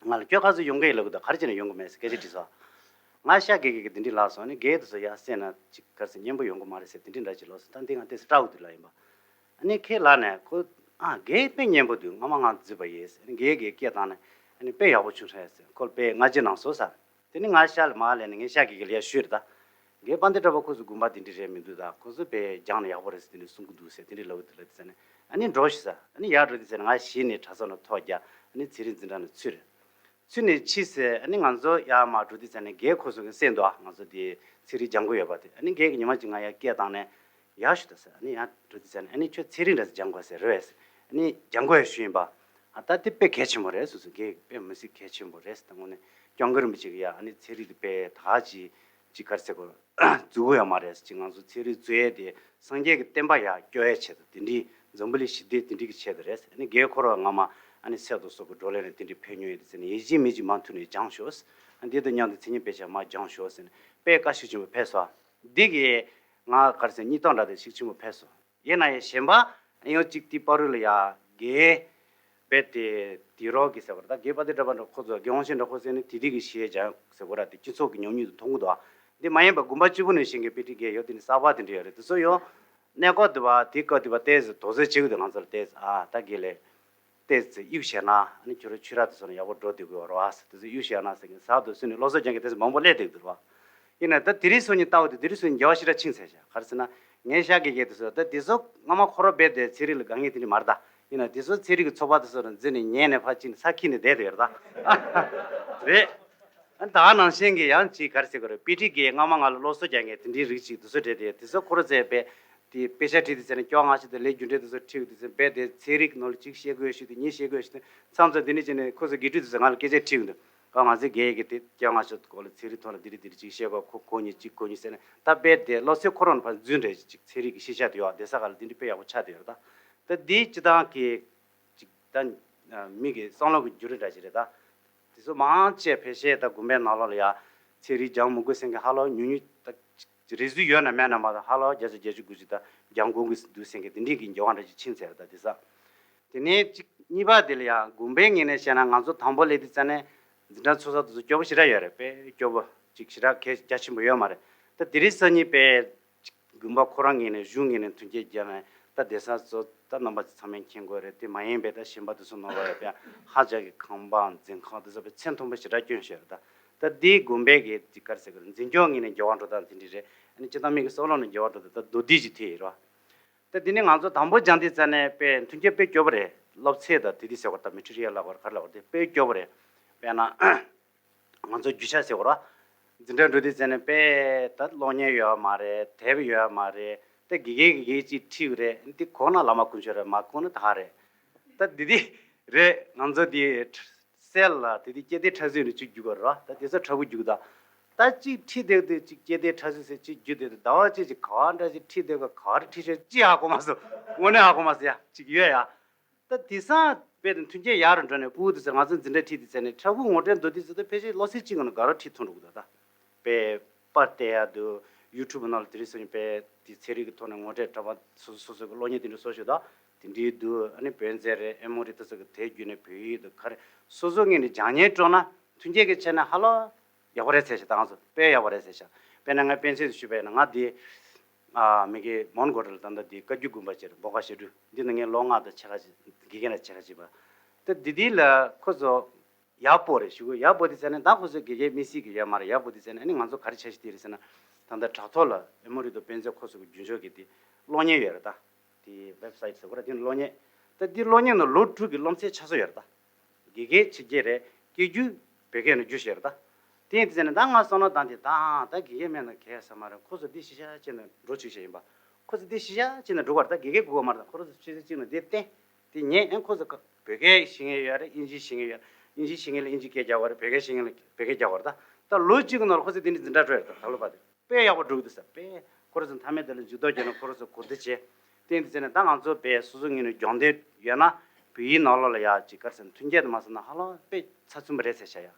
ང་ལ་ཁྱོད་ག་ཚོད་ཡོང་གི་ཡོད་ལབ་གི་འདུག་ག་རེ་བྱས་ནས་ཡོང་གི་མེད་ཟེར་སྐད་ཆ་དྲིས་སོང་། ང་ཤ་དགེ་རྒན་གྱིས་དེ་འདྲས་ལབ་སོང་། ཨ་ནི་རྒན་དེ་ཚོ་ཡར་གསན་ན་ཅིག་ག་རེ་ཟེར་སྙན་པོ་ཡོང་གི་མ་རེད་ཟེར་དེ་འདྲས་འདྲ་ཅིག་ལབ་སོང་། ད་འདི་ང་ཏོག་ཙམ་སྐྲག་གི་འདུག་ལབ་ཡིན་པ། ཨ་ནི་ཁོས་ལབ་ནས་ཁོ་ཨ་རྒན་དཔེ་སྙན་པོ་འདུག་སྔ་མ་ང་འཛུལ་བ་ཡིན་ཟེར། ཨ་ནི་རྒན་གྱིས་སྐད་བཏང་ནས་ཨ་ནི་དཔེ་ཡག་པོ་བྱུང་ཤག་ཟེར། ཁོ་ལ་དཔེ་བསྔགས་བརྗོད་གནང་སོང་ཟེར། དེ་ནི་ང་ཤ་ལ་མར་ལབ་ནས་ངས་ཤ་དགེ་རྒན་ལ་ཡར་ཞུས་རེད་ད། རྒན་དཔལ་ལྡན་གྲགས་པ་ཁོ་ཚོ་དགོན་པ་དེ་འདྲ་རེད་མི་འདུག་ད་ཁོ་ཚོ་དཔེ་སྦྱངས་ན་ཡག་པོ་རེད་ཟེར་དེ་འདྲ་གསུང་གི་འདུག་ཟེར་དེ་འདྲ་ལབ་གི་འདུག་ལབ་དུས་ཙ་ནས་ཨ་ནི་འགྲོ་ཤིག་ཟེར། ཨ་ནི་ཡར་འགྲོ་དུས་ཙ་ནས་ང་གཞི་ནས་གྲྭ་ཚང་ལ་ཐོག་རྒྱག་ཨ་ནི་ཚན་རིག་འཛིན་གྲྭ་ནང་ཚུད་རེད། ཚུད་ནས་ཕྱིས་ཟེར། ཨ་ནི་ང་ཚོ་ཡར་མར་འགྲོ་དུས་ཙ་ནས་རྒན་ཁོ་ཚོ་གིས་གསན་འདུག་ཨ་ང་ཚོ་དེ་ ཚན་རིག་སྦྱང་དགོས་ཡོད་པ་དེ། ཨ་ནི་རྒན་གྱིས་ཉི་མ་གཅིག་ང་ཡར་སྐད་བཏང་ནས་ཡར་ཞུ་ད་ཟེར། ཨ་ནི་ཡར་འགྲོ་དུས་ཟེར་ནས། ཨ་ནི་ཁྱོད་ཚན་རིག་འདྲ་ཟེར་སྦྱང་དགོས་ཟེར་རེད་ཟེར། ཨ་ནི་སྦྱང་དགོས་ཡ་ཞུས་ཡིན་པ། ཨ་ད་དེ་དཔེ་གལ་ཆེན་པོ་རེད་ཟེར་སོང་། རྒན་གྱིས་དཔེ་མི་སྲིད་གལ་ཆེན་པོ་རེད་ཟེར། ད་དངོས་གནས་སྐྱབས་མགོན་རིན་པོ་ཆེ་གིས་ཡ་ཨ་ནི་ཚན་རིག་དེ་དཔེ་ད་ཅི་ཅི་ག་རེ་ཟེར་དགོས། འཛུགས་དགོས་ཡ་མ་རེད་ཟེར། ཅི་ང་ཚོ་ཚན་རིག་འཛུགས་ཡས་དེ་སངས་རྒྱས་ཀྱི་བསྟན་པ་ཡར་སྐྱོད་ཡས་ཆེད་དུ། དེ་འདྲའི་འཛམ་བུ་གླིང་ཞི་བདེ་དེ་འདྲའི་གི་ཆེད་དུ་རེད་ཟེར། ཨ་ནི་རྒན་ཁོ་རང་སྔ་མ་ཨ་ནི་སེལ་དང་སོགས་ཀྱི་བགྲོ་གླེང་ལ་དེ་འདྲའི་ཕེབས་མྱོང་ཡོད་དེ་ཟེར་ནས། ཡིན་གཅིག་མིན་གཅིག་མུ་མཐུད་ནས་སྦྱང་ཤོག་ཟེར། ཨ་འདི་དང་མཉམ་དུ་མཚན་ཉིད་དཔེ་ཆ་མར་སྦྱང་ཤོག་ཟེར་ནས་དཔེ་བཀའ་ཤུགས་ཆེན་པོ་ཕེབས་སོང་། འདི་གིས་ང་ག་རེ་ཟེར། སྙིང་སྟོབས་འདྲ་དེ་ཤུགས་ཆེན་པོ་ཕེབས་སོང་། ཡིན་ན་ཡང་གཞན་པ་ཡང་གཅིག་དེ་བར་དུ་ལ་ཡ་རྒན་རྦད་དེ་དེ་རོགས་ཀྱི་ཟེར་བ་རེད། ད་རྒན་དཔལ་ལྡན་གྲགས་པ་འདྲ་ཁོ་ཚོ། རྒན་དབང་ཆེན་འདྲ་ཁོ་ཚོ་ནི་དེ་དུས་ཀྱི་གཞས་སྦྱང་ཟེར་བ་ར། དེ་སྤྱི་ཚོགས་ཀྱི་ཉམས་མྱོང་དུ་མཐོང་གི་འདུག་ཨ། འདི་མ་ཡིན་པ་དགོན་པ་གཅིག་པུ་ནས་ཤེས་མཁན་པཎྜི་ཏ་རྒན་ཡོད། དེ་ནི་གསར་པ་དེ་འདྲ་ཡོད་རེད། དེ་ཚོ་ཡང་གནས་སྐབས་དུ་བ་དེ་སྐབས་དུ་བ་ཏོག་ཙམ་དོགས་ཟོན་བྱེད་ཀྱི་འདུག་ང་ཚོ་ལ་ཏོག་ཙམ། ཨ་ད་རྒན་ལགས་ཏོག་ཙམ་གཡུག་བྱས་ན་ཨ་ནི་ཁྱོད་རང་ཆོས་ར་དེ་ཚོ་ནས་ཡག་པོ་འགྲོ་བསྡད་དགོས་པ་རེད་བ་ཟེར། དེ་ཚོ་གཡུག་བྱས་ན་ཟེར་མཁན་གསར་དུ་སུ་ནས་སློབ་གསོ་སྦྱང་མཁན་དེ་ཚོ་མང་པོ་སླེབས་བསྡད་ཀྱི་འདུག་རེད་བ། ཡིན་ན་ད་དེ་རིང་སང་ཉིན་ལྟ་བ་དེ་དེ་རིང་སང་ཉིན་འགྱུར་བ་ཞེ་དྲག་ཕྱིན་ཚར་ཤག་ག་རེ་ཟེར་ན། ངའི་ཤག་གི་གེ་དེ་ཚོ་ད་དེ་ཚོ་སྔ་མ་ཁོ་རང་རྦད་དེ་ཚན་རིག་ལ་དགའ་མཁན་དེ་འདྲ་མ་རེད་ད། ཡིན་ན་དེ་ཚོ་ཚན་རིག་གི་ཚོགས་པ་དེ་ཚོ་རང་འཛིན་ནས་ཉན་ནས་ཕར་ཕྱིན་ནས་ས་ཁྱི་ནས་བསྡད་དེ་ཡོད་རེད་ད། རེད། ཨ་ད་ནང་བཞིན་གྱི་ཡང་ཅིག་ག་རེ་ཟེར་དགོས་རེད། དཔེ་ཁྲིད་ཀྱིས་སྔ་མ་ང་ལ་སློབ་གསོ་རྒྱག་མཁན་དེ་འདྲའི་རིགས་ཅིག་དེ་ཚོ་རེད་དེ། དེ་ཚོ་ཁོ་རང་ཚོས་རྦད་དེ་དཔེ་ཆ་ཁྲིད་དུས་ཙམ་ནས་སྐྱོ་སྣང་ཞིག་དང་ལས་རྒྱུ་འབྲས་དེ་ཚོ་ཁྲིད་དུས་ཙམ་རྦད་དེ་ཚན་རིག་ནང་ལ་ཅིག་ཤེས་དགོས་ཤིག་དང་གཉིས་ཤེས་དགོས་ཤིག་དང་། མཚམས་མཚམས་དེ་འདྲ་བྱས་ནས་ཁོ་ཚོ་དགེ་ཕྲུག་དེ་ཚོ་ང་ལ་སྐད་ཆ་དྲིས་ཀྱི་འདུག་ད་ང་ཚོའི་རྒན་གྱིས་དེ་སྐྱོ་སྣང་ཞིག་སྐོར་ལ་ཚན་རིག་ཐོག་ལ་འདི་རེད་འདི་རེད་ཅིག་བཤད་དགོས། ཁོ་གོ་མྱོང་ཅིག་གོ་མྱོང་ཟེར་ནས། ད་རྦད་དེ་སློབ་གསོའི་ཁོ་རང་ཕར་རྫུན་རེད་ཅིག་ཚན་རིག་གི་ཤེས་བྱ་དེ་ཡོད་བསྡད་ས་ག་ལ་དེ་འདྲ་དཔེ་ཡག་པོ་ཆགས་བསྡད་ཡོད་རེད་ད། ད་འདི་སྤྱིར་བཏང་གི་ཅིག་ད་མི་གི་བསམ་བློ་གི་འགྱུར་རིམ་འདྲ་ཞིག་རེད་ད། དེ་ཚོ་མང་ཆེ་ཕལ་ཆེར་ད་དགོན་པའི་ནང་ལོགས་ལ་ཡ་ཚན་རིག་སྦྱང་མི་དགོས་ཟེར་མཁན་ཧ་ལམ་ཉུང་ཉུང་། ད་རེ་ཟུང་ཡོད་ན་མེད་ན་མ་གཏོགས་ཧ་ལམ་བརྒྱ་ཆ་བརྒྱད་ཅུ་དགུ་ཅུ་ད་སྦྱང་དགོས་ཀྱི་འདུག་ཟེར་མཁན་དེ་འདྲའི་གི་འགྱུར་བ་འདྲ་ཞིག་ཕྱིན་ཚར་རེད་ད་དེང་སང་། དེ་ནས་གཅིག་གཉིས་པ་དེ་ལ་ཡང་དགོན་པའི་ངོས་ནས་བཤད་ན། ང་ཚོ་དང་པོ་སླེབས་དུས་ཙམ་ནས་འཛིན་གྲྭ་ཚོགས་ས་དེ་ཚོ་སྐྱོ་པོ་ཞེ་དྲག་ཡོད་རེད། དཔེ་སྐྱོ་པོ་ཅིག་ཞེ་དྲག་གལ་རྒྱ་ཆེན་པོ་ཡོད་མ་རེད། ད་དེ་རིང་སང་ཉིན་དཔེ་ཅིག་དགོན་པ་ཁོ་རང་ངོས་ནས་གཞུང་ངོས་ནས་མཐུན་རྐྱེན་བརྒྱབ་ནས་ད་དེང་སང་ཚོ་ད་རྣམ་པ་ཚོ་ཚང་མས་མཁྱེན་གྱི་ཡོད་རེད། དེ་མ་ཡིན་པའི་ད་གཞན་པ་དེ་ཚོ་ནང་ལོགས་ཡོད་པའི་ཧ་ཅང་གི་ཁང་པ་འཛིན་ཁང་དེ་ཚོ་དཔེ་ཚད་མཐོན་པོ་ཞེ་དྲག་བསྐྱོན་བཞག་རེད་ད། ད་འདིའི་དགོན་པའི་གི་ཅིག་ག་རེ་ཟེར་དགོས་རེད། འཛིན་སྐྱོང་ངོས་ནས་འགྱུར་བ་འགྲོ་སྟངས་དེ་འདྲ་རེད། ཨ་ནི་སྤྱིར་བཏང་མི་གི་བསམ་བློ་ནང་འགྱུར་བ་འགྲོ་སྟངས་ད་མདོར་བསྡུས་ཅིག་དེ་ཡིན་རོ། ད་འདི་ནི་ང་ཚོ་དང་པོ་སྦྱང་དུས་ཙམ་ནས་དཔེ་མཐུན་རྐྱེན་དཔེ་སྐྱོ་པོ་རེད། སློབ་ཚན་དང་དེ་དུས་ཟེར་བ་ད་མེ་ཊི་རི་ཡལ་ལབ་དགོས་རེད། ག་རེ་ལབ་དགོས་རེད། དེ་དཔེ་སྐྱོ་པོ་རེད། དཔེར་ན་ང་ཚོ་རྒྱུ་ཆ་ཟེར་བ་རེད། འཛིན་གྲྭ་འགྲོ་དུས་ཙམ་ནས་དཔེ་ད་གློག་བརྙན་ཡོད་མ་རེད། དེབ་ཡོད་མ་རེད། ད་དགེ་རྒན་དགེ་རྒན་གཅིག་ཁྲིད་ཀྱི་རེད། འདི་གོ་ན་བླ་མ་དཀོན་མཆོག་རེད། མ་གོ་ན་ད་ག་རེད། ད་འདི་འདི་རེད། ང་ཚོ་འདི་སེལ་ལ་དེ་དུས་སྐྱེ་ལྡན་ཕྲ་གཟུགས་ནས་གཅིག་རྒྱུག་གི་རེད། ད་དེ་ཚོ་ཕྲ་བུ་རྒྱུག་ད། ད་གཅིག་ཁྲིད་བསྡད་དུས་གཅིག་སྐྱེ་ལྡན་ཕྲ་གཟུགས་ཟེར་གཅིག་རྒྱུག་བསྡད་དུས། ཟླ་བ་གཅིག་ཅིག་ག་བ་འདྲ་ཅིག་ཁྲིད་བསྡད་ག་ག་རེ་ཁྲིད་ཤག་ཅི་ཧ་གོ་མ་སོང་། དངོས་གནས་ཧ་གོ་མ་སོང་ཡ། གཅིག་ཡོད་ཡ། ད་དེང་སང་དཔེ་དེ་མཐུན་རྐྱེན་ཡག་རུ་འགྲོ་ནས་ཕྲུ་གུ་དེ་ཚོ་ང་ཚོ་འཛིན་གྲྭ་ཁྲིད་དུས་ཙམ་ནས་ཕྲུ་གུ་ངོ་སྤྲོད་མདོར་བསྡུས་ཙམ་དུ་ཕལ་ཆེར་གློག་ཚད་གཅིག་ནང་ལ་དགའ་རབ་ཁྲིད་ཐུབ་འགྲོ་གི་འདུག་ད་དཔེ་པར་བལྟས་ཡག་འདུག་ཡུ་ཊུབ་ནང་ལ་དེ་རིང་སང་ཉིན་དཔེ་དེ་ཚན་རིག་གི་ཐོག་ནས་ངོ་སྤྲོད་གྲྭ་པ་སོ་སོ་སོ་སོ་གི་གློག་བརྙན་དེ་འདྲ་བཟོ་ཤོག་ད་དེ་འདྲའི་འདུག་ཨ་ནི་བོད་མཛོད་རེད། ཨེ་མོ་རི་ད་ཚོ་གི་དེབ་བརྒྱུད་ནས་བོད་ཡིག་དང་ག་རེ་སོ་སོ་ངོས་ནས་སྦྱང་ཉན་སྤྲོ་ན་མཐུན་རྐྱེན་གྱི་ཆ་ནས་ཧ་ལམ་ཡག་པོ་རེད་ཟེར་ཤག་ད་ང་ཚོ་དཔེ་ཡག་པོ་རེད་ཟེར་ཤག་དཔེར་ན་ང་དཔེ་མཚོན་དུ་ཞུས་པ་ཡིན་ན། ང་དེ་ཨ་མི་གི་མོན་གྷོ་རེད་ལ། ད་ལྟ་དེ་བཀའ་བརྒྱུད་དགོན་པ་ཅིག་རེད། འབོ་དཀར་བཤད་སྒྲུབ་འདི་ནང་ངས་ལོ་ལྔ་དང་ཕྱེད་ཀ་ཅིག་དགེ་རྒན་ལ་ཕྱེད་ཀ་ཅིག་པ། ད་དེ་དེ་ལ་ཁོ་ཚོ་ཡག་པོ་རེད་ཞུ་གི། ཡག་པོ་དེ་ཟེར་ན་ད་ཁོ་ཚོ་དགེ་རྒན་དམིགས་བསལ་གྱི་ཡོད་མ་རེད། ཡག་པོ་དེ་ཟེར་ན་ཨ་ནི་ང་ཚོ་ག་རེ་བྱ་ཞིག་དེ་རེད་ཟེར་ན། ད་ལྟ་དྲ་ཐོག་ལ་ཨེ་མོ་རི་དང་བོད་མཛོད་ཁོ་ཚོ་གི་རྒྱུན་སྦྱོར་གྱི་དེ་གློག་བརྙན་ཡོད་རེད་ད། དེ་ཝེབ་སའིཊ་ཟེར་བ་རེད། དེ་ནི་གློག་བརྙན། ད་དེ་གློག་བརྙན་ནང་ལོ་དྲུག་གི་སློབ་ཚན་ཆ་ཚང་ཡོད་རེད་ད། དགེ་རྒན་ཕྱི་རྒྱལ་རེད། སྐད་སྒྱུར་བོད་སྐད་ནང་བསྒྱུར་བཞག་རེད་ད། དེ་ཡིན་དུས་ཙམ་ནས་ད་ང་བསམ་བློ་བཏང་དེ་ད་ད་དགེ་རྒན་མེད་ན་གལ་ས་མ་རེད། ཁོ་ཚོ་འདི་ཤེས་བྱ་ཅན་ནས་འགྲོ་བཅུག་བྱས་ཡིན་པ། ཁོ་ཚོ་འདི་ཤེས་བྱ་ཅན་ནས་འགྲོ་བར་ད་དགེ་རྒན་དགོས་མ་རེད། ཁོ་ཚོ་ཤེས་བྱ་ཅན་ནས་འདི་བསྟན། དེ་ཉན་ཨེ་ཁོ་ཚོ་བོད་སྐད་ཤེས་མཁན་ཡོད་རེད། དབྱིན་ཇི་ཤེས་མཁན་ཡོད་རེད། དབྱིན་ཇི་ཤེས་མཁན་ལ་དབྱིན་ཇི་སྐད་རྒྱག་པ་རེད། བོད་སྐད་ཤེས་མཁན་ལ་བོད་སྐད་རྒྱག་པ་རེད་ད། ད་ལོ་གཅིག་གི་ནང་ལ་ཁོ་ཚོ་འདི་འདྲའི་འཛིན་གྲྭ་འགྲོ་ཡོད་རེད་ད། ད་ལོ་པ་དེ། དཔེ་ཡག་པོ་འགྲོ་གི་འདུག་ཟེར། དཔེ་ཁོ་རང་ཚོ་མཐའ་མའི་དེ་ལ་འཇུག་ལྡོག་རྒྱག་ན་ཁོ་རང་ཚོ་གོ་བདེ་བྱས། དེ་ཡིན་དུས་ཙམ་ནས་ད་ང་ཚོ་དཔེ་སོ་སོ་ངོས་ནས་སྦྱོང་འདོད་ཡོད་ན་བོད་ཡིག་ནང་ལོགས་ལ་ཡ་ཅིག་ག་རེ་ཟེར་ན་མཐུན་རྐྱེན་དུ་མ་བཟོས་ན་ཧ་ལམ་དཔེ་ཚབ་མཚོན་པ་རེད་ཟེར་བྱ་ཡ།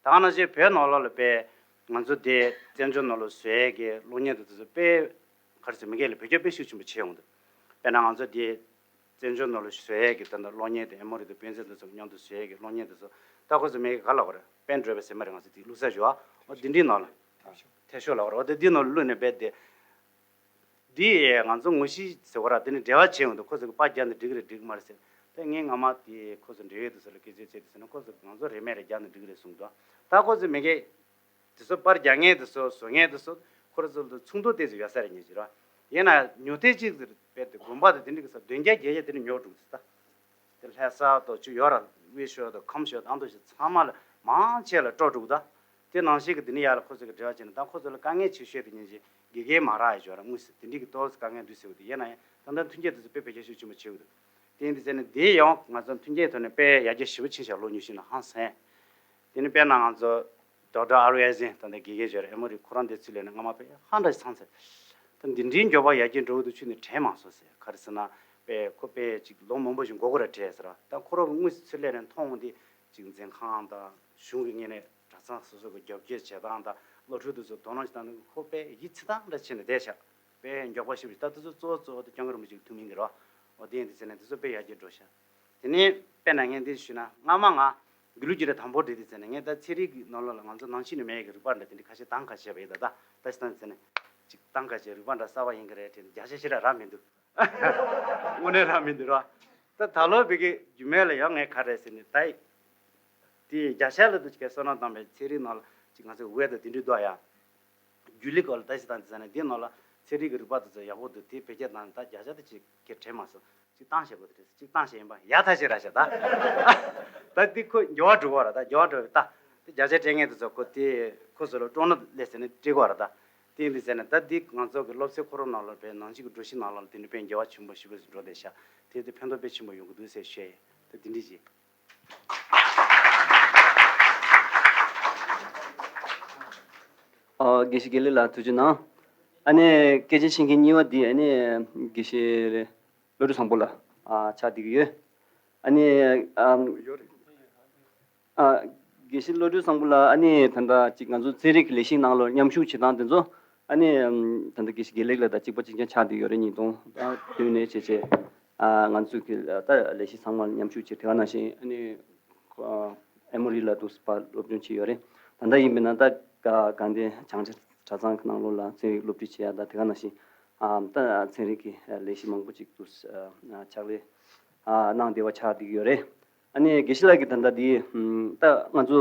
ད་ག་ནང་བཞིན་བོད་ནང་ལོགས་ལ་དཔེ་ང་ཚོ་དེ་བཙན་བྱོལ་ནང་ལ་བཟོ་ཡས་ཀྱི་གློག་བརྙན་དེ་ཚོ་དཔེ་ག་རེ་ཟེར་མི་སྒེར་ལ་བེད་སྤྱོད་དཔེ་ཤུགས་ཆེན་པོ་བྱས་ཡོང་འདུག་དཔེར་ན་ང་ཚོ་དེ་བཙན་བྱོལ་ནང་ལ་བཟོ་ཡས་ཀྱི་ད་ལྟ་གློག་བརྙན་དེ་ཨེ་མོ་རི་དང་བོད་མཛོད་དེ་ཚོ་མཉམ་དུ་བཟོ་ཡས་ཀྱི་གློག་བརྙན་དེ་ཚོ། ད་ཁོ་ཚོ་མི་སྒེར་ག་ལབ་དགོས་རེད། པེན་ཌ་རའི་བ་ཟེར་མ་རེད། ང་ཚོ་དེ་བླུགས་ས་ཞུ་བ། འོ་དེ་འདྲའི་ནང་ལ། ཐེ་ཤོག་ལབ་དགོས་རེད། འོ་དེ་འདིའི་ནང་ལ་བླུགས་ནས་རྦད་དེ། འདི་ཡས་ང་ཚོ་ངོ་ཤེས་ཟེར་བ་ར། དེ་ནི་འབྲེལ་བ་བྱས་ཡོང་དུས་ཁོ་ཚོ་གི་པར་རྒྱག་ནས་འགྲིག་གི་རེད་འགྲིག་གི་མ་རེད་ཟེར། ད་ངས་སྔ་མ་དེ་ཁོ་ཚོ་འབྲེལ་ཡོད་དེ་ཚོ་ལ་སྐད་ཆ་བཤད་དུས་ཟེར་ན། ཁོ་ཚོ་ང་ཚོ་རིན་མེད་རེད། རྒྱག་ནས་འགྲིག་གི་རེད་གསུངས་འདུག་ད་ཁོ་ཚོ་མི་སྒེར་དེ་ཚོ་པར་རྒྱག་མཁན་དེ་ཚོ་བཟོ་མཁན་དེ་ཚོ་ཁོ་རང་ཚོ་ལ་ཚོགས་འདུ་དེ་ཚོ་ཡོད་ས་རེད། ངས་བྱས་ར། ཡིན་ན་ཉུང་མཐའ་གཅིག་ཏུ་རྦད་དེ་དགོན་པ་དང་དེ་འདྲ་གི་ས་བདུན་བརྒྱ་བརྒྱད་བརྒྱ་དེ་འདྲ་ཉོ་འགྲོ་གི་འདུག་ད་དེ་ལྷ་ས་དང་ཅིག་ཡོད་ར། དབུས་ཤོད་དང་ཁམས་ཤོད་དང་དུ་ཞིག་ཚང་མ་ལ་མང་ཆེ་ལ་སྤྲོད་འགྲོ་གི་འདུག་དེ་ནང་བཞིན་གྱི་དེ་ནས་ཡར་ལ་ཁོ་ཚོ་གི་འབྲེལ་བ་བྱས་ནས། ད་ཁོ་ཚོ་ལ་དཀའ་ངལ་ཆེ་ཤོས་དེ་ཉིན་བཞིན་དགེ་རྒན་མ་རག་ཡ་ཅིག་ཡོད་རེད། དངོས་སུ་དེ་འདྲའི་གི་ཏོག་ཙམ་དཀའ་ངལ་འདུག་ཟེར་བ་དེ། ཡིན་ན་ཡང་ད་ལྟ་མཐུན་རྐྱེན་དེ་ཚོ་དཔེ་བེད་སྤྱོད་ཤུགས་ཆེན་པོ་བྱེད་དགོས་འདུག་དེ་ཡིན་དུས་ཙང་ནས་དེ་ཡང་ང་ཚོ་མཐུན་རྐྱེན་ཐོག་ནས་དཔེ་ཡར་རྒྱས་ཞེ་པོ་ཕྱིན་ཤག་ལོ་ཉི་ཤུ་ནང་ཧང་སང་། དེ་ནས་དཔེར་ན་ང་ཚོ་ཌོག་ཊར་ཨར་ཝི་ཨེ་ཟིན་ད་ལྟ་དགེ་རྒན་ཅིག་ཡོད་རེད། ཨེ་མོ་རི། ཁོ་རང་འདིར་ཚུར་སླེབས་ནས་སྔ་མ་དཔེ་ཧང་སང་ཞིག་ཚང་ཚར། ད་འདི་འདྲའི་མགྱོགས་པ་ཡར་རྒྱས་འགྲོ་གི་འདུག་ཁྱོན་ནས་དྲན་མ་སོང་ཟེར། ག་རེ་ཟེར་ན་དཔེ་ཁོ་དཔེ་ཅིག་ལོ་མང་པོ་ཞིག་འགོར་དགོས་རེད་དྲན་ཟེར་བ། ད་ཁོ་རང་གི་དངོས་སུ་ཚུར་སླེབས་ནས་མཐོང་འོང་དུས་ཅིག་འཛིན་ཁང་དང་གཞུང་གི་ངོས་ནས་གྲྭ་ཚང་སོ་སོ་གི་རྒྱབ་སྐྱོར་བྱེད་སྟངས་དང་སློབ་ཕྲུག་དེ་ཚོ་དོ་སྣང་བྱེད་སྟངས་དེ་ཁོ་དཔེ་ཡིད་ཆེས་སྟངས་འདྲ་བྱས་ནས་བསྡད་ཤག་དཔེ་མགྱོགས་པ་ཞེ་པོ་ཞིག་ད་དེ་ཚོ་གཙོ་བོ་གཙོ་བོ་དེ་སྐྱབས་མགོན་རིན་པོ་ཆེ་གི་ཐུགས་སྨོན་གྱིས་རེད་བ། འོ་དེ་ཡིན་དུས་ཙང་ནས་དེ་ཚོ་དཔེ་ཡར་རྒྱས་འགྲོ་ཤག་དེ་ནས་དཔེར་ན་ངས་འདི་ཞུས་ན། སྔ་མ་ང་དགེ་ལུགས་ཀྱི་རེད། དང་པོ་འདྲི་དུས་ཙང་ནས་ངས་ད་ཚན་རིག་གི་ནང་ལོགས་ལ་ང་ཚོ་ནང་ཆོས་ནས་མེད་ཡ་གི་རིག་པ་འདྲ་དེ་འདྲ་ཁ་ཤས་གདམ་ག་བྱས་པ་ཡིན། ད་ད་ད་ཞིག་ད་ཙང་ནས་ཅིག་གདམ་ག་བྱས། རིག་པ་འདྲ་གསར་པ་ཡིན་གྱི་རེད་དྲན་ནས་བརྒྱ་ཆ་ཞེ་དྲག་རག་མི་འདུག་དངོས་གནས་རག་མི་འདུག་ར། ད་ད་ལོ་བི་གི་རྒྱུད་སྨད་ལ་ཡང་ངས་ག་རེ་ཟེར་ནས་ད་དེ་བརྒྱ་ཆ་ལ་དུ་ཅིག་བསོད་ནམས་བཏང་བའི་ཚན་རིག་ནང་ལ་ཅིག་ང་ཚོ་ཝེ་དང་དེ་འདྲའི་འདུག་ཡ། རྒྱུན་ལས་སྐོར་ལ་ད་ཞིག་ད་ཙང་ནས་འདི་ནང་ལ་ཚན་རིག་གི་རིག་པ་དེ་ཚོ་ཡག་པོ་འདུག་དེ་བེད་སྤྱོད་བཏང་ནས་ད་བརྒྱ་ཆ་དེ་ཅིག་གི་དྲན་མ་སོང་། ཅིག་བཏང་བཞག་པ་དེ་རེད། ཅིག་བཏང་བཞག་ཡིན་པ་ཡག་ཐག་ཆོད་ར་ཤག་ད་ད་འདི་ཁོ་འགྱུར་བ་འགྲོ་གི་ར། ད་འགྱུར་བ་འགྲོ་བའི་ད་དེ་བརྒྱ་ཆ་སྤྲད་མཁན་དེ་ཚོ་ཁོ་དེ་ཁོ་ཚོ་ལ་སྤྲོ་སྣང་སླེབས་ཟེར་ནས་སྤྲད་གི་ར། ད་དེ་ཡིན་དུས་ཟེར་ནས་ད་འདི་ང་ཚོ་གི་སློབ་ཚན་ཁོ་རང་ནང་ལ་དཔེ་ནང་ཆོས་ཀྱི་འགྲོ་གཞི་ནང་ལ་དེ་འདྲ་དཔེ་འགྱུར་བ་ཆེན་པོ་ཞེ་པོ་ཞིག་འགྲོ་བསྡད་ཤག་དེ་དེ་ཕན་ཐོགས་དཔེ་ཆེན་པོ་ཡོང་གི་འདུག་ཟེར་བཤད་ཡིན། ད་དེ་འདྲ་ཞིག་ཨ། དགེ་བཤེས་དགེ་ལེགས་ལགས་ཐུགས་རྗེ་གནང་། ཨ་ནི་སྐད་ཆ་བཤད་མཁན་གཉིས་པ་འདི་ཨ་ནི་དགེ་བཤེས་བློ་གྲོས་བཟང་པོ་ལགས། ཨ། ཆགས་བསྡད་ཀྱི་ཡོད། ཨ་ནི། ཨམ། ཨ། དགེ་བཤེས་བློ་གྲོས་བཟང་པོ་ལགས། ཨ་ནི་ད་ལྟ་ཅིག་ང་ཚོ་ཚན་རིག་གི་ལས་གཞི་ནང་ལ་མཉམ་ཞུགས་བྱེད་སྟངས་དེ་ཚོ། ཨ་ནི་ཨམ། ད་ལྟ་དགེ་བཤེས་དགེ་ལེགས་ལགས་དང་གཅིག་པ་གཅིག་རྐྱང་ཆགས་བསྡད་ཡོད་རེད། ཉིས་སྟོང་བདུན་ནས་བྱས་བྱས། ཨ། ང་ཚོ་གི་ད་ལས་གཞི་ཚང་མ་མཉམ་ཞུགས་བྱས། དེ་ག་ནང་བཞིན་ཨ་ནི་ཨ། ཨེ་མོ་རི་ལ་དུ་སྤ་སློབ་སྦྱོང་བྱས་ཡོད་རེད། ད་ལྟ་ཡིན་པས་ན་ད་དགའ་ལྡན་བྱང་ཆ་གྲྭ་ཚང་གི་ནང་ལོགས་ལ་ཚན་རིག་སློབ་ཁྲིད་བྱེད་ཡ་དང་། དེ་ག་ནང་བཞིན་ཨ། ད་ཚན་རིག་གི་ལས་གཞི་མང་པོ་ཅིག་ཏུ་ཕྱག་ལས་ཨ། གནང་བདེ་བ་ཆགས་བསྡད་ཀྱི་ཡོད་རེད། ཨ་ནི་དགེ་བཤེས་ལགས་ཀྱིས་ད་ལྟ་འདི་ད་ང་ཚོ་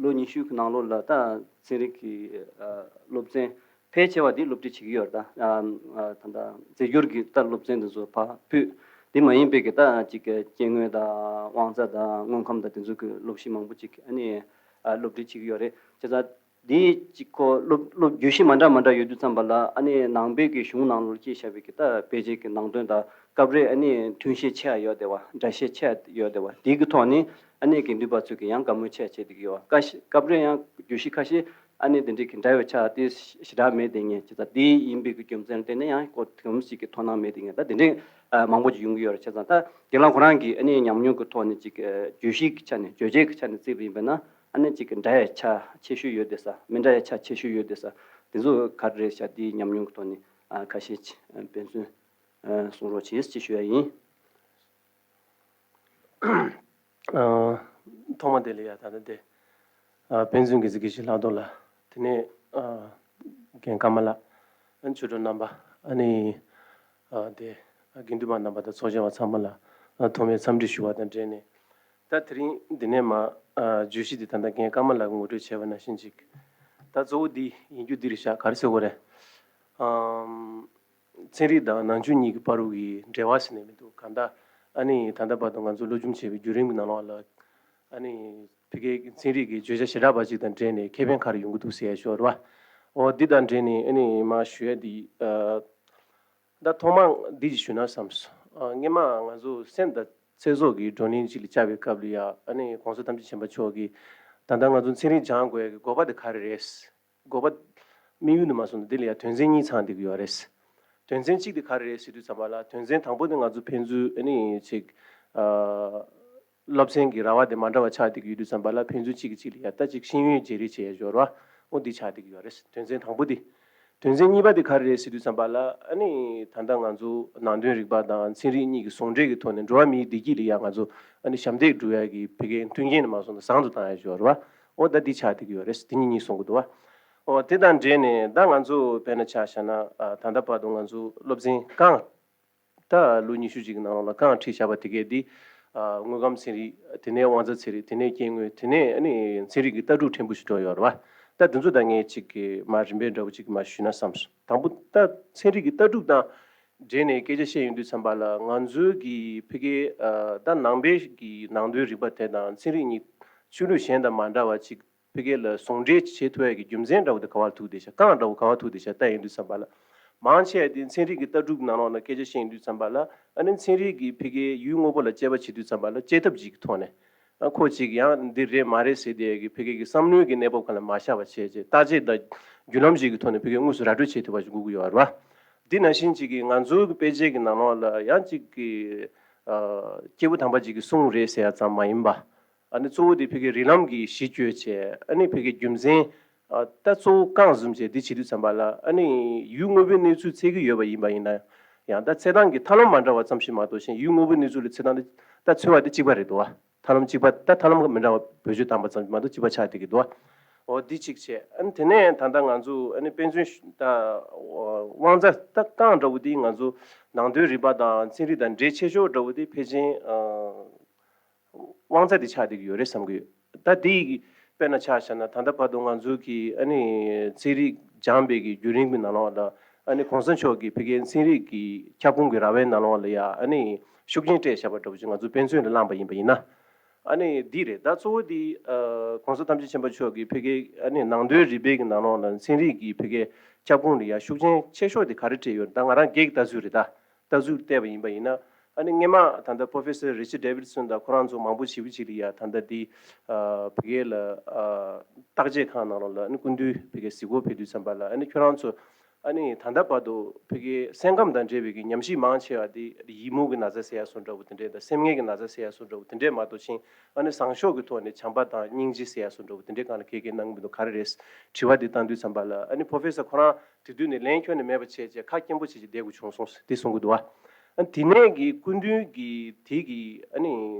ལོ་ཉི་ཤུ་གི་ནང་ལོགས་ལ་ད་ཚན་རིག་གི་ཨ། སློབ་ཚན་ཕལ་ཆེ་བ་འདི་སློབ་ཁྲིད་བྱེད་ཀྱི་ཡོད་རེད། ད་ཨ། ཨ། ད་ལྟ་རྫས་འགྱུར་གྱི་ད་སློབ་ཚན་དེ་ཚོ་ཕར་ཕུད། དེ་མ་ཡིན་པའི་གི་ད་ཅིག་སྐྱེ་དངོས་དང་དབང་རྩ་དང་དངོས་ཁམས་དང་དེ་ཚོ་གི་སློབ་གཞི་མང་པོ་ཅིག་ཨ་ནི་ཨ། སློབ་ཁྲིད་བྱེད་ཀྱི་ཡོད་རེད། བྱས་ཙང་དེ་ཅིག་ཁོ་སློབ་སློབ་བརྗོད་གཞི་མ་འདྲ་མ་འདྲ་ཡོད་དུས་ཙམ་པ་ལ། ཨ་ནི་ནང་པའི་གི་གཞུང་ནང་ལོགས་སྐྱེས་བཞག་པའི་གི་ད་དཔེ་ཆའི་གི་ནང་དོན་དང་སྐབས་རེ་ཨ་ནི་མཐུན་ཤས་ཆེ་ཡ་ཡོད་བསྡད་པ། འདྲ་ཤས་ཆེ་ཡ་ཡོད་བསྡད་པ། དེ་གི་ཐོག་ནས་ཨ་ནི་དགེ་འདུན་པ་ཚོས་གི་ཡང་དགའ་མོས་ཆེ་ཡ་བྱེད་བསྡད་ཀྱི་ཡོད་པ། ཁ་ཤས་སྐབས་རེ་ཡང་བརྗོད་གཞི་ཁ་ཤས་ཨ་ནི་དེ་འདྲའི་གི་འདྲ་བའི་ཆ་དེ་ཞེ་དྲག་མེད་དེ། ངས་ཇི་ལྟར་དེ་ཡིན་པའི་གི་རྒྱུ་མཚན་ལ་བརྟེན་ནས་ཡང་ཁོ་དེ་མོ་ཞིག་གི་མཐོང་སྣང་མེད་དེ། ངས་ད་དེ་འདྲའི་ཨ། མང་པོ་ཅིག་ཡོང་གི་ཡོད་རེད། བྱས་ཙང་ད་དགེ་ལགས་ཁོ་རང་གིས་ཨ་ནི་ཉམས་མྱོང་གི་ཐོག་ནས་ཅིག་ཨ། བརྗོད་གཞི་གི་ཆ་ནས་བརྗོད་བྱའི་གི་ཆ་ནས་བརྩིས་པ་ཡིན་པ་ན། ཨ་ནི་ཅིག་གི་འདྲ་བའི་ཆ་ཆེ་ཤོས་ཡོད་བསྡད་ས། མི་འདྲ་བའི་ཆ་ཆེ་ཤོས་ཡོད་བསྡད་ས། དེ་ཚོ་ག་རེ་རེད་ཤག་དེའི་ཉམས་མྱོང་གི་ཐོག་ནས་ཨ། ཁ་ཤས་ཅིག་ཨ། དཔེ་མཚོན་ཨ། གསུང་རོགས་བྱེད་ཅེས་ཞུ་ཡ་ཡིན། ཨ། ཐོག་མ་དེ་ལ་ཡ་ད་ལྟ་དེ་ཨ། དཔེ་མཚོན་དགེ་རྩེ་དགེ་བཤེས་ལྷག་རྡོར་ལགས། དེ་ནས་ཨ། རྒན་ཀརྨ་ལགས། ཨ་ནི་ཆོས་གྲོགས་རྣམ་པ། ཨ་ནི་ཨ། དེ་ཨ། དགེ་འདུན་པ་རྣམ་པ་དང་ཚོགས་བཅར་བ་ཚང་མ་ལ་ཨ། ཐོག་མའི་འཚམས་འདྲི་ཞུ་བ་དང་འབྲེལ་ནས། ད་དེ་རིང་འདི་ནས་མར་ཨ། བརྗོད་གཞི་འདི་ད་ལྟ་རྒན་ཀརྨ་ལགས་ཀྱིས་ངོ་སྤྲོད་བྱས་པ་ནང་བཞིན་ཅིག་ད་གཙོ་བོ་འདི་ཡིན་རྒྱུ་འདི་རེད་ཤག་ག་རེ་ཟེར་དགོས་རེད། ཨམ། ཚན་རིག་དང་ནང་ཆོས་གཉིས་ཀྱི་བར་དུ་གི་འབྲེལ་བ་ཟེར་ནས་མི་འདུག་གང་ལྟར་ཨ་ནི་ད་ལྟ་བར་དུ་ང་ཚོ་སློབ་སྦྱོང་བྱས་པའི་བརྒྱུད་རིམ་གྱི་ནང་ལོགས་ལ། ཨ་ནི་ཕ་གིའི་ཚན་རིག་གི་བརྗོད་བྱ་ཞེ་དྲག་པ་ཅིག་དང་འབྲེལ་ནས་ཁེ་ཕན་ག་རེ་ཡོང་གི་འདུག་ཟེར་ཡ་ཞོར་བ། འོ་འདི་དང་འབྲེལ་ནས་ཨ་ནི་མར་ཞུ་ཡ་འདི། ཨ། ད་ཐོག་མར་འདི་ཅིག་ཞུ་ན་བསམས་སོང་། ཨ། སྔོན་མ་ང་ཚོ་སེམས་དང་ཚེ་སྲོག་གི་བགྲོ་གླེང་ཅིག་ལ་བཅར་བའི་སྐབས་ལ་ཡ། ཨ་ནི་༸གོང་ས་༸སྐྱབས་མགོན་ཆེན་པོ་མཆོག་གིས་ད་ལྟ་ང་ཚོ་ཚན་རིག་སྦྱང་དགོས་ཡ་གི་དགོས་པ་དེ་ག་རེ་རེད། དགོས་པ་དམིགས་ཡུལ་ནི་མ་སོང་ན་འདི་ལ་ཡ་དོན་ཚན་གཉིས་ཚང་བསྡད་ཀྱི་ཡོད་རེད། དོན་ཚན་གཅིག་དེ་ག་རེ་རེད་ཟེར་དུས་ཙམ་པ་ལ། དོན་ཚན་དང་པོ་དེ་ང་ཚོ་ཕན་ཚུན་ཨ་ནི་ཅིག་ཨ། སློབ་ཚན་གྱི་ར་བ་དེ་མ་འདྲ་བ་ཆགས་བསྡད་ཀྱི་ཡོད་དུས་ཙམ་པ་ལ། ཕན་ཚུན་གཅིག་གིས་གཅིག་ལ་ཡ་ད་ཅིག་ཤེས་ཡོན་བརྗེ་རེས་བྱེད་ཡ་ཞོར་བ། འོ་འདི་ཆགས་བསྡད་ཀྱི་ཡོད་རེད། དོན་ཚན་དང་པོ་དེ། དོན་ཚན་གཉིས་པ་དེ་ག་རེ་རེད་ཟེར་དུས་ཙམ་པ་ལ། ཨ་ནི་ད་ལྟ་ང་ཚོ་ནང་དོན་རིག་པ་དང་ཚན་རིག་གཉིས་ཀྱི་ཟུང་འབྲེལ་གྱི་ཐོག་ནས་འགྲོ་བ་མིའི་བདེ་སྐྱིད་ལ་ཡ་ང་ཚོ་ཨ་ནི་ཞབས་འདེགས་སྒྲུབ་ཡ་གི་ཕ་གིའི་མཐུན་རྐྱེན་ནི་མ་སོང་ན་བཟང་དུ་བཏང་ཡ་ཞོར་བ། འོ་ད་འདི་ཆགས་བསྡད་ཀྱི་ཡོད་རེད། དེ་གཉིས་གཉིས་གསུང་གི་འདུག་བ། འོ་དེ་དང་འབྲེལ་ནས་ད་ང་ཚོ་དཔེར་ན་ཆ་བཞག་ན། ཨ། ད་ལྟ་བར་དུ་ང་ཚོ་སློབ་ཚན་གང་ད་ལོ་ཉི་ཤུ་ཅིག་གི་ནང་ལོགས་ལ་གང་ཁྲིད་བཞག་པ་དེ་གས་འདི། ཨ། དངོས་ཁམས་ཚན་རིག། དེ་ནས་དབང་རྩ་ཚན་རིག། དེ་ནས་སྐྱེ་དངོས། དེ་ནས་ཨ་ནི་ཚན་རིག་གི་ལྟ་གྲུབ་ཕྲན་བུ་ཞིག་འགྲོ་ཡོད་རེད་བ། ད་དེ་ཚོ་ད་ངས་ཅིག་གི་མར་རིམ་པས་འདྲ་བོ་ཅིག་མར་ཞུས་ན་བསམས་སོང་། དང་པོ་ད་ཚན་རིག་གི་ལྟ་གྲུབ་དང་འབྲེལ་ནས་སྐད་ཆ་བཤད་ཡོང་དུས་ཙམ་པ་ལ། ང་ཚོའི་གི་ཕ་གིའི། ཨ། ད་ནང་པའི་གི་ནང་དོན་རིག་པ་དེ་དང་ཚན་རིག་གཉིས་ཆོས་ལུགས་གཞན་དང་མ་འདྲ་བ་ཅིག་ཕ་གི་ལ་ཟུང་འབྲེལ་བྱེད་ཐུབ་ཡ་གི་རྒྱུ་མཚན་འདྲ་བོ་དེ་ག་བར་ཐུག་བསྡད་ཤག་རྐང་འདྲ་བོ་ག་བར་ཐུག་བསྡད་ཤག་ལྟ་ཡིན་དུས་ཙམ་པ་ལ། མང་ཆེ་བ་དེ་ཚན་རིག་གི་ལྟ་གྲུབ་ནང་ལོགས་ལ་སྐད་ཆ་བཤད་ཡིན་དུས་ཙམ་པ་ལ། ཨ་ནི་ཚན་རིག་གི་ཕ་གི་ཡུལ་དངོས་པོ་ལ་དཔྱད་པ་བྱེད་དུས་ཙམ་པ་ལ་དཔྱད་ཐབས་ཅིག་གི་ཐོག་ནས། ཨ་ཁོ་ཅིག་ཡང་འདི་རེད་མ་རེད་ཟེར་དེ་གི་ཕ་གི་གི་བསམ་བློའི་གི་གནས་བབ་ཁག་ལ་མ་བཞག་པ་བྱས་རྗེས་བརྟག་དཔྱད་དང་བརྒྱུད་ལམ་ཞིག་གི་ཐོག་ནས་ཕ་གི་དངོས་སུ་ར་སྤྲོད་བྱེད་ཐུབ་པ་ཞིག་དགོས་ཀྱི་ཡོད་རེད་བ། འདི་ནང་བཞིན་ཅིག་གི་ང་ཚོའི་གི་དཔེ་ཆའི་གི་ནང་ལོགས་ལ་ཡང་ཅིག་གི་ཨ་སྐྱེས་བུ་དམ་པ་ཅིག་གི་གསུང་རེད་ཟེར་ཡ་ཙམ་མ་ཡིན་པ། ཨ་ནི་གཙོ་བོ་དེ་ཕ་གི་རིགས་ལམ་གྱི་གཞི་བཅོལ་བྱས་ཨ་ནི་ཕ་གི་རྒྱུ་མཚན་ཨ་ད་གཙོ་བོ་རྐང་བཟུང་བྱས་འདི་བྱེད་དུས་ཙམ་པ་ལ་ཨ་ནི་ཡུལ་དངོས་པོའི་གནས་ཚུལ་འཚོལ་གྱི་ཡོད་པ་ཡིན་པ་ཡིན་ན་ཡང་ད་འཚོལ་སྟངས་ཀྱི་ཐབས་ལམ་མ་འདྲ་བ་ཙམ་ཞིག་མ་གཏོགས་ཤིང་ཡུལ་དངོས་པོའི་གནས་ཚུལ་ལ་འཚོལ་སྟངས་དེ་ད་འཚོལ་བ་དེ་གཅིག་པ་རེད་འདུག་བ། ཐབས་ལམ་གཅིག་པ་ད་ཐབས་ལམ་མི་འདྲ་བ་བེད་སྤྱོད་བཏང་པ་ཙམ་མ་གཏོགས་གཅིག་པ་ཆགས་བསྡད་ཀྱི་འདུག་བ། འོ་འདི་གཅིག་བྱས་ཨ་ནི་དེ་ནས་ད་ལྟ་ང་ཚོ་ཨ་ནི་དཔེ་མཚོན་ད་དབང་རྩ་ད་རྐང་འདྲ་བོ་དེ་ང་ཚོ་ནང་དོན་རིག་པ་དང་ཚན་རིག་དང་འབྲེལ་ཆེ་ཤོས་འདྲ་བོ་དེ་ཕལ་ཆེར་དབང་རྩ་དེ་ཆགས་བསྡད་ཀྱི་ཡོད་རེད་བསམ་གྱི་ཡོད། ད་དེ་དཔེར་ན་ཆ་བཞག་ན་ད་ལྟ་བར་དུ་ང་ཚོ་གི་ཨ་ནི་ཚན་རིག་སྦྱངས་པའི་གི་བརྒྱུད་རིམ་གྱི་ནང་ལོགས་ལ་ཨ་ནི་གོང་ས་མཆོག་གི་ཕ་གིའི་ཚན་རིག་གི་ཁྱབ་ཁོངས་ཀྱི་ར་བའི་ནང་ལོགས་ལ་ཡ་ཨ་ནི་ཤུགས་རྐྱེན་སྤྲད་བཞག་པ་འདྲ་བོ་ཅིག་ང་ཚོ་དཔེ་མཚོན་ལ་བླངས་པ་ཡིན་པ་ཡིན་ན། ཨ་ནི་འདི་རེད་ད་གཙོ་བོ་འདི་ཨ་གོང་ས་ཐམས་ཅད་མཁྱེན་པ་མཆོག་གིས་ཕ་གིའི་ཨ་ནི་ནང་དོན་རིག་པའི་གི་ནང་ལོགས་ལ་ཚན་རིག་གི་ཕ་གིའི་ཁྱབ་ཁོངས་ལ་ཡ་ཤུགས་རྐྱེན་ཆེ་ཤོས་དེ་ག་རེ་སྤྲད་ཡོད་ད་ང་རང་སྒེར་གྱི་ལྟ་ཚུལ་རེད་ད། ལྟ་ཚུལ་བལྟས་པ་ཡིན་པ་ཡིན་ན། ཨ་ནི་སྔས་མ་ད་ལྟ་Professor Richard Davidson དང་ཁོ་རང་ཚོ་མང་པོ་ཞེ་པོ་ཅིག་ལ་ཡ་ད་ལྟ་འདི་ཨ་ཕ་གི་ལ་ཨ་བརྟག་དཔྱད་ཁང་ནང་ལོགས་ལ་ཨ་ནི་སྐུ་མདུན་ཕ་གི་གཟིགས་སྐོར་ཕེབས་དུས་ཙམ་པ་ལ་ཨ་ནི་ཁྱོད་རང་ཚོ་ཨ་ནི་ད་ལྟ་བར་དུ་ཕ་གི་སེམས་ཁམས་དང་འབྲེལ་བའི་གི་ཉམས་ཞིབ་མང་ཆེ་བ་དེ་ཡིད་མུག་གི་ན་ཚ་སེལ་ཡ་བཟོ་འདྲ་བོ་དེ་འདྲས་དང་སེམས་ངལ་གྱི་ན་ཚ་སེལ་ཡ་བཟོ་འདྲ་བོ་དེ་འདྲས་མ་གཏོགས་ཤིང་ཨ་ནི་བཟང་ཕྱོགས་ཀྱི་ཐོག་ནས་བྱམས་པ་དང་སྙིང་རྗེ་སེལ་ཡ་བཟོ་འདྲ་བོ་དེ་འདྲས་གང་ལ་གལ་གལ་གནང་གི་མི་འདུག་ག་རེ་རེད་དྲི་བ་དེ་བཏང་དུས་ཙམ་པ་ལ་ཨ་ནི་Professor ཁོ་རང་དེ་དུས་ནས་ལན་ཁྱོན་ནས་མེད་པ་བྱས་བྱས་ཁ་སྐྱེན་པོ་བྱས་བྱས་བསྡད་དགོས་བྱུང་སོང་ཟེར་དེ་གསུང་གི་འདུག་བ། ཨ་དེ་ནས་ཀྱི་སྐུ་མདུན་གྱི་དེ་གི་ཨ་ནི་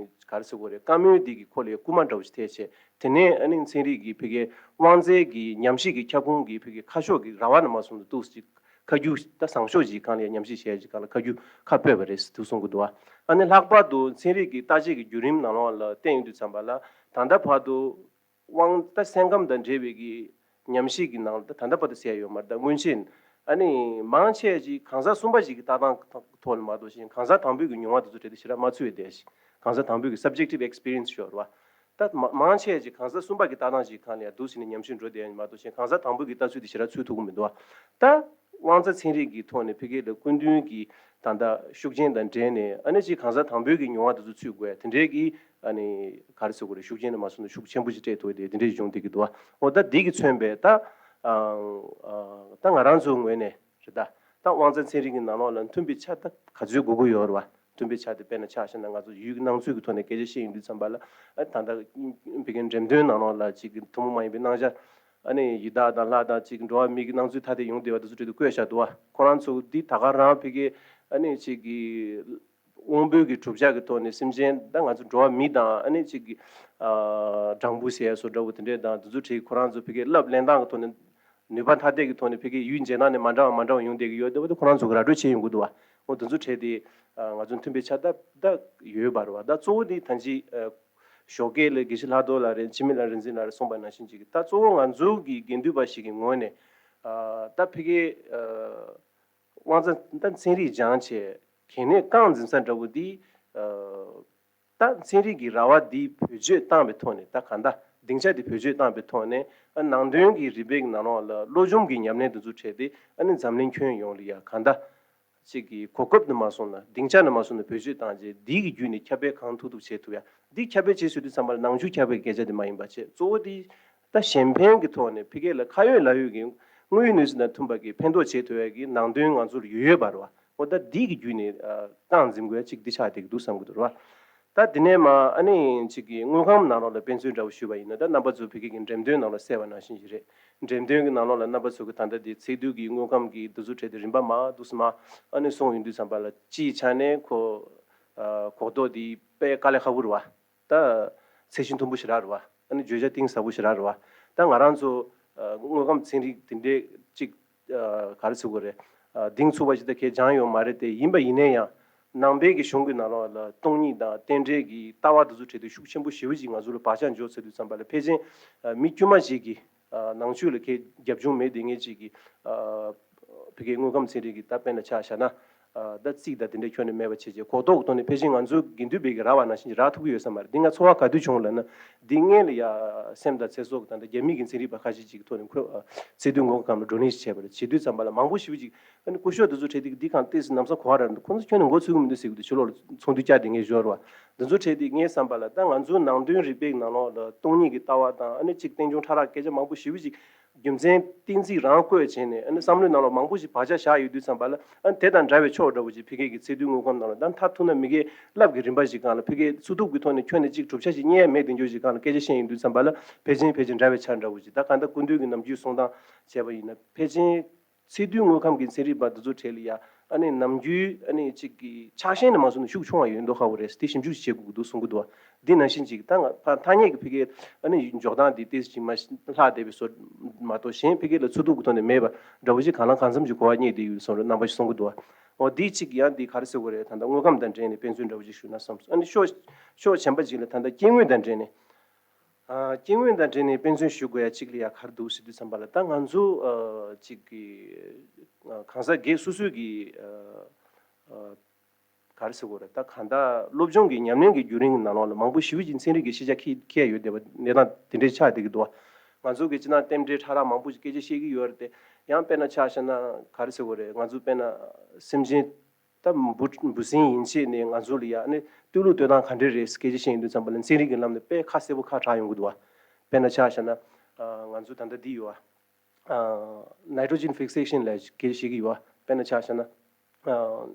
ག་རེ་ཟེར་དགོས་རེད་བཀའ་མོལ་དེ་གི་ཁོ་ལ་སྐུལ་མ་འདྲ་བོ་ཞིག་ཐེབས་བྱས་དེ་ནས་ཨ་ནི་ཚན་རིག་གི་ཕ་གི་དབང་རྩའི་གི་ཉམས་ཞིབ་ཀྱི་ཁྱབ་ཁོངས་ཀྱི་ཕ་གི་ཁ་ཕྱོགས་ཀྱི་ར་བ་ནས་མར་སོང་དུ་འདུག་ཅིག་ཁ་རྒྱུ་ད་བཟང་ཕྱོགས་ཀྱི་སྒང་ལ་ཉམས་ཞིབ་བྱས་ཀྱི་སྒང་ལ་ཁ་རྒྱུ་ཁ་སྤོས་པ་རེད་ཟེར་དུ་གསུང་གི་འདུག་བ། ཨ་ནི་ལྷག་པར་དུ་ཚན་རིག་གི་བརྟག་དཔྱད་ཀྱི་བརྒྱུད་རིམ་ནང་ལོགས་ལ་བལྟས་ཡོང་དུས་ཙམ་པ་ལ་ད་ལྟ་བར་དུ་དབང་ད་སེམས་ཁམས་དང་འབྲེལ་བའི་གི་ཉམས་ཞིབ་ཀྱི་ནང་ད་ད་ལྟ་བར་དུ་ཟེར་ཡ་ཡོད་མ་རེད་ད་སྔོན་ཆད་ཨ་ནི་མང་ཆེ་ཅིག་གང་ཟག་གསུམ་པ་ཞིག་གི་ལྟ་སྟངས་ཐོག་ནས་མ་གཏོགས་ཤིང་གང་ཟག་དང་པོའི་གི་མྱོང་བ་དེ་ཚོ་གྲས་དེ་ཞེ་དྲག་མ་ཚུད་པའི་བསྡད་ཤིང་གང་ཟག་དང་པོའི་གི་subjective experience ཤོར་བ། ད་མ་མང་ཆེ་ཅིག་གང་ཟག་གསུམ་པ་གི་ལྟ་སྟངས་ཤིག་སྒང་ལ་ཡང་འདུག་ཟེར་ནས་ཉམས་ཞིབ་འགྲོ་བསྡད་ཡ་མ་གཏོགས་ཤིང་གང་ཟག་དང་པོའི་གི་ལྟ་ཚུལ་དེ་ཞེ་དྲག་ཚུད་ཐུབ་ཀྱི་མི་འདུག་བ། ད་དབང་རྩ་ཚན་རིག་གི་ཐོག་ནས་ཕ་གི་ལ་སྐུ་མདུན་གྱི་ད་ལྟ་ཤུགས་རྐྱེན་དང་འབྲེལ་ནས་ཨ་ནི་ཅིག་གང་ཟག་དང་པོའི་གི་མྱོང་བ་དེ་ཚོ་ཚུད་དགོས་ཡ་དེ་འདྲའི་གི་ཨ་ནི་ག་རེ་ཟེར་དགོས་རེད་ཤུགས་རྐྱེན་ནས་མ་སོང་ན་ཤུགས་ཆེན་པོ་ཞིག་སྤྲད་ཐུབ་ཡ་དེ་དེ་འདྲའི་བྱུང་བསྡད་ཀྱི་འདུག་བ། འོ་ད་འདི་གི་མཚོན་པའི་ད་ཨ་ཨ་ད་ང་རང་ཚོའི་ངོས་ནས་རེད་ད་ད་དབང་རྩ་ཚན་རིག་གི་ནང་ལོགས་ལ་མཐུན་པའི་ཆ་ད་ག་ཚོད་དགོས་ཀྱི་ཡོད་རེད་བ། མཐུན་པའི་ཆ་དེ་དཔེར་ན་ཆ་བཞག་ན་ང་ཚོ་ཡུལ་གྱི་སྣང་ཚུལ་གྱི་ཐོག་ནས་སྐད་ཆ་བཤད་ཡོང་དུས་ཙམ་པ་ལ་ཨ་ད་ལྟ་བོད་ཀྱི་འགྲེམས་སྟོན་ནང་ལོགས་ལ་ཅིག་ཐུན་མོང་མ་ཡིན་པའི་སྣང་ཆ་ཨ་ནི་ཡི་དྭགས་དང་ལྷ་དང་ཅིག་འགྲོ་བ་མི་གི་སྣང་ཚུལ་ཐ་དད་ཡོང་བསྡད་པ་དེ་ཚོ་འཕྲལ་དུ་བཀོད་བཞག་འདུག་བ། ཁོ་རང་ཚོ་འདི་ད་ག་རང་ཕ་གི་ཨ་ནི་ཅིག་གི་དབང་པོའི་གི་གྲུབ་ཆ་གི་ཐོག་ནས་སེམས་ཅན་ད་ང་ཚོ་འགྲོ་བ་མི་དང་ཨ་ནི་ཅིག་གི་ཨ་སྦྲང་བུ་ཟེར་ཡ་བཟོ་འདྲ་བོ་དེ་འདྲས་དང་དེ་ཚོ་འཕྲལ་ཁོ་རང་ཚོ་ཕ་གི་བསླབ་ལེན་སྟངས་གི་ཐོག་ནས། ནུས་པ་ཐ་དད་ཀྱི་ཐོག་ནས་ཕ་གིའི་ཡུལ་འཇལ་སྟངས་ནི་མ་འདྲ་བ་མ་འདྲ་བ་ཡོང་བསྡད་ཀྱི་ཡོད་དེ་བ་དེ་ཁོ་རང་ཚོ་གི་ར་སྤྲོད་བྱེད་ཡོང་གི་འདུག་བ། འོ་དེ་ཚོ་གྲས་དེ་ང་ཚོ་མཐུན་པའི་ཆ་ད་ད་ཡོད་པ་རེད་བ། ད་གཙོ་བོ་དེ་ད་ཅི་ཞོགས་ཀས་ལ་དགེ་བཤེས་ལྷག་རྡོར་ལགས་རེད། འཆི་མེད་ལགས་རིག་འཛིན་ལགས་རེད་གསུངས་པ་ནང་བཞིན་ཅིག་གི་ད་གཙོ་བོ་ང་ཚོ་གི་དགེ་འདུན་པ་ཞིག་གི་ངོས་ནས་ད་ཕ་གིའི་དབང་རྩ་ད་ཚན་རིག་སྦྱངས་བྱས་གལ་གནད་རྐང་འཛིན་ས་འདྲ་བོ་དེ། ད་ཚན་རིག་གི་ར་བ་འདི་བེད་སྤྱོད་བཏང་བའི་ཐོག་ནས་ད་གང་ལྟར་སྡིངས་ཆ་འདི་བེད་སྤྱོད་བཏང་བའི་ཐོག་ནས་ཨ་ནང་དོན་གྱི་རིག་པའི་ནང་ལོགས་ལ་བློ་སྦྱོང་གི་ཉམས་ལེན་དེ་ཚོ་བྱས་ཏེ་ཨ་ནི་འཛམ་གླིང་ཁྱོན་ཡོངས་ལ་ཡ་གང་ལྟར་ཅིག་གི་གོ་སྐབས་ནས་མ་སོང་ན་སྡིངས་ཆ་ནས་མ་སོང་ན་བེད་སྤྱོད་བཏང་རྗེས་འདི་གི་བརྒྱུད་ནས་ཁྱབ་སྤེལ་གང་ཐུབ་ཐུབ་བྱེད་ཐུབ་ཡ། འདི་ཁྱབ་སྤེལ་བྱེད་ཟེར་དུས་ཙམ་པ་ལ་ནང་ཆོས་ཁྱབ་སྤེལ་གྱི་སྐད་ཆ་དེ་མ་ཡིན་པ་བྱས་གཙོ་བོ་དེ་ད་གཞན་ཕན་གྱི་ཐོག་ནས་ཕ་གི་ལ་ཁ་ཡོད་ལག་ཡོད་ཀྱི་དངོས་ཡོད་གནས་ཚུལ་དང་མཐུན་པ་གི་ཕན་ཐོགས་བྱེད་ཐུབ་ཡ་གི་ནང་དོན་ང་ཚོར་ཡོད་ཡོད་པ་རེད་བ། འོ་ད་འདི་གི་བརྒྱུད་ནས་ཨ་རྐང་འཛིན་དགོས་ཡ་གཅིག་འདི་ཆགས་བསྡད་ཀྱི་འདུག་བསམ་གྱི་འདུག་ར། ད་འདི་ནས་མ་ཨ་ནི་གཅིག་གི་དངོས་ཁམས་ནང་ལོགས་ལ་དཔེ་མཚོན་འདྲ་བོ་ཞུས་པ་ཡིན་ན་ད་རྣམ་པ་ཚོ་ཕ་གི་གི་འགྲེམས་སྟོན་ནང་ལ་གསལ་བ་ནང་བཞིན་ཞིག་རེད། འགྲེམས་སྟོན་གྱི་ནང་ལོགས་ལ་རྣམ་པ་ཚོ་གི་ད་ལྟ་འདི་ཚེ་དུས་ཀྱི་དངོས་ཁམས་ཀྱི་འདི་ཚོ་གྲས་དེ་རིམ་པ་མ་འདུག་སེ་མ་ཨ་ནི་སོང་ཡོང་དུས་ཙམ་པ་ལ་སྤྱིའི་ཆ་ནས་ཁོ་ཨ་གོ་རྟོགས་འདི་དཔེ་དཀའ་ལས་ཁག་པོ་རེད་བ། ད་ཚད་གཞི་མཐོན་པོ་ཞེ་དྲག་རེད་བ། ཨ་ནི་བརྗོད་བྱ་གཏིང་ཟབ་པོ་ཞེ་དྲག་རེད་བ། ད་ང་རང་ཚོ་ཨ་དངོས་ཁམས་ཚན་རིག་དེ་འདྲའི་གཅིག་ཨ་ག་རེ་ཟེར་དགོས་རེད། ཨ་གདེང་ཚུགས་པ་ཞིག་ད་གས་སྦྱངས་ཡོད་མ་རེད་དེ། ཡིན་པ་ཡིན་ནའི་ཡང་ནང་པའི་གི་གཞུང་གི་ནང་ལོགས་ལ་སྟོང་ཉིད་དང་རྟེན་འབྲེལ་གྱི་ལྟ་བ་དེ་ཚོ་འཕྲལ་དུ་ཤུགས་ཆེན་པོ་ཞེ་པོ་ཅིག་ང་ཚོ་ལ་བག་ཆགས་འཇོག་ཚར་དུས་ཙམ་པ་ལ་ཕལ་ཆེར་ཨ་མི་དཀྱུས་མ་ཞིག་གིས་ཨ་ནང་ཆོས་ལ་གས་རྒྱབ་ལྗོངས་མེད་དེ་ངེས་ཅིག་གིས་ཨ་ཕ་གིའི་དངོས་ཁམས་ཚན་རིག་གི་ད་དཔེར་ན་ཆ་བཞག་ན། ཨ་ད་རྩིས་དང་དེ་འདྲ་ཁྱོན་ནས་མེད་པ་བྱས་རྗེས་གོ་རྟོགས་ཀྱི་ཐོག་ནས་ཕལ་ཆེར་ང་ཚོ་དགེ་འདུན་པའི་གི་རག་པ་ནང་བཞིན་གྱི་རག་ཐུབ་ཀྱི་ཡོད་ས་མ་རེད། འདི་ང་ཚོར་བ་ག་དུས་བྱུང་ལབ་ན། འདི་སྔོན་ལ་ཡ་སེམས་དང་ཚེ་སྲོག་དང་ད་རྒྱ་མི་གི་ཚན་རིག་པ་ཁ་ཤས་ཅིག་གི་ཐོག་ནས་ཁོ་ཚེ་སྟོན་དངོས་ཁང་ལ་བགྲོ་གླེང་ཞིག་བྱས་པ་རེད། བྱེད་དུས་ཙམ་པ་ལ་མང་པོ་ཞེ་པོ་ཅིག་ཨ་ནི་སྐུ་ཞབས་འདི་ཚོ་འཕྲད་དུས་འདི་གང་ཏོག་ཙམ་ལམ་སང་གོ་བ་རག་འདུག་ཁོང་ཚོ་ཁྱོན་ནས་མགོ་ཚོད་ཀྱི་མི་འདུག་ཟེར་གི་འདུག་ཕྱི་ལོགས་ལ་ཚོགས་འདུ་བསྐྱངས་ཏེ་ངས་ཞོར་བ་འདི་ཚོ་འཕྲད་དུས་ངའི་བསམ་པ་ལ་ད་ང་ཚོ་ནང་དོན་རིག་པའི་ནང་ལོགས་ལ་སྟོང་ཉིད་ཀྱི་ལྟ་བ་དང་ཨ་ནི་ཅིག་རྟེན་འབྱུང་ཕྲ་རགས་སྐད་ཆ་མང་པོ་ཞེ་པོ་ཅིག་རྒྱུ་མཚན་གཏན་ཚིགས་རང་བཀོད་བྱས་ནས་ཨ་ནི་བསམ་བློའི་ནང་ལོགས་མང་པོ་ཞིག་བག་ཆགས་བཞག་ཡོད་དུས་ཙམ་པ་ལ་ཨ་ནི་དེ་དང་འདྲ་བའི་ཕྱོགས་འདྲ་བོ་ཅིག་ཕ་གི་གི་ཚེ་སྟོན་དངོས་ཁང་ནང་ལ་ད་མཐར་ཐུག་ན་མི་གའི་རླབས་ཀྱི་རིམ་པ་ཞིག་སྒང་ལ་ཕ་གི་འཚོ་ཐུབ་ཀྱི་ཐོག་ནས་ཁྱོན་ནས་ཅིག་གྲུབ་ཆ་ཞིག་རྙེད་ཡ་མེད་དེ་འཇོག་ཞིག་སྒང་ལ་སྐད་ཆ་བཤད་ཡོང་དུས་ཙམ་པ་ལ་ཕལ་ཆེར་ཕལ་ཆེར་འདྲ་བའི་ཆ་འདྲ་བོ་ཅིག་ད་གང་ལྟར་སྐུ་མདུན་གྱི་ནམ་རྒྱུན་གསུང་སྟངས་བྱས་པ་ཡིན་ན་ཕལ་ཆེར། ཚེ་སྟོན་དངོས་ཁང་གི་ཚན་རིག་པ་འདི་ཚོ་གྲས་ལ་ཡ་ཨ་ནི་ནམ་རྒྱུན་ཨ་ནི་གཅིག་གི་ཆགས་ཞེན་ནས་མ་བཟུང་ནས་ཤུགས་ཆུང་བ་ཡོད་མདོག་ཁ་པོ་རེད། དེ་ཞིབ་འཇུག་བྱེད་དགོས་ཀྱི་འདུག་གསུང་གི་འདུག་འདི་ནང་བཞིན་གཅིག་ད་ང་ཕ་ཐ་སྙད་ཀྱི་ཕ་གིའི་ཨ་ནི་འཇོག་སྟངས་འདི་ཏོག་ཙམ་ཅིག་མ་ལྷག་བསྡད་པའི་བཟོ་མ་གཏོགས་གཞན་ཕ་གི་ལ་འཚོ་ཐུབ་ཀྱི་ཐོག་ནས་མེད་པ་འདྲ་བོ་ཞིག་གང་ལ་གང་འཚམ་ཞིག་གོ་བ་རྙེད་བསྡད་ཡོད་བཟོ་འདྲ་རྣམ་པ་ཞིག་གསུང་གི་འདུག་འོ་འདི་གཅིག་ཡང་འདི་ག་རེ་ཟེར་དགོས་རེད། ད་ལྟ་དངོས་ཁམས་དང་འབྲེལ་ནས་དཔེ་མཚོན་འདྲ་བོ་ཞིག་ཞུ་ན་བསམ་སོང་། ཨ་ནི་ཕྱོགས་ཕྱོགས་གཞན་པ་ཅིག་ལ་ད་ལྟ་སྐྱེ་དངོས་དང་འབྲེལ་ནས། ཨ་སྐྱེ་དངོས་དང་འབྲེལ་ནས་དཔེ་མཚོན་ཞུ་དགོས་ཡ་གཅིག་ལ་ཡ་ག་རེ་འདུག་ཟེར་དུས་ཙམ་པ་ལ་ད་ང་ཚོ་ཨ་གཅིག་གི་ཨ་གང་ཟག་སྒེར་སོ་སོའི་གི་ཨ་ཨ་ག་རེ་ཟེར་དགོས་རེད། ད་གང་ལྟར་སློབ་སྦྱོང་གི་ཉམས་ལེན་གྱི་བརྒྱུད་རིམ་ནང་ལོགས་ལ་མང་པོ་ཞེ་པོ་ཅིག་ཚན་རིག་གི་ཤེས་བྱ་འཁྱེར་འཁྱེར་ཡ་ཡོད་བསྡད་པ་གནས་སྟངས་དེ་འདྲའི་ཆགས་བསྡད་ཀྱི་འདུག་ང་ཚོ་གི་སྤྱིར་བཏང་རྟེན་འབྲེལ་ཕྲ་རགས་མང་པོ་ཞིག་སྐད་ཆ་བཤད་ཀྱི་ཡོད་རེད་དེ། ཡང་དཔེར་ན་ཆ་བཞག་ན་ག་རེ་ཟེར་དགོས་རེད། ང་ཚོ་དཔེར་ན་སེམས་ཅན། ད་འབུ་འབུ་སྲིན་ཡིན་ཕྱིན་ནས་ང་ཚོ་ལ་ཡ་ཨ་ནི་བསྟོད་གླུ་བསྟོད་སྟངས་ག་འདྲས་རེད་སྐད་ཆ་བཤད་ཡོང་དུས་ཙམ་པ་ལ་ཚན་རིག་གི་ལམ་ནས་དཔེ་ཁ་གསལ་པོ་ཁ་གྲགས་ཡོང་གི་འདུག་བ། དཔེར་ན་ཆ་བཞག་ན་ཨ་ང་ཚོ་ད་ལྟ་འདི་ཡོད་བ། ཨ་nitrogen fixation ལ་སྐད་ཆ་བཤད་ཀྱི་ཡོད་བ། དཔེར་ན་ཆ་བཞག་ན་ཨ་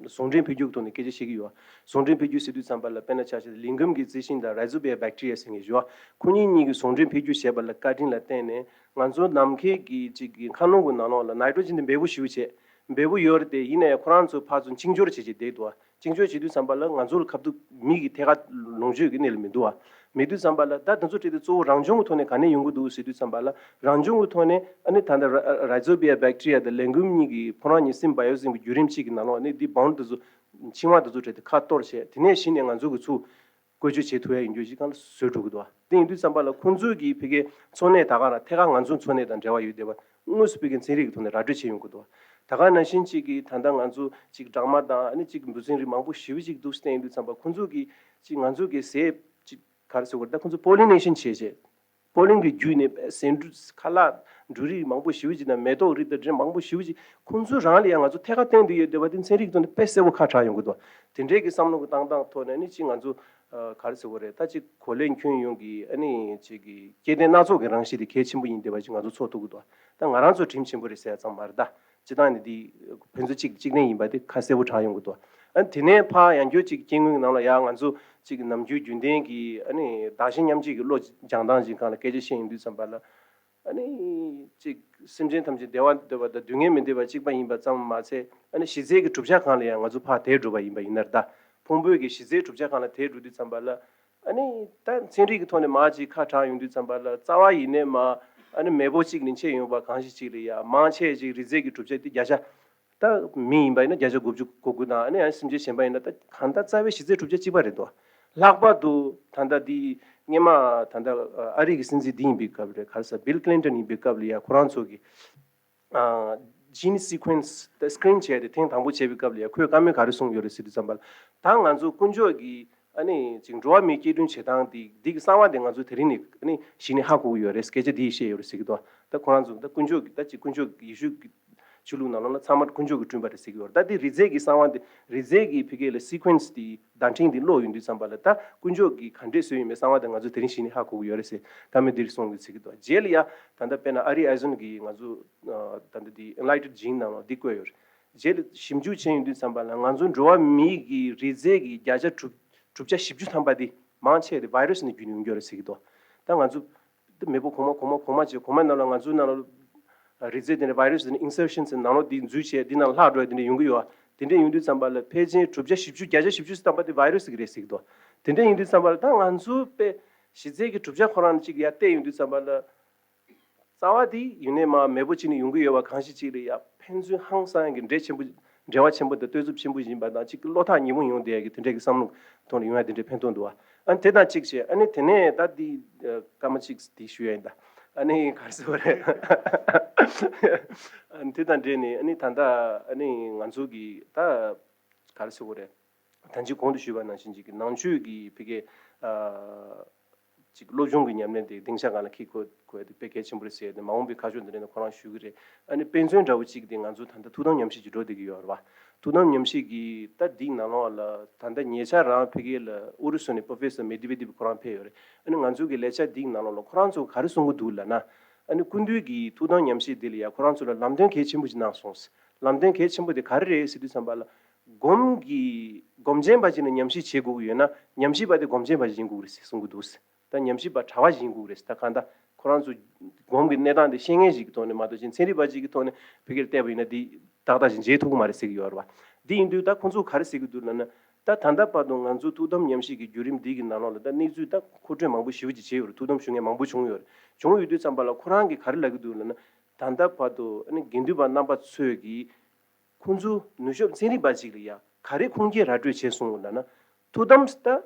ཟུང་འབྲེལ་འཕེལ་འགྱུར་གྱི་ཐོག་ནས་སྐད་ཆ་བཤད་ཀྱི་ཡོད་བ། ཟུང་འབྲེལ་འཕེལ་འགྱུར་ཟེར་དུས་ཙམ་པ་ལ་དཔེར་ན་ཆ་བཞག་ན་ལིང་གུམ་གྱི་རྩི་ཤིང་དང་Rhizobia bacteria ཟེར་མཁན་ཡོད་བ། ཁོ་གཉིས་གཉིས་ཀྱི་ཟུང་འབྲེལ་འཕེལ་འགྱུར་བྱས་པ་ལ་བཀའ་དྲིན་ལ་བརྟེན་ནས་ང་ཚོ་ནམ་མཁའི་གི་གཅིག་གི་མཁའ་རླུང་གི་ནང་ལོགས་ལ་nitrogen དེ་འབེལ་པོ་ཞེ་པོ་བྱས། འབེལ་པོ་ཡོད་རེད་དེ། ཡིན་ནའི་ཁོ་རང་ཚོ་ཕར་ཚུར་འཆིང་སྦྱོར་བྱེད་བྱེད་བསྡད་འདུག་བ། འཆིང་སྦྱོར་བྱེད་དུས་ཙམ་པ་ལ་ང་ཚོ་ལ་ཁ་ཐུག་མི་གི་ཐད་ཀར་ལོངས་སྤྱོད་ཀྱི་གནས་ལ་མི་འདུག་བ། མི་དུས་ཙམ་པ་ལ་ད་དེ་ཚོ་བྲིས་ཏེ་གཙོ་བོ་རང་བྱུང་གི་ཐོག་ནས་ག་ནས་ཡོང་གི་འདུག་ཟེར་དུས་ཙམ་པ་ལ་རང་བྱུང་གི་ཐོག་ནས་ཨ་ནི་ད་ལྟ་Rhizobia bacteria དང་ལིང་གུམ་གཉིས་ཀྱི་ཕོ་བྲང་གཉིས་སིམ་བ་ཡོ་སིམ་གྱི་བརྒྱུད་རིམ་གཅིག་གི་ནང་ལོགས་ནས་འདི་བང་དེ་ཚོ་འཆིང་བ་དེ་ཚོ་བྲིས་ཏེ་ཁ་གཏོར་བྱས། དེ་ནས་གཞི་ནས་ང་ཚོ་གི་ཚུར་བཀོལ་སྤྱོད་བྱེད་ཐུབ་ཡ་ཡིན་རྒྱུ་ཞིག་གང་ལ་བཟོས་འགྲོ་གི་འདུག་བ། དེ་ཡིན་དུས་ཙམ་པ་ལ་ཁོང་ཚོའི་གི་ཕ་གིའི་འཚོ་གནས་ད་ག་རང་ཐད་ཀར་ང་ཚོ་འཚོ་གནས་དང་འབྲེལ་བ་ཡོད་བསྡད་པ་དངོས་སུ་ཕ་གིའི་ཚན་རིག་གི་ཐོག་ནས་ར་སྤྲོད་བྱས་ཡོང་གི་འདུག་བ། ད་ག་ནང་བཞིན་གཅིག་གི་ད་ལྟ་ང་ཚོ་གཅིག་སྦྲང་མ་དང་ཨ་ནི་གཅིག་འབུ་སྲིན་རིགས་མང་པོ་ཞེ་པོ་ཅིག་འདུག་བསྟན་ཡོང་དུས་ཙམ་པ་ཁོང་ཚོ་གི་གཅིག་ང་ཚོ་གི་ཟས་གཅིག་ག་རེ་ཟེར་དགོས་རེད། ད་ཁོང་ཚོ་pollination བྱས་བྱས་pollen གི་བརྒྱུད་ནས་ཟས་འབྲུ་ཁ་ལག་འབྲུ་རིགས་མང་པོ་ཞེ་པོ་ཅིག་དང་མེ་ཏོག་རིགས་དང་དེ་འདྲ་མང་པོ་ཞེ་པོ་ཅིག་ཁོང་ཚོ་རང་ལ་ཡང་ང་ཚོ་ཐད་ཀར་བརྟེན་བསྡད་ཡོད་བསྡད་པ་དེ་ཚན་རིག་ཐོག་ནས་དཔེ་གསལ་པོ་ཁ་གྲགས་ཡོང་གི་འདུག་དེ་འདྲའི་གི་བསམ་བློ་གི་བཏང་སྟངས་ཐོག་ནས་ནི་གཅིག་ང་ཚོ་ཨ་ག་རེ་ཟེར་དགོས་རེད། ད་གཅིག་གོ་ལའི་ཁྱོན་ཡོངས་ཀྱི་ཨ་ནི་གཅིག་གི་སྐྱེ་ལྡན་སྣ་ཚོགས་ཀྱི་རང་བཞིན་དེ་གལ་ཆེན་པོ་ཡིན་བསྡད་པ་ཅིག་ང་ཚོ་ཚོར་ཐུབ་ཀྱི་འདུག་ད་ང་རང་ཚོ་དྲིན་ཆེན་པོ་རེད་ཟེར་ཡ་ཙམ་མ་རེད་ད། སྤྱིར་བཏང་ནི་འདི་ཕན་ཚུན་གཅིག་གཅིག་ལྡན་ཡིན་པ་དེ་ཁ་གསལ་པོ་གྲགས་ཡོང་གི་འདུག་ཨ་ནི་དེ་ནས་ཕར་ཡང་བསྐྱར་གཅིག་སྐྱེ་དངོས་ཀྱི་ནང་ལ་ཡང་ང་ཚོ་གཅིག་ནམ་རྒྱུན་རྒྱུན་ལྡན་གྱི་ཨ་ནི་བདག་གཞན་མཉམ་བརྗེ་གི་བློ་སྦྱང་སྟངས་ཅིག་སྒང་ལ་སྐད་ཆ་བཤད་ཡོང་དུས་ཙམ་པ་ལ། ཨ་ནི་གཅིག་སེམས་ཅན་ཐམས་ཅད་བདེ་བ་འདོད་པ་དང་སྡུག་བསྔལ་མི་འདོད་པ་གཅིག་པ་ཡིན་པ་ཙམ་མ་ཚད་ཨ་ནི་གཞི་རྩའི་གི་གྲུབ་ཆ་སྒང་ལ་ཡང་ང་ཚོ་ཕར་དེད་འགྲོ་བ་ཡིན་པ་ཡིན་ན་རེད་ད། ཕུང་པོའི་གི་གཞི་རྩའི་གྲུབ་ཆ་སྒང་ལ་དེད་འགྲོ་དུས་ཙམ་པ་ལ། ཨ་ནི་ད་ཚན་རིག་གི་ཐོག་ནས་མར་ཅིག་ཁ་གྲགས་ཡོང་དུས་ཙམ་པ་ལ་རྩ་བ་ཡིན་ནའི་མར་ཨ་ནི་མེས་པོ་གཅིག་ནས་མཆེད་ཡོང་བ་གང་ཞིག་ཅིག་ལ་ཡ་མང་ཆེ་ཅིག་རི་རྩེ་གི་གྲུབ་ཆ་དེ་བརྒྱ་ཆ། ད་མི་ཡིན་པ་ཡིན་ན་བརྒྱ་ཆ་དགུ་བཅུ་གོ་དགུ་དང་ཨ་ནི་ཡང་སེམས་ཅན་གཞན་པ་ཡིན་ན་ད་གང་ལྟར་རྩ་བའི་གཞི་རྩའི་གྲུབ་ཆ་གཅིག་པ་རེད་དོ། ལྷག་པར་དུ་ད་ལྟ་འདི་སྔོན་མ་ད་ལྟ་ཨ་རི་གི་སྲིད་འཛིན་འདི་ཡིན་པའི་སྐབས་རེད། ག་རེ་ཟེར་བྷིལ་ཀླིན་ཏོན་ཡིན་པའི་སྐབས་ལ་ཡ་ཁོ་རང་ཚོ་གི་ཨ་gene sequence དེ་screen བྱས་ཏེ་ཐེངས་དང་པོ་བྱས་པའི་སྐབས་ལ་ཡང་ཁོས་བཀའ་མོལ་ག་རེ་གསུངས་ཡོད་རེད་ཟེར་དུས་ཙམ་པ་ལ། ད་ང་ཚོ་དཀོན་མཆོག་གིས་ཨ་ནི་ཅིག་འགྲོ་བ་མིའི་སྐྱེ་ཕྲེང་བྱེད་སྟངས་དེ་འདི་གི་གསང་བ་དེ་ང་ཚོ་དེ་རིང་ནས་ཨ་ནི་གཞི་ནས་ཧ་གོ་གི་ཡོད་རེད། སྐད་ཆ་འདི་བཤད་ཡོད་རེད་ཟེར་གི་འདུག་ད་ཁོ་རང་ཚོ་ད་དཀོན་མཆོག་གི་ད་ཅིག་དཀོན་མཆོག་གི་ཡེ་ཤུ་གི་ཆོས་ལུགས་ནང་ལོགས་ན་ཚང་མ་དཀོན་མཆོག་གིས་བསྐྲུན་པ་རེད་ཟེར་གི་ཡོད་རེད། ད་འདི་རི་རྩེ་གི་གསང་བ་འདི་རི་རྩེ་གི་ཕ་གི་ལ་sequence དེ་བརྡ་འཕྲིན་འདི་ཀློག་ཡོང་དུས་ཙམ་པ་ལ་ད་དཀོན་མཆོག་གིས་ག་འདྲས་བཟོས་ཡོད་མེད་གསང་བ་དེ་ང་ཚོ་དེ་རིང་གཞི་ནས་ཧ་གོ་གི་ཡོད་རེད་ཟེར་བཀའ་མོལ་འདིར་གསུངས་ཡོད་ཟེར་གི་འདུག་རྗེས་ལ་ཡ་ད་ལྟ་དཔེར་ན་ཨ་རིའི་ཨེ་ཟོན་གྱི་ང་ཚོ་ད་ལྟ་འདི་Enlightened Gene ནང་ལ་འདི་བཀོད་ཡོད་རེད། རྗེས་ལ་ཞིབ་འཇུག་བྱས་ཡོང་དུས་ཙམ་པ་ལ་ང་ཚོ་འགྲོ་བ་མིའི་གི་རི་རྩེ་གི་བརྒྱ་ཆ་དྲུག་དྲུག་ཆ་བཞི་བཅུ་ཐམ་པ་འདི་མང་ཆེ་དེ་virus ནས་བརྒྱུད་ནས་ཡོང་གི་ཡོད་རེད་ཟེར་གི་འདུག་ད་ང་ཚོ་འདི་མེས་པོ་གོང་མ་གོང་མ་གོང་མ་བྱས་གོང་མའི་ནང་ལ་ང་ཚོའི་ནང་ལ་རི་རྩེ་དེ་འདྲ་virus དེ་འདྲ་insertion ཟེར་ནང་ལོགས་འདི་འཛུལ་བྱས་འདི་ནང་ལ་ལྷག་འགྲོ་ཡ་དེ་འདྲ་ཡོང་གི་ཡོད། དེ་འདྲ་ཡོང་དུས་ཙམ་པ་ལ་ཕལ་ཆེར་དྲུག་ཆ་བཞི་བཅུ་བརྒྱ་ཆ་བཞི་བཅུ་ཙམ་པ་དེ་virus ཟིག་རེད་ཟེར་གི་འདུག་དེ་འདྲ་ཡོང་དུས་ཙམ་པ་ལ་ད་ང་ཚོ་དཔེ་གཞི་རྩའི་གི་གྲུབ་ཆ་ཁོ་རང་གཅིག་ཡར་བལྟས་ཡོང་དུས་ཙམ་པ་ལ་རྩ་བ་དེ་ཡིན་ནའི་མ་མེས་པོ་གཅིག་ནས་ཡོང་གི་ཡོད་པ་གང་ཞིག་གཅིག་ལ་ཡ་ཕན་ཚུན་ཧང་སང་གི་འབྲེལ་ཆེན་པོ་འབྲེལ་བ་ཆེན་པོ་དང་ལྟོས་ཚབས་ཆེན་པོ་ཡིན་པ་དང་གཅིག་གི་བློ་ཐག་ཉེ་པོ་ཡོང་བསྡད་ཡ་གི་དེ་འདྲ་གི་བསམ་བློ་ཐོག་ནས་ཡོང་ཡ་དེ་འདྲ་ཕན་ཐོགས་འདུག་བ། ཨ་ནི་དེ་དང་གཅིག་བྱས་ཨ་ནི་དེ་ནས་ད་འདི་སྐར་མ་གཅིག་འདི་ཞུ་ཡ་ཡིན་ད། ཨ་ནི་ག་རེ་ཟེར་བ་རེད། ཨ་ནི་དེ་དང་འབྲེལ་ནས་ཨ་ནི་ད་ལྟ་ཨ་ནི་ང་ཚོ་གི་ད་ ག་རེ་ཟེར་དགོས་རེད། ད་ཅི་གོང་དུ་ཞུས་པ་ནང་བཞིན་ཅིག་གི་ནང་ཆོས་ཀྱི་ཕ་གི་ཨ་ཅིག་སློབ་སྦྱོང་གི་ཉམས་ལེན་དེ་སྡིངས་ཆ་སྒང་ལ་འཁྱེར་དགོས་དགོས་དེ་དཔེ་གལ་ཆེན་པོ་རེད་ཟེར་ཏེ། མ་འོངས་པའི་ཁ་ཕྱོགས་འདི་འདྲ་ནས་ཁོ་རང་ཞུ་གི་རེད། ཨ་ནི་དཔེ་མཚོན་འདྲ་བོ་གཅིག་དེ་ང་ཚོ་ད་ལྟ་ཐུགས་དམ་ཉམས་ཞིབ་ཅིག་འགྲོ་བསྡད་ཀྱི་ཡོད་རེད་བ། ཐུགས་དམ་ཉམས་ཞིབ་ཀྱི་ད་འདིའི་ནང་ལོགས་ལ་ད་ལྟ་ཉེ་ཆར་རང་ཕ་གི་ལ་ཨུ་རུ་སུ་ནས་པོ་རོ་ཕེ་སར་མེ་དི་བེ་དེབ་ཁོ་རང་ཕེབས་ཡོད་རེད། ཨ་ནི་ང་ཚོ་གི་ལས་འཆར་འདིའི་ནང་ལོགས་ལ་ཁོ་རང་ཚོ་ག་རེ་གསུང་གི་འདུག་ལབ་ན། ཨ་ནི་སྐུ་མདུན་གྱི་ཐུགས་དམ་ཉམས་ཞིབ་འདི་ལ་ཡ་ཁོ་རང་ཚོ་ལ་ལམ་སྟོན་གལ་ཆེན་པོ་ཅིག་གནང་སོང་། ལམ་སྟོན་གལ་ཆེན་པོ་དེ་ག་རེ་རེད་ཟེར་དུས་ཙམ་པ་ལ། སྒོམ་གྱི་སྒོམ་ཆེན་པ་ཅིག་ནས་ཉམས་ཞིབ་བྱེད་དགོས་ཀྱི་ཡོད་ན། ཉམས་ཞིབ་པ་དེ་སྒོམ་ཆེན་པ་ཞིག་ཡིན་དགོས་ཀྱི་རེད་ཟེར་གསུང་གི་འདུག། ད་ཉམས་ཞིབ་པ་གྲྭ་པ་ཞིག་ཡིན་དགོས་ཀྱི་རེད་ཟེར། ད་གང་ལྟར་ཁོ་རང་ཚོ་སྒོམ་གྱི་གནས་སྟངས་དེ་ཤེས་མཁན་ཞིག་གི་ཐོག་ནས་མ་གཏོགས་ཅིག་ཚན་རིག་པ་ཅིག་གི་ཐོག་ནས་ཕ་གིར་བལྟས་པ་ཡིན་ན་འདི་ཏག་ཏག་ཅིག་མཇལ་ཐུབ་ཀྱི་མ་རེད་ཟེར་གྱི་ཡོད་རེད་བ། འདི་ཡིན་དུས་ད་ཁོང་ཚོ་ག་རེ་ཟེར་གྱི་འདུག་ལབ་ན། ད་ད་ལྟ་བར་དུ་ང་ཚོ་ཐུགས་དམ་ཉམས་ཞིབ་ཀྱི་བརྒྱུད་རིམ་འདི་གི་ནང་ལོགས་ལ་ད་གནས་ཚུལ་ད་མཁོ་སྤྲོད་མང་པོ་ཞེ་པོ་ཅིག་བྱས་ཡོད་རེད། ཐུགས་དམ་ཞུ་མཁན་མང་པོ་བྱུང་ཡོད་རེད། བྱུང་ཡོད་དུས་ཙམ་པ་ལ་ཁོ་རང་གིས་ག་རེ་ལབ་ཀྱི་འདུག་ལབ་ན། ད་ལྟ་བར་དུ་ཨ་ནི་དགེ་འདུན་པ་རྣམ་པ་ཚོས་ཀྱིས་ཁོང་ཚོ་ནུས་ཤུགས་ཚན་རིག་པ་ཅིག་ལ་ཡ་ག་རེ་ཁུངས་སྐྱེལ་ར་སྤྲོད་བྱས་སོང་ལབ་ན། ཐུགས་དམ་ད་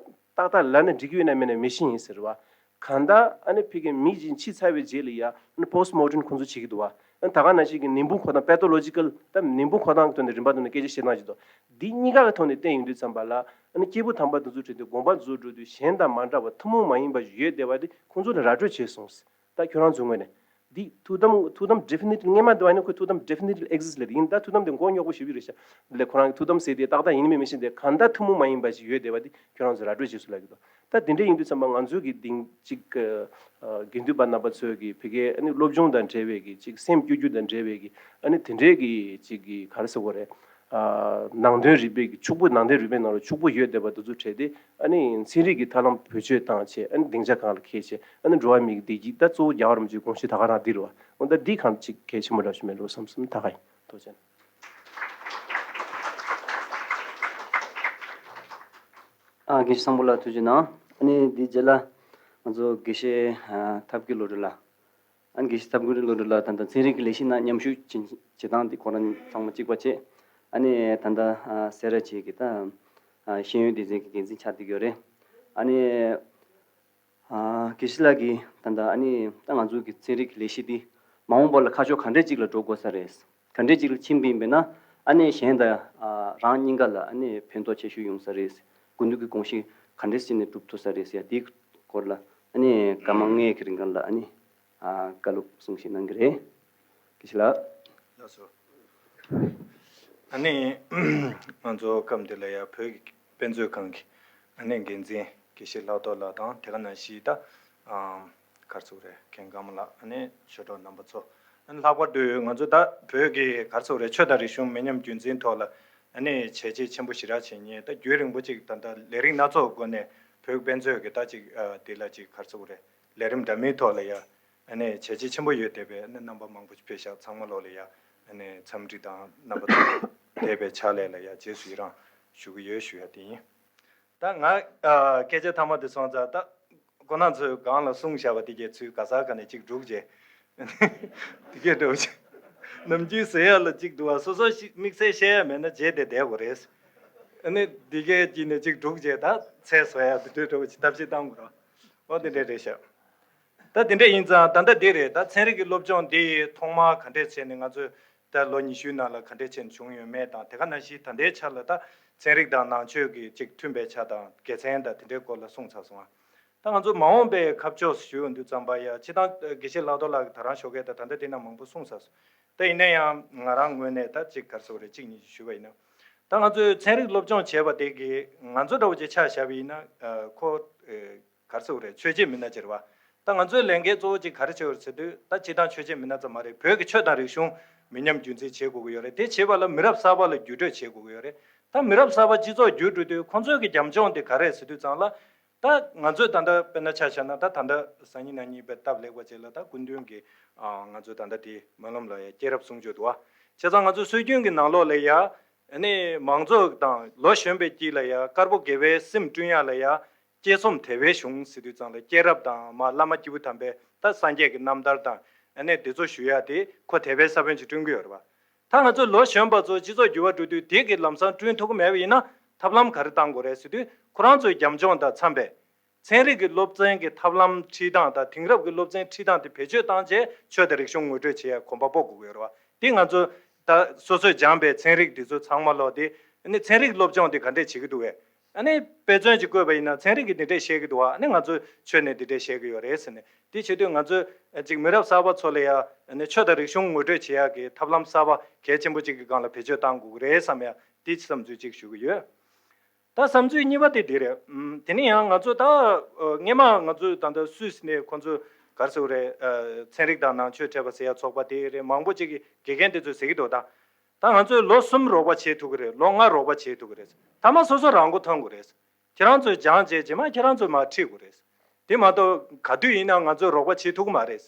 ཏག་ཏག་ལབ་ན་འགྲིག་གི་ཡོད་ན་མེད་ན་མི་ཤེས་ཡིན་ཟེར་བ། གང་ལྟར་ཨ་ནི་ཕ་གི་མི་གཅིག་འཆི་ཚར་བའི་རྗེས་ལ་ཡ་ཨ་ནི་པོ་སི་ཊི་མོར་ཊེམ་ཁོང་ཚོ་བྱེད་ཀྱི་འདུག་བ། ཨ་ནི་ད་ག་ནང་བཞིན་གྱི་ནད་འབུ་འཁོར་སྟངས་པེ་ཐོ་ལོ་ཇི་ཀལ་ད་ནད་འབུ་འཁོར་སྟངས་ཀྱི་ཐོག་ནས་རིམ་པ་ཐོག་ནས་སྐད་ཆ་བཤད་སྟངས་ཅིག་འདུག། འདི་གཉིས་ཀ་གི་ཐོག་ནས་བལྟས་ཡོང་དུས་ཙམ་པ་ལ་ཨ་ནི་སྐྱེས་བུ་དམ་པ་དེ་ཚོ་གྲས་དེ་དགོངས་པ་རྫོགས་འགྲོ་དུས་གཞན་དང་མ་འདྲ་བ་ཐུན་མོང་མ་ཡིན་པ་ཞིག་ཡོད་བསྡད་པ་དེ་ཁོང་ཚོ་ལ་ར་སྤྲོད་བྱས་སོང་། ད་ཁྱོད་རང་ཚོའི་ངོས་ནས། འདི་ཐུགས་དམ་ཐུགས་དམ་ཌེ་ཕི་ནེ་ཊི་ལི་སྔས་མ་འདི་བ་ནི་ཁོས་ཐུགས་དམ་ཌེ་ཕི་ནེ་ཊི་ལི་ཨེག་ཛི་སི་ཊི་ལབ་ཡིན། ད་ཐུགས་དམ་དེ་མགོ་རྙོག་པོ་ཞེ་པོ་རེད་ཤག། ལས་ཁོ་རང་གི་ཐུགས་དམ་ཟེར་དེ་ཏག་ཏག་ཡིན་མིན་མི་ཤེས་ཏེ། གང་ལྟར་ཐུན་མོང་མ་ཡིན་པ་ཞིག་ཡོད་བསྡད་པ་འདི་ཁྱོད་རང་ཚོས་ར་སྤྲོད་བྱེད་སྲོལ་ལབ་ཀྱི་འདུག། ད་དེ་འདྲ་ཡིན་དུས་ཙམ་པ་ང་ཚོའི་གི་འདི་གཅིག་ཨ་དགེ་འདུན་པ་རྣམ་པ་ཚོའི་གི་ཕ་གིའི་ཨ་ནི་སློབ་སྦྱོང་དང་འབྲེལ་བའི་གི་གཅིག་སེམས་སྐྱོ་རྒྱུ་དང་འབྲེལ་བའི་གི་ཨ་ནི་དེ་འདྲའི་གི་གཅིག་གི་ག་རེ་ཟེར་དགོས་རེད། ནང་དོན་རིག་པའི་གི་ཕྱུག་པོ། ནང་དོན་རིག་པའི་ནང་ལ་ཕྱུག་པོ་ཡོད་བསྡད་པ་དེ་ཚོ་གྲས་དེ་ཨ་ནི་ཚན་རིག་གི་ཐབས་ལམ་བེད་སྤྱོད་བཏང་བྱས། ཨ་ནི་སྡིངས་ཆ་སྒང་ལ་འཁྱེར་བྱས། ཨ་ནི་འགྲོ་བ་མིའི་བདེ་སྐྱིད། ད་གཙོ་བོ་རྒྱལ་བ་རིན་པོ་ཆེའི་དགོངས་གཞི་ད་ག་རང་འདི་རེད་བ། འོ་ད་འདི་གང་ཅིག་གལ་ཆེན་པོ་འདྲ་ཞིག་མེད་འགྲོ་བསམ་སོང་། ད་ག་ཡིན། ཐུགས་རྗེ་ཆེ། ཨ་དགེ་བཤེས་བཟང་པོ་ལགས་ཐུགས་རྗེ་གནང་། ཨ་ནི་འདི་རྗེས་ལ་ང་ཚོ་དགེ་བཤེས་ཨ་ཐབས་མཁས་བློ་གྲོས་ལགས། ཨ་ནི་དགེ་བཤེས་ཐབས་མཁས་བློ་གྲོས་ལགས་ད་ལྟ་ཚན་རིག་གི་ལས་གཞི་ནང་མཉམ་ཞུགས་བྱེད་བྱེད་སྟངས་འདི་ཁོ་རང་ཚང་མ་གཅིག་པ་བྱས། ཨ་ནི་ད་ལྟ་ཨ་སེ་ར་བྱེས་ཀྱི་ད་ཨ་ཤེས་ཡོན་སྡེ་ཚན་གྱི་འགན་འཛིན་ཆགས་བསྡད་ཡོད་རེད། ཨ་ནི་ཨ་དགེ་བཤེས་ལགས་ཀྱིས་ད་ལྟ་ཨ་ནི་ད་ང་ཚོ་གི་ཚན་རིག་གི་ལས་གཞི་འདི་མ་འོངས་པ་ལ་ཁ་ཕྱོགས་ག་འདྲས་ཅིག་ལ་འགྲོ་དགོས་ས་རེད། ག་འདྲས་ཅིག་ལ་ཕྱིན་པ་ཡིན་པས་ན་ཨ་ནི་གཞན་དང་ཨ་རང་གཉིས་ཀ་ལ་ཨ་ནི་ཕན་ཐོགས་ཆེ་ཤོས་ཡོང་ས་རེད། སྐུ་མདུན་གྱི་དགོངས་གཞི་ག་འདྲས་བྱས་ནས་འགྲུབ་ཐུབ་ས་རེད་ཟེར་ཡ་དེའི་སྐོར་ལ་ཨ་ནི་སྐར་མ་ལྔའི་གི་རིང་ག་ལ་ཨ་ནི་ཨ་བཀའ་སློབ་གསུང་བཤད་གནང་གི་རེད། དགེ་བཤེས་ལགས། ལགས་སོ། ཨ་ནི་ང་ཚོ་སྐབས་འདི་ལ་ཡ་བོད་ཀྱི་དཔེ་མཛོད་ཁང་གི་ཨ་ནི་འགན་འཛིན་དགེ་བཤེས་ལྷག་རྡོར་ལགས་དང་། དེ་ག་ནང་བཞིན་ད་ཨམ་ག་རེ་ཟེར་དགོས་རེད། མཁན་དགའ་མོ་ལགས། ཨ་ནི་ཆོས་གྲོགས་རྣམ་པ་ཚོ། ཨ་ནི་ལྷག་པར་དུ་ང་ཚོ་ད་བོད་ཀྱི་ག་རེ་ཟེར་དགོས་རེད། ཆོས་དང་རིག་གཞུང་མི་ཉམས་རྒྱུན་འཛིན་ཐོག་ལ་ཨ་ནི་བྱས་རྗེས་ཆེན་པོ་ཞེ་དྲག་བྱེད་མཁན། ད་རྒྱུན་རིང་པོ་ཅིག་ད་ལྟ་ལས་རིགས་སྣ་ཚོགས་སྒོ་ནས་བོད་དཔེ་མཛོད་ཀྱི་ད་ཅིག་ཨ་དེ་ལ་ཅིག་ག་རེ་ཟེར་དགོས་རེད། ལས་རིམ་འདྲ་མིན་ཐོག་ལ་ཡ་ཨ་ནི་བྱས་རྗེས་ཆེན་པོ་ཡོད་བསྡད་པའི་ཨ་ནི་རྣམ་པ་མང་པོ་ཞིག་ཕེབས་ཤག། ཚང་མ་ལོག་ལ་ཡ་ཨ་ནི་འཚམས་འདྲི་དང་རྣམ་པ་ཚོ་བསྡད་པའི་ཕྱག་ལས་ལ་ཡ་རྗེས་སུ་ཡི་རང་ཞུ་གི་ཡོད་ཞུ་ཡ་དེ་ཡིན། ད་ང་ཨ་སྐད་ཆ་མཐའ་མ་དེ་སོང་ཙང་། ད་ཁོ་རང་ཚོས་སྒང་ལ་གསུངས་བཞག་པ་དེ་གས་ཚུར་ག་ས་ག་ནས་ཅིག་སྒྲུག་བྱས། དེ་གས་འདྲ་བོ་ཅིག། ནམ་རྒྱུན་ཟེར་ཡ་ལ་ཅིག་འདུག་བ། སོ་སོ་ཞིག་དམིགས་བསལ་བཤད་ཡ་མེད་ན་བརྗེད་དེ་བསྡད་དགོས་རེད། ཨ་ནི་དེ་གས་ཀྱི་ནས་ཅིག་སྒྲུག་བྱས། ད་ཚེ་བཟོ་ཡ་དེ་འདྲ་འདྲ་བོ་ཅིག་ཐབས་ཤེས་བཏང་དགོས་རེད། འོ་དེ་འདྲ་རེད་ཤག། ད་དེ་འདྲ་ཡིན་ཙང་ད་ལྟ་འདི་རེད། ད་ཚན་རིག་གི་སློབ་སྦྱོང་འདི་ཐོག་མར་ག་འདྲས་བྱས་ནས་ང་ཚོས་ད་ལོ་ཉི་ཤུའི་ནང་ལ་ག་འདྲས་བྱས་ནས་བྱུང་ཡོད་མེད་དང་། དེ་ག་ནང་བཞིན་ད་ལྟའི་ཆ་ལ་ད་ཚན་རིག་དང་ནང་ཆོས་ཀྱི་ཅིག་མཐུན་པའི་ཆ་དང་དགེ་མཚན་དང་དེ་འདྲའི་སྐོར་ལ་གསུངས་ཚར་སོང་ང་། ད་ང་ཚོ་མ་འོངས་པའི་ཁ་ཕྱོགས་ཞུ་ཡོང་དུས་ཙམ་པ་ཡ་སྤྱིར་བཏང་དགེ་བཤེས་ལྷག་རྡོར་ལགས་ཀྱིས་ད་རང་ཞོགས་ཀས་ད་ད་ལྟ་དེ་ན་མང་པོ་གསུངས་ཚར་སོང་། ད་ཡིན་ན་ཡང་ང་རང་ངོས་ནས་ད་ཅིག་ག་རེ་ཟེར་དགོས་རེད། གཅིག་གཉིས་ཞུ་བ་ཡིན་ན། ད་ང་ཚོས་ཚན་རིག་སློབ་སྦྱོང་བྱས་པ་དེ་གིས་ང་ཚོ་འདྲ་བོ་ཅིག་ཆ་བཞག་པ་ཡིན་ན་ཨ་ཁོ་ཨ་ག་རེ་ཟེར་དགོས་རེད། ཆོས་བྱེད་མི་སྣ་ཅིག་རེད་བ། ད་ང་ཚོའི་ལས་འགན་གཙོ་བོ་ཅིག་ག་རེ་བྱེད་དགོས་རེད་ཟེར་དུས། ད་སྤྱིར་བཏང་ཆོས་བྱེད་མི་སྣ་ཙམ་མ་རེད། བོད་ཀྱི་ཆོས་དང་རིག་གཞུང་མི་ཉམས་རྒྱུན་འཛིན་བྱེད་དགོས་ཀྱི་ཡོད་རེད། དེ་བྱེད་པ་ལ་མི་རབས་གསར་པ་ལ་བརྒྱུད་སྤྲོད་བྱེད་དགོས་ཀྱི་ཡོད་རེད། ད་མི་རབས་གསར་པ་སྤྱི་ཚོགས་བརྒྱུད་འགྲོ་དུས་ཁོང་ཚོའི་གི་རྒྱབ་ལྗོངས་དེ་ག་རེ་རེད་ཟེར་དུས་ཙང་ལ། ད་ང་ཚོས་ད་ལྟ་དཔེར་ན་ཆ་བཞག་ན། ད་ད་ལྟ་སང་ཉིན་གནངས་ཉིན་དཔེ་སྟབས་ལེགས་པ་ཅིག་ལ་ད་སྐུ་མདུན་གྱི་ཨ་ང་ཚོ་ད་ལྟ་དེ་སྨོན་ལམ་ལ་ཡ་སྐྱེས་རབས་གསུང་ཆོས་འདུག་བ། བྱས་ཙང་ང་ཚོ་སྲོལ་རྒྱུན་གྱི་ནང་ལོགས་ལ་ཡ་ཨ་ནི་མང་ཚོགས་དང་ལོ་གཞོན་པའི་དཀྱིལ་ལ་ཡ་དཀར་པོ་དགེ་བའི་སེམས་བསྐྲུན་ཡ་ལ་ཡ་བསྐྱེད་རྩོམ་དད་པའི་གཞུང་ཟེར་དུས་ཙང་ལ། སྐྱེས་རབས་དང་མ་བླ་མ་སྐྱེས་བུ་དམ་པའི་ད་སངས་རྒྱས་ཀྱི་རྣམ་ཐར་དང་ཨ་ནི་དེ་ཚོ་ཞུ་ཡ་དེ་ཁོ་དད་པའི་ས་བོན་ཅིག་བསྐྲུན་གྱི་ཡོད་རེད་བ། ད་ང་ཚོ་ལོ་གཞོན་པ་ཚོ་སྤྱི་ཚོགས་འགྱུར་བ་འགྲོ་དུས་དེ་གི་ལམ་སང་བསྐྲུན་ཐུབ་ཀྱི་མེད་པ་ཡིན་ན། ཐབས་ལམ་ག་རེ་བཏང་དགོས་རེད་ཟེར་དུས། ཁོ་རང་ཚོའི་རྒྱབ་ལྗོངས་དང་འཚམས་པའི་ཚན་རིག་གི་སློབ་ཚན་གྱི་ཐབས་ལམ་ཁྲིད་སྟངས་དང་། དེང་རབས་ཀྱི་སློབ་ཚན་ཁྲིད་སྟངས་དེ་བེད་སྤྱོད་བཏང་རྗེས་ཆོས་དང་རིག་གཞུང་ངོ་སྤྲོད་བྱེད་ཡ་གོམ་པ་སྤོ་དགོས་ཀྱི་ཡོད་རེད་བ། དེ་ང་ཚོ་ད་སོ་སོས་སྦྱངས་པའི་ཚན་རིག་འདི་ཚོ་ཚང་མ་ལོག་དེ་ ཨ་ནི་ཚན་རིག་སློབ་སྦྱོང་དེ་ག་འདྲས་བྱེད་ཀྱི་འདུག་གས། ཨ་ནི་དཔེ་མཚོན་ཅིག་བཀོད་པ་ཡིན་ན་ཚན་རིག་གིས་འདི་འདྲས་བཤད་ཀྱི་འདུག་བ། ཨ་ནི་ང་ཚོ་ཆོས་ནས་འདི་འདྲས་བཤད་ཀྱི་ཡོད་རེད་ཟེར་ནས། དེ་བྱེད་དུས་ང་ཚོས་ཅིག་མི་རབས་གསར་པ་ཚོ་ལ་ཡ་ཨ་ནི་ཆོས་དང་རིག་གཞུང་ངོ་སྤྲོད་བྱེད་ཡག་གི་ཐབས་ལམ་གསར་པ་གལ་ཆེན་པོ་ཅིག་གི་སྒང་ལ་བེད་སྤྱོད་གཏང་དགོས་ཀྱི་རེད་བསམ་ཡ། དེ་བསམ་ཚུལ་ཅིག་ཞུ་གི་ཡོད། ད་བསམ་ཚུལ་གཉིས་པ་དེ་འདི་རེད། ཨམ། དེ་ནས་ཡང་ང་ཚོ་ད་ཨ་སྔས་མ་ང་ཚོས་ད་ལྟ་སུད་སི་ནས་ཁོང་ཚོས་ག་རེ་ཟེར་དགོས་རེད། ཨ་ཚན་རིག་དང་ནང་ཆོས་འཕྲད་པ་ཟེར་ཡ་ཚོགས་པ་དེ་རེད། མང་པོ་ཅིག་གིས་དགེ་རྒན་དེ་ཚོས་ཟེར་གྱི་འདུག་ད་ད་ང་ཚོས་ལོ་གསུམ་རོགས་པ་བྱེད་ཐུབ་ཀྱི་རེད། ལོ་ལྔ་རོགས་པ་བྱེད་ཐུབ་ཀྱི་རེད། མཐའ་མ་སོ་སོ་རང་མགོ་ཐོན་དགོས་རེད། ཁྱེད་རང་ཚོས་སྦྱངས་རྗེས་རྗེས་མ་ཁྱེད་རང་ཚོས་མར་ཁྲིད་དགོས་རེད། དེ་མ་གཏོགས་ག་དུས་ཡིན་ན་ང་ཚོས་རོགས་པ་བྱེད་ཐུབ་ཀྱི་མ་རེད།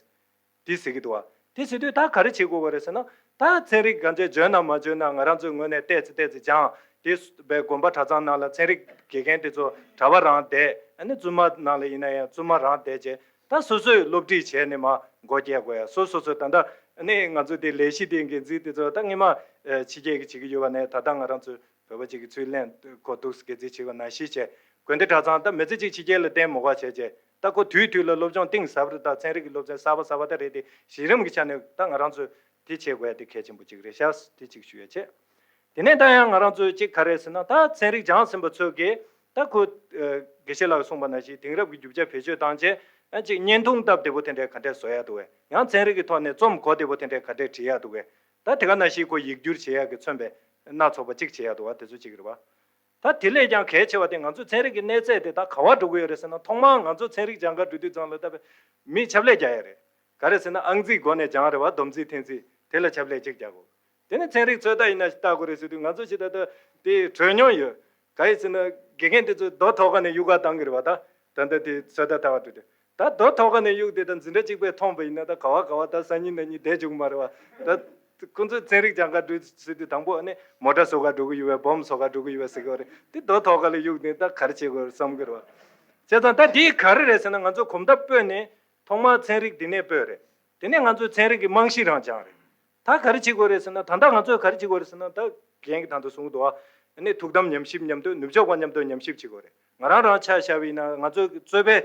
དེ་ཟེར་གྱི་འདུག་བ། དེ་ཟེར་དུས་ད་ག་རེ་བྱེད་དགོས་པ་རེད་ཟེར་ན། ད་ཚན་རིག་ག་ཚོད་འཇོན་ན་མ་འཇོན་ན་ང་རང་ཚོའི་ངོས་ནས་བལྟས་ཚེ་བལྟས་ཚེ་སྦྱངས། དེ་བས་དགོན་པ་གྲྭ་ཚང་ནང་ལ་ཚན་རིག་དགེ་རྒན་དེ་ཚོ་གྲྭ་པ་རང་བསྡད། ཨ་ནི་བཙུན་མ་ནང་ལ་ཡིན་ན་ཡང་བཙུན་མ་རང་བསྡད་བྱས། ད་སོ་སོས་སློབ་ཁྲིད་བྱས་ནས་མར་སྒོ་རྒྱག་དགོས་ཡ། སོ་སོ་སོ་ད་ལྟ་ཨ་ནི་ང་ཚོ་དེ་ལས་གཞི་དེ་འགན་འཛིན་དེ་ཚོ་ད་སྔས་མ་ཨ་ཕྱི་རྒྱལ་གྱི་བྱེད་ཀྱི་ཡོད་པ་ནས། ད་ལྟ་ང་རང་ཚོ་བོད་པ་གཅིག་གི་ཚུལ་ལེན་གོ་འདུག་སྐད་ཆ་བྱེད་པ་ནང་བཞིན་བྱས། དགོན་སྡེ་གྲྭ་ཚང་ད་མི་ཚེ་གཅིག་ཕྱི་རྒྱལ་ལ་བསྟན་མ་དགོས་བྱས་བྱས། ད་ཁོ་དུས་དུས་ལ་སློབ་སྦྱོང་གཏིང་ཟབ་རེ་དང་ཚན་རིག་གི་སློབ་ཚན་གསར་པ་གསར་པ་ད་རེད་དེ། གཞི་རིམ་གྱི་ཆ་ནས་ད་ང་རང་ཚོས་དེ་བྱེད་དགོས་ཡ་དེ་གལ་ཆེན་པོ་གཅིག་རེད་ཤག་དེ་གཅིག་ཞུ་ཡ་བྱས། དེ་ནས་ད་ཡང་ང་རང་ཚོས་གཅིག་ག་རེ་ཟེར་ན། ད་ཚན་རིག་སྦྱངས་ཟིན་པ་ཚོས་ཀྱིས་ད་ཁོ་ཨ་དགེ་བཤེས་ལགས་གསུངས་པ་ནང་བཞིན་དེང་རབས་ཀྱི་རྒྱུ་ཆ་བེད་སྤྱོད་བཏང་བྱས། ཨ་གཅིག་བརྙན་ཐུང་སྟབས་བདེ་པོ་དེ་འདྲས་ག་འདྲས་བཟོ་ཡ་འདུག་གས། ཡང་ཚན་རིག་གི་ཐོག་ནས་རྩོམ་གོ་བདེ་པོ་དེ་འདྲས་ག་འདྲས་བྲིས་ཡ་འདུག་གས། ད་དེ་ག་ནང་བཞིན་ཁོ་ཡིག་སྒྱུར་བྱེད་ཡག་གི་མཚོན་པའི་སྣ་ཚོགས་པ་གཅིག་བྱེད་ཡག་འདུག་བ། དེ་ཚོ་གཅིག་རེད་བ། ད་དེ་ལས་ཀྱང་གལ་ཆེ་བ་དེ་ང་ཚོ་ཚན་རིག་གི་གནས་ཚད་དེ་ད་ག་བ་འགྲོ་གི་ཡོད་རེད་ཟེར་ན། ཐོག་མར་ང་ཚོ་ཚན་རིག་སྦྱང་གར་འགྲོ་དུས་ཙམ་ལ་ད་མིས་ཕྱག་ལས་རྒྱག་ཡ་རེད། ག་རེ་ཟེར་ན་ཨང་རྩིས་སྒོ་ནས་སྦྱང་རེད་བ། སྡོམ་རྩིས་འཐེན་རྩིས་དེ་ལ་ཕྱག་ལས་གཅིག་རྒྱག་དགོས། དེ་ནས་ཚན་རིག་ཚོད་ལྟ་ཡིན་ན་ཞིག་ལྟ་དགོས་རེད་ཟེར་དུས་ང་ཚོ་ཞིག་ད་ལྟ་དེ་གྲོས་མྱོང་ཡོད། ག་ཡིན་ཟེར་ན་དགེ་རྒན་དེ་ཚོས་རྡོ་ཐོག་ཁ་ནས་གཡུག་ག་བཏང་གི་རེད་བ། ད་ད་ལྟ་དེ་ཚོད་ལྟ་ལྟ་བ་འགྲོ་དུས། ད་རྡོ་ཐོག་ཁ་ནས་གཡུག་དེ་ད་འཛིན་གྲྭ་གཅིག་པས་མཐོང་པ་ཡིན་ན་ད་ག་བ་ག་བ་ད་སང་ཉིན་གནངས་ཉིན་བསྡད་བཅུག་མ་རེད་བ། ད་ཁོང་ཚོས་ཚན་རིག་སྦྱང་ག་འགྲོ་ཟེར་དུས་དང་པོ་ཨ་ནི་མོ་ཊ་བཟོ་ག་འགྲོ་གི་ཡོད་པས། སྦོམ་བཟོ་ག་འགྲོ་གི་ཡོད་པས་ཟེར་གི་ཡོད་རེད། དེ་རྡོ་ཐོག་ཁ་ལ་གཡུག་ནས་ད་ག་རེ་བྱེད་དགོས་རེད་བསམ་གི་རེད་བ། བྱས་ཙང་ད་དེ་ག་རེ་རེད་ཟེར་ན། ང་ཚོ་གོམ་སྟབས་སྤོས་ནས་ཐོག་མར་ཚན་རིག་འདི་ནས་སྤོས་རེད། དེ་ནས་ང་ཚོས་ཚན་རིག་གི་རྨང་གཞི་རང་སྦྱངས་རེད། ད་ག་རེ་བྱེད་དགོས་རེད་ཟེར་ན། ད་ལྟ་ང་ཚོས་ག་རེ་བྱེད་དགོས་རེད་ཟེར་ན། ད་རྒན་གྱིས་ད་ལྟ་གསུངས་འདུག་བ། ཨ་ནི་ཐུགས་དམ་ཉམས་ཞིབ་མཉམ་དུ་ནུབ་ཕྱོགས་པ་མཉམ་དུ་ཉམས་ཞིབ་བྱེད་དགོས་རེད། ང་རང་རང་ཆ་བཞག་པ་ཡིན་ན་ང་ཚོའི་གཙོས་པའི་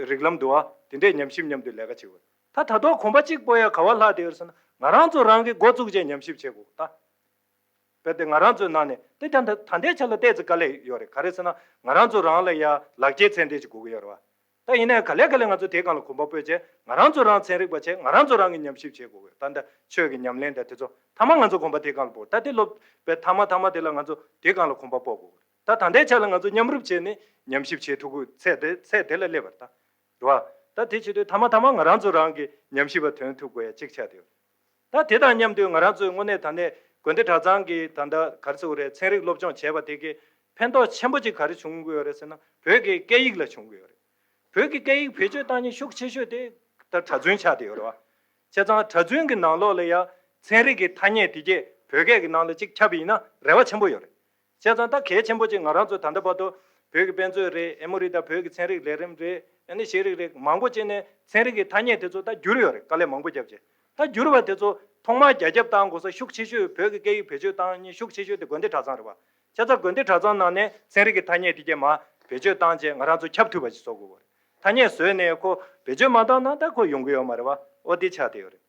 རིགས་ལམ་འདུག་བ། དེ་འདྲས་ཉམས་ཞིབ་མཉམ་དུ་ལས་ཀ་བྱེད་དགོས། ད་ད་དུང་གོམ་པ་གཅིག་སྤོ་ཡ་ག་བ་ལྷག་བསྡད་ཡོད་ཟེར་ན། ང་རང་ཚོ་རང་གི་འགོ་བཙུགས་བྱས་ཉམས་ཞིབ་བྱེད་དགོས། ད་དཔེར་ན་ང་རང་ཚོའི་ནང་ནས་དེ་ད་ད་ལྟའི་ཆ་ལ་ཏོག་ཙམ་དཀའ་ལས་ཡོད་རེད། ག་རེ་ཟེར་ན་ང་རང་ཚོ་རང་ལ་ཡ་ལག་འཁྱེར་ཚད་ལྡན་ཅིག་དགོས་ཀྱི་ཡོད་རེད་བ། ད་ཡིན་ནའི་ག་ལེ་ག་ལེ་ང་ཚོ་དེའི་སྒང་ལ་གོམ་པ་སྤོས་བྱས། ང་རང་ཚོ་རང་ཚན་རིག་པ་བྱས། ང་རང་ཚོ་རང་གིས་ཉམས་ཞིབ་བྱེད་དགོས་ཀྱི་ཡོད། ད་ད་ཆོས་ཀྱི་ཉམས་ལེན་དང་དེ་ཚོ་མཐའ་མ་ང་ཚོ་གོམ་པ་དེའི་སྒང་ལ་སྤོ། ད་དེ་སློབ་པའི་མཐའ་མ་མཐའ་མ་དེ་ལ་ང་ཚོ་དེའི་སྒང་ལ་གོམ་པ་སྤོ་དགོས་ཀྱི་ཡོད། ད་ད་ལྟའི་ཆ་ལ་ང་ཚོ་མཉམ་རུབ་བྱས་ནས་ཉམས་ཞིབ་བྱེད་ཐུབ་ཀྱི་ཚད་དེ་ཚད་དེ་ལ་སླེབས་པ་རེད། ད་རེད་བ། ད་དེ་བྱེད་དུས་མཐའ་མ་མཐའ་མ་ང་རང་ཚོ་རང་གིས་ཉམས་ཞིབ་པ་ཐོན་ཐུབ་དགོས་ཡ་གཅིག་ཆགས་བསྡད་ཡོད། ད་དེ་དང་མཉམ་དུ་ང་རང་ཚོའི་དངོས་གནས་ད་ནས་དགོན་སྡེ་གྲྭ་ཚང་གི་ད་ལྟ་ག་རེ་ཟེར་དགོས་རེད། ཚན་རིག་སློབ་སྦྱོང་བྱས་པ་དེ་གི་ཕན་ཐོགས་ཆེན་པོ་ཅིག་ག་རེ་བྱུང་གི་ཡོད་རེད་ཟེར་ན། བོད་ཀྱི་སྐད་ཡིག་ལ་བྱུང་གི་ཡོད་རེད། བོད་ཀྱི་སྐད་ཡིག་བེད་སྤྱོད་བཏང་ཉེན་ཤུགས་ཆེ་ཤོས་དེ་ད་གྲྭ་བཙུན་ཆགས་བསྡད་ཡོད་རེད་བ། བྱས་ཙང་གྲྭ་བཙུན་གྱི་ནང་ལོགས་ལ་ཡ་ཚན་རིག་གི་ཐ་སྙད་དེ་གས་བོད་སྐད་ཀྱི་ནང་ལ་ཅིག་ཁྱབ་པ་ཡིན་ན་རེ་བ་ཆེན་པོ་ཡོད་རེད། བྱས་ཙང་ད་གལ་ཆེན་པོ་ཅིག་ང་རང་ཚོ་ད་ལྟ་བར་དུ་བོད་ཀྱི་དཔེ་མཛོད་རེད། ཨེ་མོ་རི་དང་བོད་ཀྱི་ཚན་རིག་ལས་རིམ་རེད། ཨ་ནི་ཤེས་རིག་རེད། མང་པོ་ཅིག་ནས་ཚན་རིག་གི་ཐ་སྙད་དེ་ཚོ་ད་བསྒྱུར་ཡོད་རེད། དཀའ་ལས་མང་པོ་བརྒྱབ་བྱས། ད་བསྒྱུར་བ་དེ་ཚོ་ཐོག་མར་རྒྱ་ཁྱབ་བཏང་དགོས་ས་ཤུགས་ཆེ་ཤོས། བོད་ཀྱི་སྐད་ཡིག་བེད་སྤྱོད་བཏང་ཉེན་ཤུགས་ཆེ་ཤོས་དེ་དགོན་སྡེ་གྲྭ་ཚང་རེད་བ། བྱས་ཙང་དགོན་སྡེ་གྲྭ་ཚང་ནང་ནས་ཚན་རིག་གི་ཐ་སྙད་དེ་གས་མར་བེད་སྤྱོད་བཏང་བྱས་ང་རང་ཚོ་ཁྱབ་ཐུབ་པ་ཞིག་བཟོ་དགོས་པ་རེད། ཐ་སྙད་བཟོས་ནས་ཁོ་བེད་སྤྱོད་མ་བཏང་ན་ད་ཁོ་ཡོང་གི་ཡོད་མ་རེད་བ། ཨོ་དེ་ཆགས་བསྡད་ཡོད་རེད།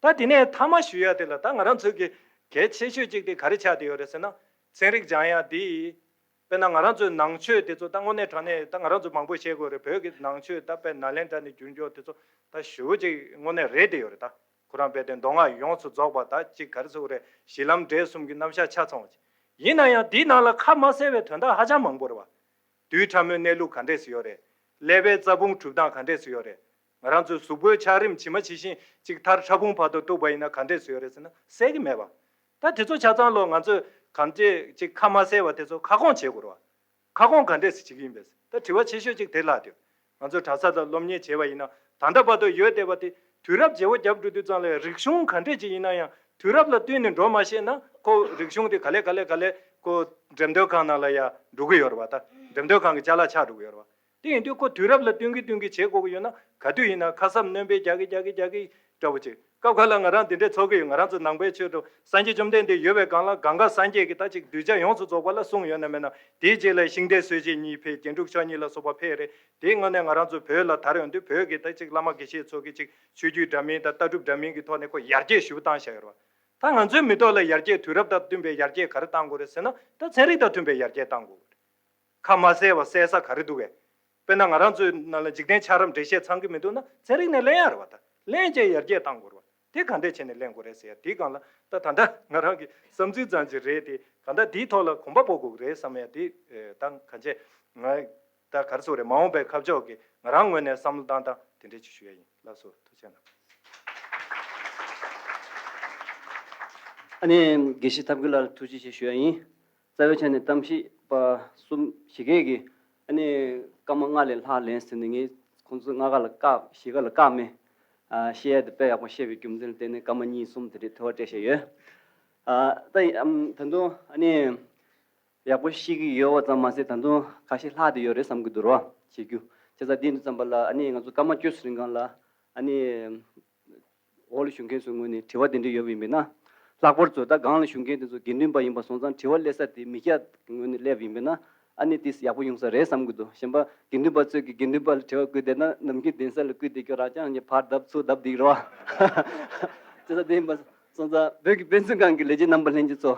ད་དེ་ནས་མཐའ་མ་ཞུ་ཡ་དེ་ལ་ད་ང་རང་ཚོའི་གི་གལ་ཆེ་ཤོས་གཅིག་དེ་ག་རེ་ཆགས་བསྡད་ཡོད་རེད་ཟེར་ན། ཚན་རིག་སྦྱང་ཡ་དེ། དཔེར་ན་ང་རང་ཚོའི་ནང་ཆོས་དེ་ཚོ་ད་དངོས་གནས་དྲང་གནས་ད་ང་རང་ཚོ་མང་པོ་བཤད་དགོས་རེད། བོད་ཀྱི་ནང་ཆོས་ད་དཔེ་ནཱ་ལེནྡྲ་ནས་བསྒྱུར་འགྱོག་དེ་ཚོ་ད་ཞེ་པོ་ཅིག་དངོས་གནས་རེད་བསྡད་ཡོད་རེད། ད་ཁོ་རང་དཔེ་དེ་མདོ་སྔགས་ཡོངས་སུ་རྫོགས་པ་ད་ཅིག་ག་རེ་ཟེར་དགོས་རེད། གཞི་ལམ་འབྲས་གསུམ་གྱི་རྣམ་གཞག་ཆ་ཚང་བ་ཅིག་ཡིན་ན་ཡང་དེའི་ནང་ལ་ཁ་མ་གསལ་བའི་དོན་དག་ཧ་ཅང་མང་པོ་རེད་བ། རྡུལ་ཕྲ་མོའི་གནས་ལུགས་ག་འདྲས་སུ་ཡོད་རེད། ཀླད་པའི་རྩ་ཕུང་གྲུབ་སྟངས་ག་འདྲས་སུ་ཡོད་རེད། ང་རང་ཚོའི་གཟུགས་པོའི་ཆགས་རིམ་ཇི་མ་ཇི་བཞིན་ཅིག་མཐར་ཕྲ་ཕུང་བར་དུ་གཏུགས་པ་ཡིན་ན་ག་འདྲས་སུ་ཡོད་རེད་ཟེར་ན་གསལ་གྱི་མེད་པ། ད་དེ་ཚོ་ཆ་ཚང་ལོ་ང་ཚོས་གང་ཅི་ཅིག་ཁ་མ་གསལ་བ་དེ་ཚོ་ཁ་སྐོང་བྱེད་དགོས་རེད་བ། ཁ་སྐོང་ག་འདྲས་སུ་བྱེད་ཀྱི་ཡིན་པས། ད་དྲི་བ་ཆེ་ཤོས་ཅིག་དེ་ལྷག་དེ། ང་ཚོས་གྲྭ་ས་ལ་སློབ་གཉེར་བྱས་པ་ཡིན་ན་ད་ལྟ་བར་དུ་ཡོད་བསྡད་པ་དེ་དུས་རབས་བརྗེ་བོ་བརྒྱབ་འགྲོ་དུས་ཙང་ལ་རིག་གཞུང་ག་འདྲས་ཅིག་ཡིན་ན་ཡང་དུས་རབས་ལ་བསྟུན་ནས་འགྲོ་མ་ཤེས་ན་ཁོ་རིག་གཞུང་དེ་ག་ལེ་ག་ལེ་ག་ལེ་ཁོ་འགྲེམས་སྟོན་ཁང་ནང་ལ་ཡ་འགྲོ་གི་ཡོད་རེད་བ། ད་འགྲེམས་སྟོན་ཁང་གི་ཅ་ལག་ཆགས་འགྲོ་གི་ཡོད་རེད་བ། དེ་ཡིན་དུས་ཁོ་དུས་རབས་ལ་བསྟུན་གི་བསྟུན་གི་བྱེད་དགོས་ཀྱི་ཡོད་ན་ག་དུས་ཡིན་ན་ཁ་གསབ་སྣོན་པ་རྒྱག་གི་རྒྱག་གི་རྒྱག་གི་འདྲ་བོ་ཅིག་སྐབས་འགའ་ལ་ང་རང་འདི་འདྲས་ཚོར་གི་ཡོད། ང་རང་ཚོ་ནང་པའི་ཆོས་སུ་སངས་རྒྱས་བཅོམ་ལྡན་འདས་ཡོད་པའི་སྒང་ལ་གང་ག་སངས་རྒྱས་ཀྱིས་ད་ཅིག་གདུལ་བྱ་ཡོངས་སུ་རྫོགས་པ་ལ་གསུངས་ཡོད་ན་མེད་ན། དེའི་རྗེས་ལ་ཤིང་རྟའི་སྲོལ་འབྱེད་གཉིས་ཕེབས། རྒྱན་དྲུག་མཆོག་གཉིས་ལ་སོགས་པ་ཕེབས་རེད། དེའི་སྔོན་ནས་ང་རང་ཚོ་བོད་ལ་དར་ཡོང་དུས་བོད་ཀྱི་ད་ཅིག་བླ་མ་དགེ་བཤེས་ཚོ་གིས་ཅིག་ཆོས་བརྒྱུད་འདྲ་མིན་དང་ལྟ་གྲུབ་འདྲ་མིན་གྱི་ཐོག་ནས་ཁོ་ཡར་རྒྱས་ཞེ་པོ་བཏང་བཞག་ཡོད་རེད་བ། ད་ང་ཚོའི་མི་ཐོག་ལ་ཡར་རྒྱས། དུས་རབས་དང་བསྟུན་པའི་ཡར་རྒྱས་ག་རེ་གཏང་དགོས་རེད་ཟེར་ན། ད་ཚན་རིག་དང་མཐུན་པའི་ཡར་རྒྱས་གཏང་དགོས་རེད། ཁ་མ་གསལ་བ་གསལ་ས་ག་རེ་འདུག་གས། དཔེར་ན་ང་རང་ཚོའི་ནང་ལ་འཇིག་རྟེན་ཆགས་རབས་འགྲེལ་བཤད་ཚང་གི་མི་འདུག་ན། ཚན་རིག་ནས་ལེན་ཡ་རེད་བ། ད་ལེན་བྱས་ཡར་རྒྱས་གཏང་དགོས་རེད་བ། དེ་ག་འདྲས་བྱས་ནས་ལེན་དགོས་རེད་ཟེར་ཡ་དེའི་སྒང་ལ། ད་ད་ལྟ་ང་རང་གི་བསམ་ཚུལ་ཙམ་ཅིག་རེད་དེ། ག་འདྲ་དེའི་ཐོག་ལ་གོམ་པ་སྤོ་དགོས་ཀྱི་རེད་བསམ་ཡ་དེ། ཨེ། ད་གང་བྱས། ང་ད་ག་རེ་ཟེར་དགོས་རེད། མ་འོངས་པའི་ཁ་ཕྱོགས་ཀྱི་ང་རང་ངོས་ནས་བསམ་བློ་བཏང་སྟངས་དེ་འདྲས་ཅིག་ཞུ་ཡ་ཡིན། ལགས་སོ། ཐུགས་རྗེ་གནང་། ཨ་ནི་དགེ་བཤེས་ཐབས་མཁས་ལགས་ལ་ཐུགས་རྗེ་ཆེ་ཞུ་ཡ་ཡིན། རྩ་བའི་ཆ་ནས་གཏམ་བཤད་པ་གསུམ་བཞི་གས་ཀྱིས་ཨ་ནི་སྐར་མ་ལྔ་ལས་ལྷག་ལེན་ཟིན་ནས། ངས་ཁོང་ཚོ་ལྔ་ཀ་ལ་བཀག་བཞི་ཀ་ལ་བཀག་མེད། ཨ། བཤད་ཡ་དེ་དཔེ་ཡག་པོ་བཤད་པའི་རྒྱུ་མཚན་ལ་བརྟེན་ནས་སྐར་མ་གཉིས་གསུམ་དེ་འདྲའི་འཕྲོ་བརླག་སྤྲད་བཞག་ཡོད། ཨ། ད་ཡིན་ཨམ། ད་དུང་ཨ་ནི་ཡག་པོ་ཤེས་ཀྱི་ཡོད་པ་ཙམ་མ་ཟད། ད་དུང་ཁ་ཤས་ལྷག་བསྡད་ཡོད་རེད་བསམ་གྱི་འདུག་རོགས་བྱེད་རྒྱུ། བྱས་ཙང་དེ་ཡིན་དུས་ཙམ་པ་ལ། ཨ་ནི་ང་ཚོ་སྐར་མ་བཅུ་ཙམ་རིང་སྒང་ལ། ཨ་ནི་འོག་ལ་བཞུགས་མཁན་ཚོའི་ངོས་ནས་དྲི་བ་དེ་འདྲ་ཡོད་པ་ཡིན་པས་ན། ལྷག་པར་དུ་ད་སྒང་ལ་བཞུགས་མཁན་དེ་ཚོ་དགེ་འདུན་པ་ཡིན་པ་སོང་ཙང་། དྲི་བ་སླེབས་ས་དེ་མི་སྐྱ་ངོས་ནས་སླེབས་ཡིན་པས་ན། ཨ་ནི་དེ་ཡག་པོ་ཡོང་ས་རེད་བསམ་གྱི་འདུག་གཞན་པ་དགེ་འདུན་པ་ཚོས་ཀྱི་དགེ་འདུན་པ་ལ་དྲི་བ་བཀོད་བསྡད་ན། ནམ་རྒྱུན་གདན་ས་ལ་བཀོད་བསྡད་རྒྱུ་རང་རྐྱང་གི་ཕར་བརྡབ་ཚུར་བརྡབ་འདི་རེད་བ། བྱས་ཙང་དེ་ཡིན་པ་སོང་ཙང་། བོད་ཀྱི་དཔེ་མཛོད་ཁང་གི་ལས་བྱེད་རྣམ་པ་ལྷན་རྒྱས་ཚོ།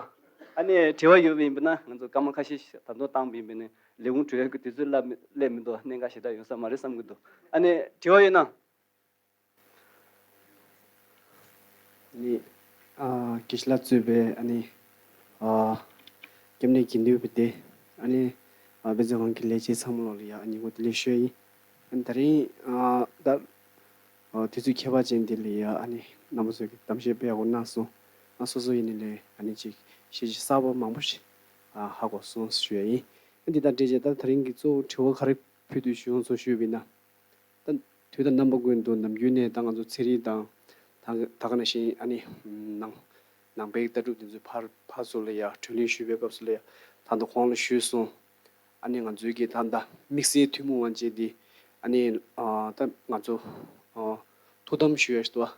ཨ་ནི་དྲི་བ་ཡོད་པ་ཡིན་པས་ན། ང་ཚོ་སྐར་མ་ཁ་ཤས་ད་དུང་བཏང་པ་ཡིན་པས་ན། ལས་ཁུངས་གྲོལ་ཡག་གི་དུས་ཚོད་སླེབས་མི། སླེབས་མི་འདུག་གནད་འགག་ཞེ་དྲག་ཡོང་ས་མ་རེད་བསམ་གྱི་འདུག་ཨ་ནི་དྲི་བ་ཡོད་ན། ནི། ཨ། དགེ་བཤེས་ལགས་གཙོས་པའི་ཨ་ནི། ཨ། སྐྱབས་གནས་དགེ་འདུན་པ་དེ། ཨ་ནི། ཨ། དཔེ་མཛོད་ཁང་གི་ལས་བྱེད་ཚང་མ་ལོག་ལ་ཡ། ཨ། ཉིན་གུང་བདེ་ལེགས་ཞུ་ཡ་ཡིན། ཨ་ནི་དེ་རིང་། ཨ། ད། ཨ། དུས་ཚོད་ཁྱད་པར་ཅན་འདི་ལ་ཡ། ཨ་ནི་རྣམ་པ་ཚོས་ཀྱི་གཏམ་བཤད་དཔེ་ཡག་པོ་གནང་སོང་། ཨ། སོ་སོ་ཡིན་ནའི་ལས། ཨ་ནི་ཅིག་ཤེས་བྱ་གསར་པ་མང་པོ་ཞིག་ཨ། ཧ་གོ་སོང་ཞུ་ཡ་ཡིན། ཨ། འདི་དང་འབྲེལ་བྱས་ད་དེ་རིང་གི་གཙོ་བོ་དྲི་བ་ག་རེ་ཕུལ་འདོད་བྱུང་སོང་ཞུས་པ་ཡིན་ན། ད་དུས་དང་རྣམ་པ་ཀུན་ཏུ་ནམ་རྒྱུན་ནས་ད་ང་ཚོ་ཚན་རིག་དང་། ད་ད་ག་ནང་བཞིན། ཨ་ནི་ནང་ནང་པའི་ལྟ་གྲུབ་དེ་ཚོའི་ཕར་ཕར་ཚུར་ལ་ཡ་གྲོས་གླེང་ཞུས་པའི་སྐབས་སུ་ལ་ཡ། ད་ལྟ་གོང་ལ་ཞུས་སོང་། ཨ་ནི་ང་ཚོའི་གི་ད་ལྟ་དམིགས་བསལ་ཐུན་མོང་དབང་ཆེན་འདི། ཨ་ནི། ཨ། ད་ང་ཚོ། ཨ། ཐུགས་དམ་ཞུ་ཡ་ཞིག་འདུག་བ།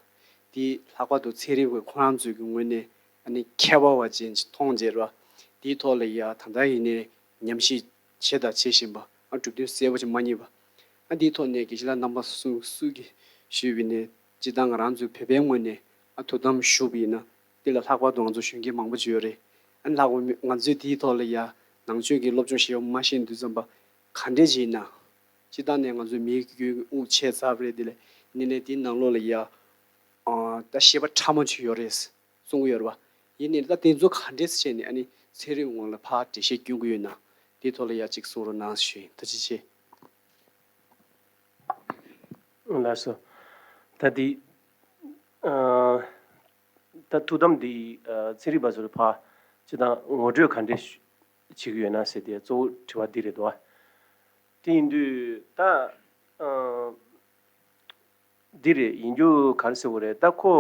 འདི་ལྷག་པར་དུ་ཚན་རིག་པ་ཁོ་རང་ཚོའི་གི་ངོས་ནས། ཨ་ནི་མཁས་པ་བ་ཅན་ཞིག་མཐོང་རྗེས་ར། འདིའི་ཐོག་ལ་ཡ་ད་ལྟ་ཡིན་ནའི་ཉམས་ཞིབ་བྱས་དང་བྱེད་བཞིན་པ། ཨ། གྲུབ་དོན་གསལ་པོ་ཅིག་མ་རྙེད་པ། ཨ། འདིའི་ཐོག་ནས་དགེ་བཤེས་ལགས་རྣམ་པ་སུ་སུ་གིས་ཞུས་པ་ཡིན་ནའི། སྤྱིར་བཏང་ང་རང་ཚོའི་བོད་པའི་ངོས་ནས། ཨ། ཐུགས་དམ་བཞུགས་པ་ཡིན་ན། འདི་ལ་ལྷག་པར་དུ་ང་ཚོ་གཞོན་སྐྱེས་མང་པོ་ཅིག་ཡོད་རེད། ཨ་ནི་ལྷག་པར་ང་ཚོས་འདིའི་ཐོག་ལ་ཡ་ནང་ཆོས་ཀྱི་སློབ་སྦྱོང་ཞིག་མ་ཤེས་དུས་ཙམ་པ། ག་འདྲས་ཅིག་ཡིན་ན། སྤྱིར་བཏང་ནས་ང་ཚོའི་མི་རྒྱུད་དབུགས་ཆད་ཚར་བ་རེད། དེ་ལས་ཡིན་ནའི་འདིའི་ནང་ལོགས་ལ་ཡ། ཨ། ད་ཤེས་པ་ཕྲ་མོ་ཅིག་ཡོད་རེད། གསུང་གི་ཡོད་རེད་བ། ཡིན་ནའི་ད་དེ་ཚོ་ག་འདྲས་བྱས་ནས། ཨ་ནི་ཚན་རིག་ངོས་ལ་ཕར་འགྲེལ་བཤད་སྐྱོན་གྱི་ཡོད་ན། དེའི་ཐོག་ལ་ཡ་གཅིག་གསུང་རོགས་གནང་ཞུ་ཡིན། ཐུགས་རྗེ་ཆེ། ལགས་སོ། ད་འདི། ཨ། ད་ཐུགས་དམ་འདི། ཨ། ཚན་རིག་པ་ཚོ་ལ་ཕར་སྤྱིར་བཏང་ངོ་སྤྲོད་ག་འདྲས་བྱེད་ཀྱི་ཡོད་ན་ཟེར་དེ་གཙོ་བོ་དྲི་བ་འདི་རེད་འདུག་བ། དེ་ཡིན་དུས་ད། ཨ། འདི་རེད། ཡིན་རྒྱུ་ག་རེ་ཟེར་དགོས་རེད། ད་ཁོ་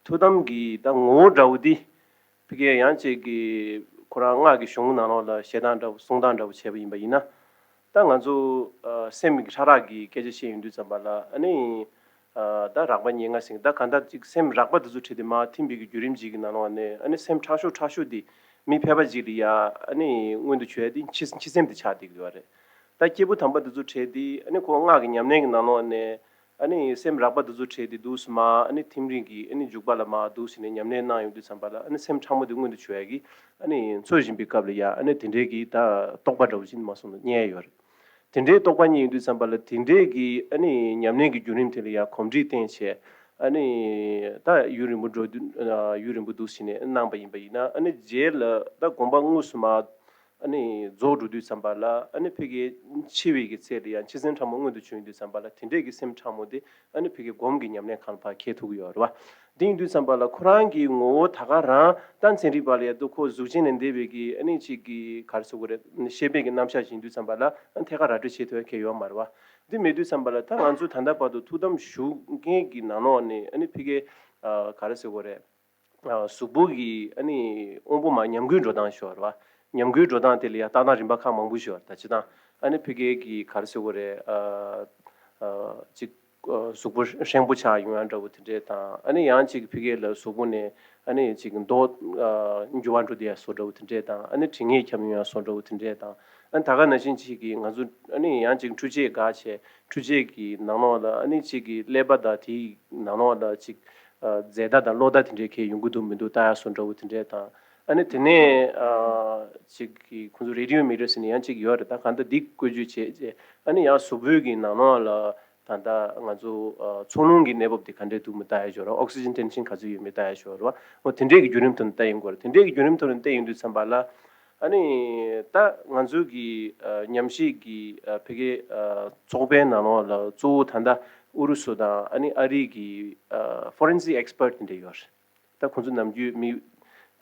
ཐུགས་དམ་གྱི་ད་ངོ་བོ་འདྲ་བོ་འདི། ཕ་གིའི་ཡང་ཅིག་གི་ཁོ་རང་སྔགས་ཀྱི་གཞུང་ནང་ལོགས་ལ་བཤད་སྟངས་འདྲ་བོ། གསུང་སྟངས་འདྲ་བོ་བྱས་པ་ཡིན་པ་ཡིན་ན། ད་ང་ཚོ། ཨ། སེམས་ཀྱི་ཕྲ་རགས་ཀྱི་སྐད་ཆ་བཤད་ཡོང་དུས་ཙམ་པ་ལ། ཨ་ནི། ཨ། ད་རགས་པ་ཉེར་ལྔ་ཟེར། ད་གང་ལྟར་ཅིག་སེམས་རགས་པ་དེ་ཚོ་བྲལ་ཏེ་མར་ཐིམ་པའི་གི་བརྒྱུད་རིམ་ཅིག་གི་ནང་ལོགས་ནས། ཨ་ནི་སེམས་ཕྲ་ཤོས་ཕྲ་ཤོས་དེ་མི་ཕལ་པ་ཅིག་ལ་ཡ། ཨ་ནི་མངོན་དུ་བྱུང་ཡ་དེ་འཆི་འཆི་སེམས་དེ་ཆགས་བསྡད་ཀྱི་ཡོད་རེད། ད་སྐྱེས་བུ་དམ་པ་དེ་ཚོ་བྲལ་ཏེ། ཨ་ནི་ཁོ་སྔགས་ཀྱི་ཉམས་ལེན་གྱི་ནང་ལོགས་ནས། ཨ་ནི་སེམས་རགས་པ་དེ་ཚོ་བྲལ་ཏེ་འདུག་སེ་མར། ཨ་ནི་ཐིམ་རིམ་གྱི། ཨ་ནི་འཇུག་པ་ལ་མར་འདུག་སེ་ནས་ཉམས་ལེན་གནང་ཡོང་དུས་ཙམ་པ་ལ། ཨ་ནི་སེམས་ཕྲ་མོ་དེ་མངོན་དུ་བྱུང་ཡ་གི། ཨ་ནི་འཚོ་བཞིན་པའི་སྐབས་ལ་ཡ། ཨ་ནི་དེ་འདྲའི་གི་ད་རྟོགས་པ་འདྲ་བོ་ཅིག་མ་སོང་ན་རྙེད་ཡོད་རེད། དེ་འདྲའི་རྟོགས་པ་རྙེད་ཡོང་དུས་ཙམ་པ་ལ། དེ་འདྲའི་གི། ཨ་ནི་ཉམས་ལེན་གྱི་བརྒྱུད་རིམ་དེ་ལ་ཡ་གོམས་འདྲིས་བསྟེན་བྱས། ཨ་ནི་ད་ཡུན་རིང་པོ་འགྲོ་དུས། ཨ། ཡུན་རིང་པོ་འདུག་སེ་ནས་གནང་པ་ཡིན་པ་ཡིན་ན། ཨ་ནི་རྗེས་ལ་ད་དགོངས་པ་དངོས་སུ་མར། ཨ་ནི་རྫོགས་འགྲོ་དུས་ཙམ་པ་ལ། ཨ་ནི་ཕ་གིའི་འཆི་བའི་གི་ཚེ་ལ་ཡང་འཆི་སེམས་ཕྲ་མོ་མངོན་དུ་བྱུང་དུས་ཙམ་པ་ལ། དེ་འདྲའི་གི་སེམས་ཕྲ་མོ་དེ། ཨ་ནི་ཕ་གིའི་སྒོམ་གྱི་ཉམས་ལེན་ཁང་ལ་ཕར་འཁྱེར་ཐུབ་ཀྱི་ཡོད་རེད་བ། དེ་ཡིན་དུས་ཙམ་པ་ལ་ཁོ་རང་གི་ངོ་བོ་ད་ག་རང་། ད་ཚན་རིག་པ་ལ་ཡ་ད་ཁོ་གཟུགས་ཅན་ལས་འདས་པའི་གི། ཨ་ནི་ཅིག་གི་ག་རེ་ཟེར་དགོས་རེད། ཤེས་པའི་གི་རྣམ་གཞག་ཅིག་ཡིན་དུས་ཙམ་པ་ལ། ཨ། ཐད་ཀར་ར་སྤྲོད་བྱེད་ཐུབ་ཡ་གང་ཡང་ཡོད་མ་རེད་བ། འདི་མེད་དུས་ཙམ་པ་ལ་ད་ང་ཚོ་ད་ལྟ་བར་དུ་ཐུགས་དམ་བཞུགས་མཁན་གྱི་ནང་ལོགས་ནས། ཨ་ནི་ཕ་གིའི། ཨ། ག་རེ་ཟེར་དགོས་རེད། ཨ། གཟུགས་པོ་གི། ཨ་ནི་དབང་པོ་མར་ཉམས་རྒུད་འགྲོ་སྟངས་ཞིག་ཡོད་རེད་བ། ཉམས་རྒུད་འགྲོ་སྟངས་དེ་ལ་ཡ་ལྟ་སྟངས་རིམ་པ་ཁག་མང་པོ་ཞིག་ཡོད་རེད། ད་སྤྱིར་བཏང་། ཨ་ནི་ཕ་གིའི་གི་ག་རེ་ཟེར་དགོས་རེད། ཨ། ཨ། ཅིག་ཨ། གཟུགས་པོ་ཧྲེང་པོ་ཆགས་ཡོང་ཡ་འདྲ་བོ་དེ་འདྲས་དང་། ཨ་ནི་ཡང་ཅིག་ཕ་གི་ལ་གཟུགས་པོ་ནས། ཨ་ནི་ཅིག་མདོག་ཨ། འགྱུར་བ་འགྲོ་བསྡད་ཡ་བཟོ་འདྲ་བོ་དེ་འདྲས་དང་། ཨ་ནི་དྲི་ངད་ཁྱབ་ཡོང་ཡ་བཟོ་འདྲ་བོ་དེ་འདྲས་དང་། ཨ་ནི་ད་ག་ནང་བཞིན་ཅིག་གི་ང་ཚོ། ཨ་ནི་ཡང་ཅིག་འཕྲུལ་ཆས་འགག་བྱས། འཕྲུལ་ཆས་ཀྱི་ནང་ལོགས་ལ། ཨ་ནི་ཅིག་གི་ཀླད་པ་དང་དེའི་ནང་ལོགས་ལ་ཅིག་རྫས་བརྡ་དང་གློག་བརྡ་དེ་འདྲའི་གལ་ཡོང་གི་འདུག་མི་འདུག་ལྟ་ཡག་བཟོ་འདྲ་བོ་དེ་འདྲའི་དང་། ཨ་ནི་དེ་ནས་ཅིག་གི་ཁོང་ཚོ་རེ་ཌི་ཡོ་མི་ཊར་ཟེར་ནས་ཡང་ཅིག་ཡོད་རེད། ད་གང་ལྟར་འདི་བཀོལ་སྤྱོད་བྱས་རྗེས་ཨ་ནི་ཡང་གཟུགས་པོའི་གི་ནང་ལོགས་ལ་ད་ལྟ་ང་ཚོ་འཚོ་རླུང་གི་གནས་བབ་དེ་ག་འདྲས་འདུག་མི་ལྟ་ཡག་ཡོད་རེད། ཨོག་སི་ཇན་ཊེན་ཤན་ག་ཚོད་ཡོད་མེད་ལྟ་ཡག་ཡོད་རེད་བ། འོ་དེ་འདྲས་ཀྱི་བརྒྱུད་རིམ་ཐོག་ནས་བལྟས་ཡོང་གི་རེད། དེ་འདྲས་ཀྱི་བརྒྱུད་རིམ་ཐོག་ནས་བལྟས་ཡོང་དུས་ཙམ་པ་ལ། ཨ་ནི་ད་ང་ཚོའི་གི་ཉམས་ཞིབ་ཀྱི་ཕ་གི་ཚོགས་པའི་ནང་ལོགས་ལ་གཙོ་བོ་ད་ལྟ་ཨུ་རུ་སུ་དང་ཨ་ནི་ཨ་རི་གི་ཕོ་རེན་སིག་ཨེག་སི་པར་ཊི་དེ་འདྲ་ཡོད་རེད། ད་ཁོང་ཚོ་ནམ་རྒྱུན་མི་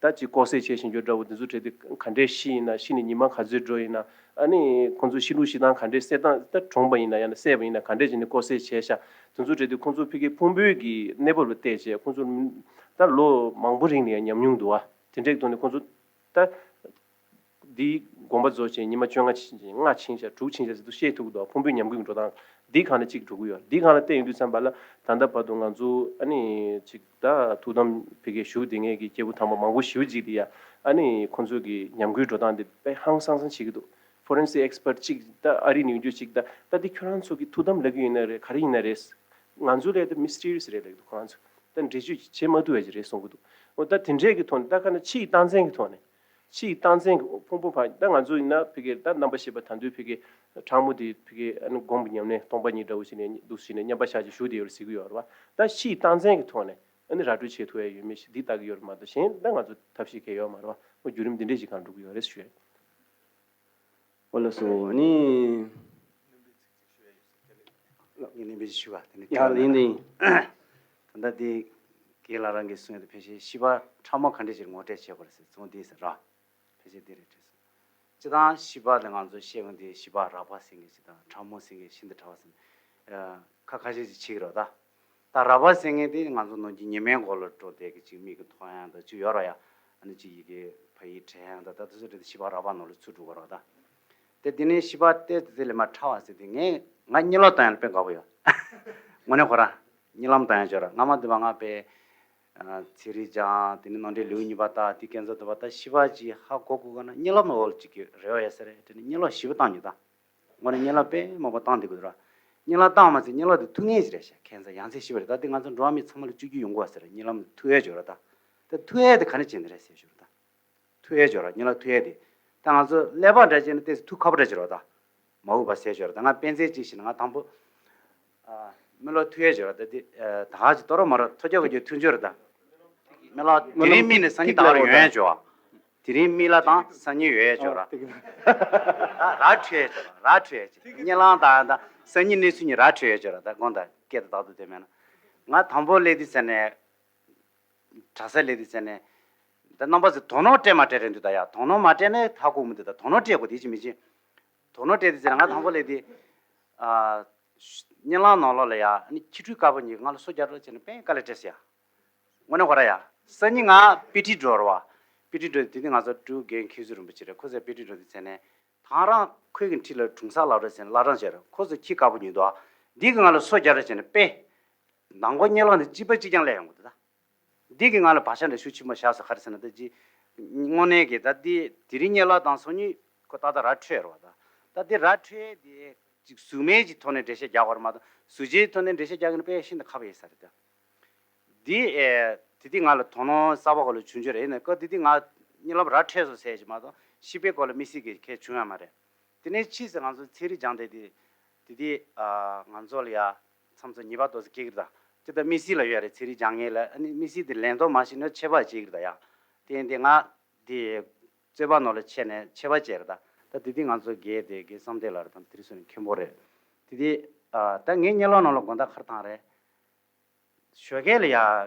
ད་ཅིག་ལྐོག་བསད་བྱས་ཤིང་རྒྱུ་འདྲ་བོ་དེ་ཚོ་བྲིས་ཏེ་ག་འདྲས་ཤི་ཡིན་ན། ཤི་ནས་ཉི་མ་ག་ཚོད་འགྲོ་ཡིན་ན། ཨ་ནི་ཁོང་ཚོ་ཤི་ལུགས་ཤི་སྟངས་ག་འདྲས། བསད་སྟངས་ད་གྲོངས་པ་ཡིན་ན་ཡང་ན་བསད་པ་ཡིན་ན་ག་འདྲས་བྱས་ནས་ལྐོག་བསད་བྱས་ཤག་དེ་ཚོ་བྲིས་ཏེ་ཁོང་ཚོ་ཕ་གི་ཕུང་པོའི་གི་གནས་བབ་ལ་བལྟས་བྱས་ཁོང་ཚོ་ད་ལོ་མང་པོ་རིང་ནས་ཡང་ཉམས་མྱོང་འདུག་བ། དེ་འདྲས་ཐོག་ནས་ཁོང་ཚོ་ད་འདིའི་དགོངས་པ་རྫོགས་བྱས་ཉི་མ་བཅོ་ལྔ་ཕྱིན་ཅིང་ལྔ་ཕྱིན་ཤག་དྲུག་ཕྱིན་ཤག་ཟེར་དུས་ཤེས་ཐུབ་ཀྱི་འདུག་ཕུང་པོའི་ཉམས་རྒུད་ཀྱི་འགྲོ་སྟངས་འདིའི་སྒང་ལ་གཅིག་འགྲོ་གི་ཡོད། འདིའི་སྒང་ལ་བལྟས་ཡོང་དུས་ཙམ་པ་ལ་ད་ལྟ་བར་དུ་ང་ཚོ་ཨ་ནི་ཅིག་ད་ཐུགས་དམ་ཕ་གིར་བཞུགས་བསྡད་མཁན་གྱི་སྐྱེས་བུ་དམ་པ་མང་པོ་ཞེ་པོ་ཅིག་དེ་ཡ་ཨ་ནི་ཁོང་ཚོ་གི་ཉམས་རྒུད་འགྲོ་སྟངས་དེ་དཔེ་ཧང་སང་སང་བྱེད་ཀྱི་འདུག་ཕོ་རེན་སིག་ཨེག་སི་པར་ཊི་གཅིག་ད་ཨ་རི་ནས་ཡོང་རྒྱུ་གཅིག་ད་ད་འདི་ཁྱོད་རང་ཚོ་གི་ཐུགས་དམ་ལབ་ཀྱི་ཡིན་ན་རེད། ག་རེ་ཡིན་ན་རེད། ང་ཚོ་ལ་ད་མི་སི་ཊི་རི་ཡ་སི་རེད་ལབ་ཀྱི་འདུག་ཁོ་རང་ཚོ་ད་འགྲེལ་བརྗོད་བྱེད་མ་ཐུབ་པ་ཅིག་རེད་གསུང་གི་འདུག་འོ་ད་དེ་འདྲས་ཀྱི་ཐོག་ནས་ད་ག་ན་ཕྱིའི་རྟགས་མཚན་གྱི་ཐོག་ནས། ཕྱིའི་རྟགས་མཚན་གྱི་ཕུང་པོ་ཕར་ད་ང་ཚོ་ཡིན་ན་ཕ་གིར་ད་རྣམ་པར་ཤེས་པ་ད་དུང་ཕ་གིར་ཕྲ་མོ་དེ་ཕ་གིར་ཨ་ནི་སྒོམ་གྱི་ཉམས་ལེན་སྟོང་པ་ཉིད་འདྲ་བོ་ཞིག་ནས་འདུག་ཞིག་ནས་མཉམ་པ་བཞག་ཅིག་བཞུགས་བསྡད་ཡོད་རེད་ཟེར་གྱི་ཡོད་རེད་བ། ད་ཕྱིའི་རྟགས་མཚན་གྱི་ཐོག་ནས་ཨ་ནི་ར་སྤྲོད་བྱེད་ཐུབ་ཡ་ཡོད་མེད་ཞིག་འདི་ལྟ་གི་ཡོད་རེད་མ་གཏོགས་གཞན་ད་ང་ཚོ་ཐབས་ཤེས་གང་ཡོད་མ་རེད་བ། འོ་བརྒྱུད་རིམ་འདི་འདྲས་ཞིག་གང་འགྲོ་གི་ཡོད་རེད་ཞུ་ཡ། ཨོ་ལགས་སོ། ཨ་ནི། ལགས་ངས་སྣོན་པ་ཞིག་ཞུ་ག་དེ་ནས་ཡ་ཡིན་ཡིན། ད་ལྟ་འདི་རྒན་ལགས་རང་གིས་གསུངས་ཡ་དེ་ཕལ་ཆེར་ཤི་བ་ཕྲ་མོ་ག་འདྲས་ཞིག་ངོ་སྤྲོད་བྱེད་དགོས་རེད་ཟེར་ཚོང་འདི་ཟེར་ར། ཕལ་ཆེར་འདི་རེད་དྲན་སོང་། སྤྱིར་བཏང་ཤི་བ་ལ་ང་ཚོ་བཤད་ཀྱི་འདི་ཤི་བ་རགས་པ་ཟེར་མཁན་ཞིག་དང་ཕྲ་མོ་ཟེར་མཁན་ཤིན་ཏུ་ཕྲ་བ་ཟེར་མཁན་ཁ་ཁ་ཤས་ཤིག་བྱེད་ཀྱི་རེད་ད། ད་རགས་པ་ཟེར་མཁན་དེ་ང་ཚོ་ནམ་རྒྱུན་ཉི་མའི་འོག་ལ་འགྲོ་བསྡད་ཀྱི་ཅིག་མིག་གིས་མཐོང་ཡག་དང་ཅིག་ཡོད་རེད་ཡ། ཨ་ནི་ཅིག་ཡི་གེ་ཕ་ཡིག་དྲན་ཡག་དང་ད་དེ་ཚོ་རེད་དེ་ཤི་བ་རགས་པ་ནང་ལ་ཚུད་འགྲོ་གི་རེད་ད། དེ་དེ་ནས་ཤི་བ་སྟེ་དེ་ལས་མར་ཕྲ་བ་ཟེར་དེ་ངས་ང་གཉིད་ལམ་བཏང་ཡག་ལ་དཔེ་དགའ་པོ་ཡོད། དངོས་གནས་ཁོ་རང་གཉིད་ལམ་བཏང་ཡག་ཅིག་ཡོད་རེད། སྔ་མ་དེ་བ་ང་དཔེ། ཚན་རིག་སྦྱངས། དེ་ནས་ནང་འདྲེན་ལེའུ་གཉིས་པ་ལྟ། དེ་སྐས་འཛེག་དུ་བ་ལྟ། ཤི་བ་ཅིག་ཧ་གོ་དགོས་ན་གཉིད་ལམ་འོག་ལ་ཅིག་གི་རེ་བ་ཡོད་ས་རེད། དེ་ནས་གཉིད་ལམ་ཞེ་པོ་བཏང་མྱོང་ད། དངོས་གནས་གཉིད་ལམ་དཔེ་མང་པོ་བཏང་བསྡད་དགོས་རེད། གཉིད་ལམ་བཏང་མ་ཚད་གཉིད་ལམ་དེ་ཐུག་ངེས་ཅིག་རེད་ཤག་ཁ་སང་ཡང་སེ་ཤི་བ་རེད། ད་དེ་ང་ཚོ་འགྲོ་བ་མི་ཚང་མ་ལ་སྤྱོད་རྒྱུ་ཡོང་གི་ཡོད་ས་རེད། གཉིད་ལམ་ཐུག་ཡག་ཅིག་ཡོད་རེད་ད། ད་ཐུག་ཡག་དེ་ག་འདྲ་བྱས་ནས་རེད་ཟེར་ཞུ་རེད་ད། ཐུག་ཡག་ཅིག་ཡོད་རེད། གཉིད་ལམ་ཐུག་ཡག་དེ། ད་ང་ཚོ་ཀླད་པ་འདྲ་བྱས་ན་ཏོག་ཙམ་ཐུག་ཁག་པོ་འདྲ་ཅིག་རེད་ད། མ་འོངས་པ་ཟེར་ཞོར་ད་ང་དཔེ་མཚོན་གཅིག་བཤད་ན་ང་དང་པོ། ཨ། རྨི་ལམ་ཐུག་ཡག་ཅིག་རེད་ད་དེ། ཨ། ད་ག་ཅིག་གཏོར་མ་རོ་ཐོ་ཅོག་གི་ཐུག་འཇོག་རེད་ད། རྨི་ལམ་དེ་རིང་རྨི་ནས་སང་ཉིན་ད་ག་རུ་ཡོང་ཡག་ཅིག་ཡོད་ཨ། དེ་རིང་རྨི་ལམ་དང་སང་ཉིན་ཡོང་ཡག་ཅིག་ཡོད་ར། ད་ར་འཕྲོད་ཡག་ཅིག་ཡོད་ར། ར་འཕྲོད་ཡག་ཅིག་གཉིད་ལམ་དང་ད་སང་ཉིན་གནས་ཚུལ་གཉིས་ར་འཕྲོད་ཡག་ཅིག་ཡོད་ར། ད་དགོངས་དག་སྐད་དུ་བཏགས་དུས་དེ་མེད་ན། ང་དང་པོ་སླེབས་དུས་ཟེར་ནས། གྲྭ་ས་སླེབས་དུས་ཟེར་ནས། ད་རྣམ་པ་ཚོས་དོ་སྣང་སྤྲད་མ་སྤྲད་རེད་འདུག་ད་ཡ། དོ་སྣང་མ་སྤྲད་ན་ཧ་གོ་མི་འདུག་ད་དོ་སྣང་སྤྲད་དགོས་དེ་ཅི་མི་ཅི། དོ་སྣང་སྤྲད་དུས་ཟེར་ན་ང་དང་པོ་སླེབས་དུས། ཨ། གཉིད་ལམ་ནང་ལོགས་ལ་ཡ་ཨ་ནི་ཁྱི་ཕྲུག་དཀར་པོ་གཉིས་ཀྱིས་ང་ལ་སོ་རྒྱག་རོགས་བྱས་ནས་དཔེ་དཀའ་ལས་སྤྲད་སོང་ཡ། དངོས་གནས་ཁོ་ར་ཡ། སང་ཉིན་ང་དཔེ་ཁྲིད་འགྲོ་རེད་བ། དཔེ་ཁྲིད་འགྲོ་དེ་དུས་ང་ཚོ་ཀྲུའུ་རྒན་མཁས་བཙུན་རིན་པོ་ཆེ་རེད། ཁོ་ཚོས་དཔེ་ཁྲིད་འགྲོ་དུས་ཟེར་ནས། ད་རང་ཁོའི་གི་འཁྲིས་ལ་དྲུང་འཚོ་ལབ་རོགས་བྱས་ནས་བླ་བྲང་བྱས་རེད། ཁོ་ཚོ་ཁྱི་དཀར་པོ་གཉིས་འདུག་ཨ། འདི་གིས་ང་ལ་སོ་རྒྱག་རོགས་བྱས་ནས་དཔེ། མདང་དགོང་གཉིད་ལམ་དེ་གཅིག་པ་གཅིག་རྐྱང་སླེབས་ཡོང་གི་འདུག་ད། འདི་གིས་ང་ལ་བག་ཆགས་འདྲ་ཤུགས་ཆེན་པོ་བཞག་སོང་། ག་རེ་ཟེར་ན་ད་ཅི། དངོས་གནས་ཀྱི་ད་འདི་དེ་རིང་གཉིད་ལམ་དང་སང་ཉིན་ཁོ་ཏག་ཏག་ར་འཕྲོད་རེད་བ་ད། ད་འདི་ར་འཕྲོད་དེ་ཅིག་གཟུགས་མེད་ཀྱི་ཐོག་ནས་འགྲེལ་བཤད་རྒྱག་དགོས་རེད་མ་གཏོགས་གཟུགས་ཅན་གྱི་ཐོག་ནས་འགྲེལ་བཤད་རྒྱག་གི་ན་དཔེ་ཤིན་ཏུ་ཁག་པོ་ཡིན་ས་རེད་ད། འདི་ཨེ། དེ་དུས་ང་ལ་དོ་སྣང་གསར་པ་ག་ལ་བྱུང་རྒྱུ་རེད། ཡིན་ན་སྐབས་དེ་དུས་ང་གཉིད་ལམ་ར་འཕྲོད་སོང་ཟེར་གྱི་མ་གཏོགས་ཤི་བའི་སྐོར་ལ་དམིགས་བསལ་གྱི་གལ་བྱུང་ཡོད་མ་རེད། དེ་ནས་ཕྱིས་སུ་ང་ཚོ་ཚན་རིག་སྦྱངས་བསྡད་དེ། དེ་དུས་ཨ། ང་ཚོ་ལ་ཡ། མཚམས་མཚམས་ཉེས་པ་ཏོག་ཙམ་སྐྱེ་གི་རེད་ད། ཅི་ལྟར་དམིགས་བསལ་ལ་ཡོད་རེད། ཚན་རིག་སྦྱང་མཁན་ལ་ཨ་ནི་དམིགས་བསལ་དེ་ལན་ཐོག་མ་ཤེས་ན་ཆད་པ་སྐྱེ་གི་རེད་ད་ཡ། དེ་ཡིན་དུས་ང་དེ་རྩོད་པ་ནང་ལ་ཆད་ནས་ཆད་པ་བཅད་རེད་ད། ད་དེ་དུས་ང་ཚོ་རྒན་དེ་རྒན་བསམ་གཏན་ལགས་རེད་དམ། དེ་རིང་སང་ཉིན་མཁན་པོ་རེད། དེ་དུས་ཨ། ད་ངའི་གཉིད་ལམ་ནང་ལ་དགོང་དག་ག་རེ་བཏང་རེད། ཞོགས་ཀས་ལ་ཡ།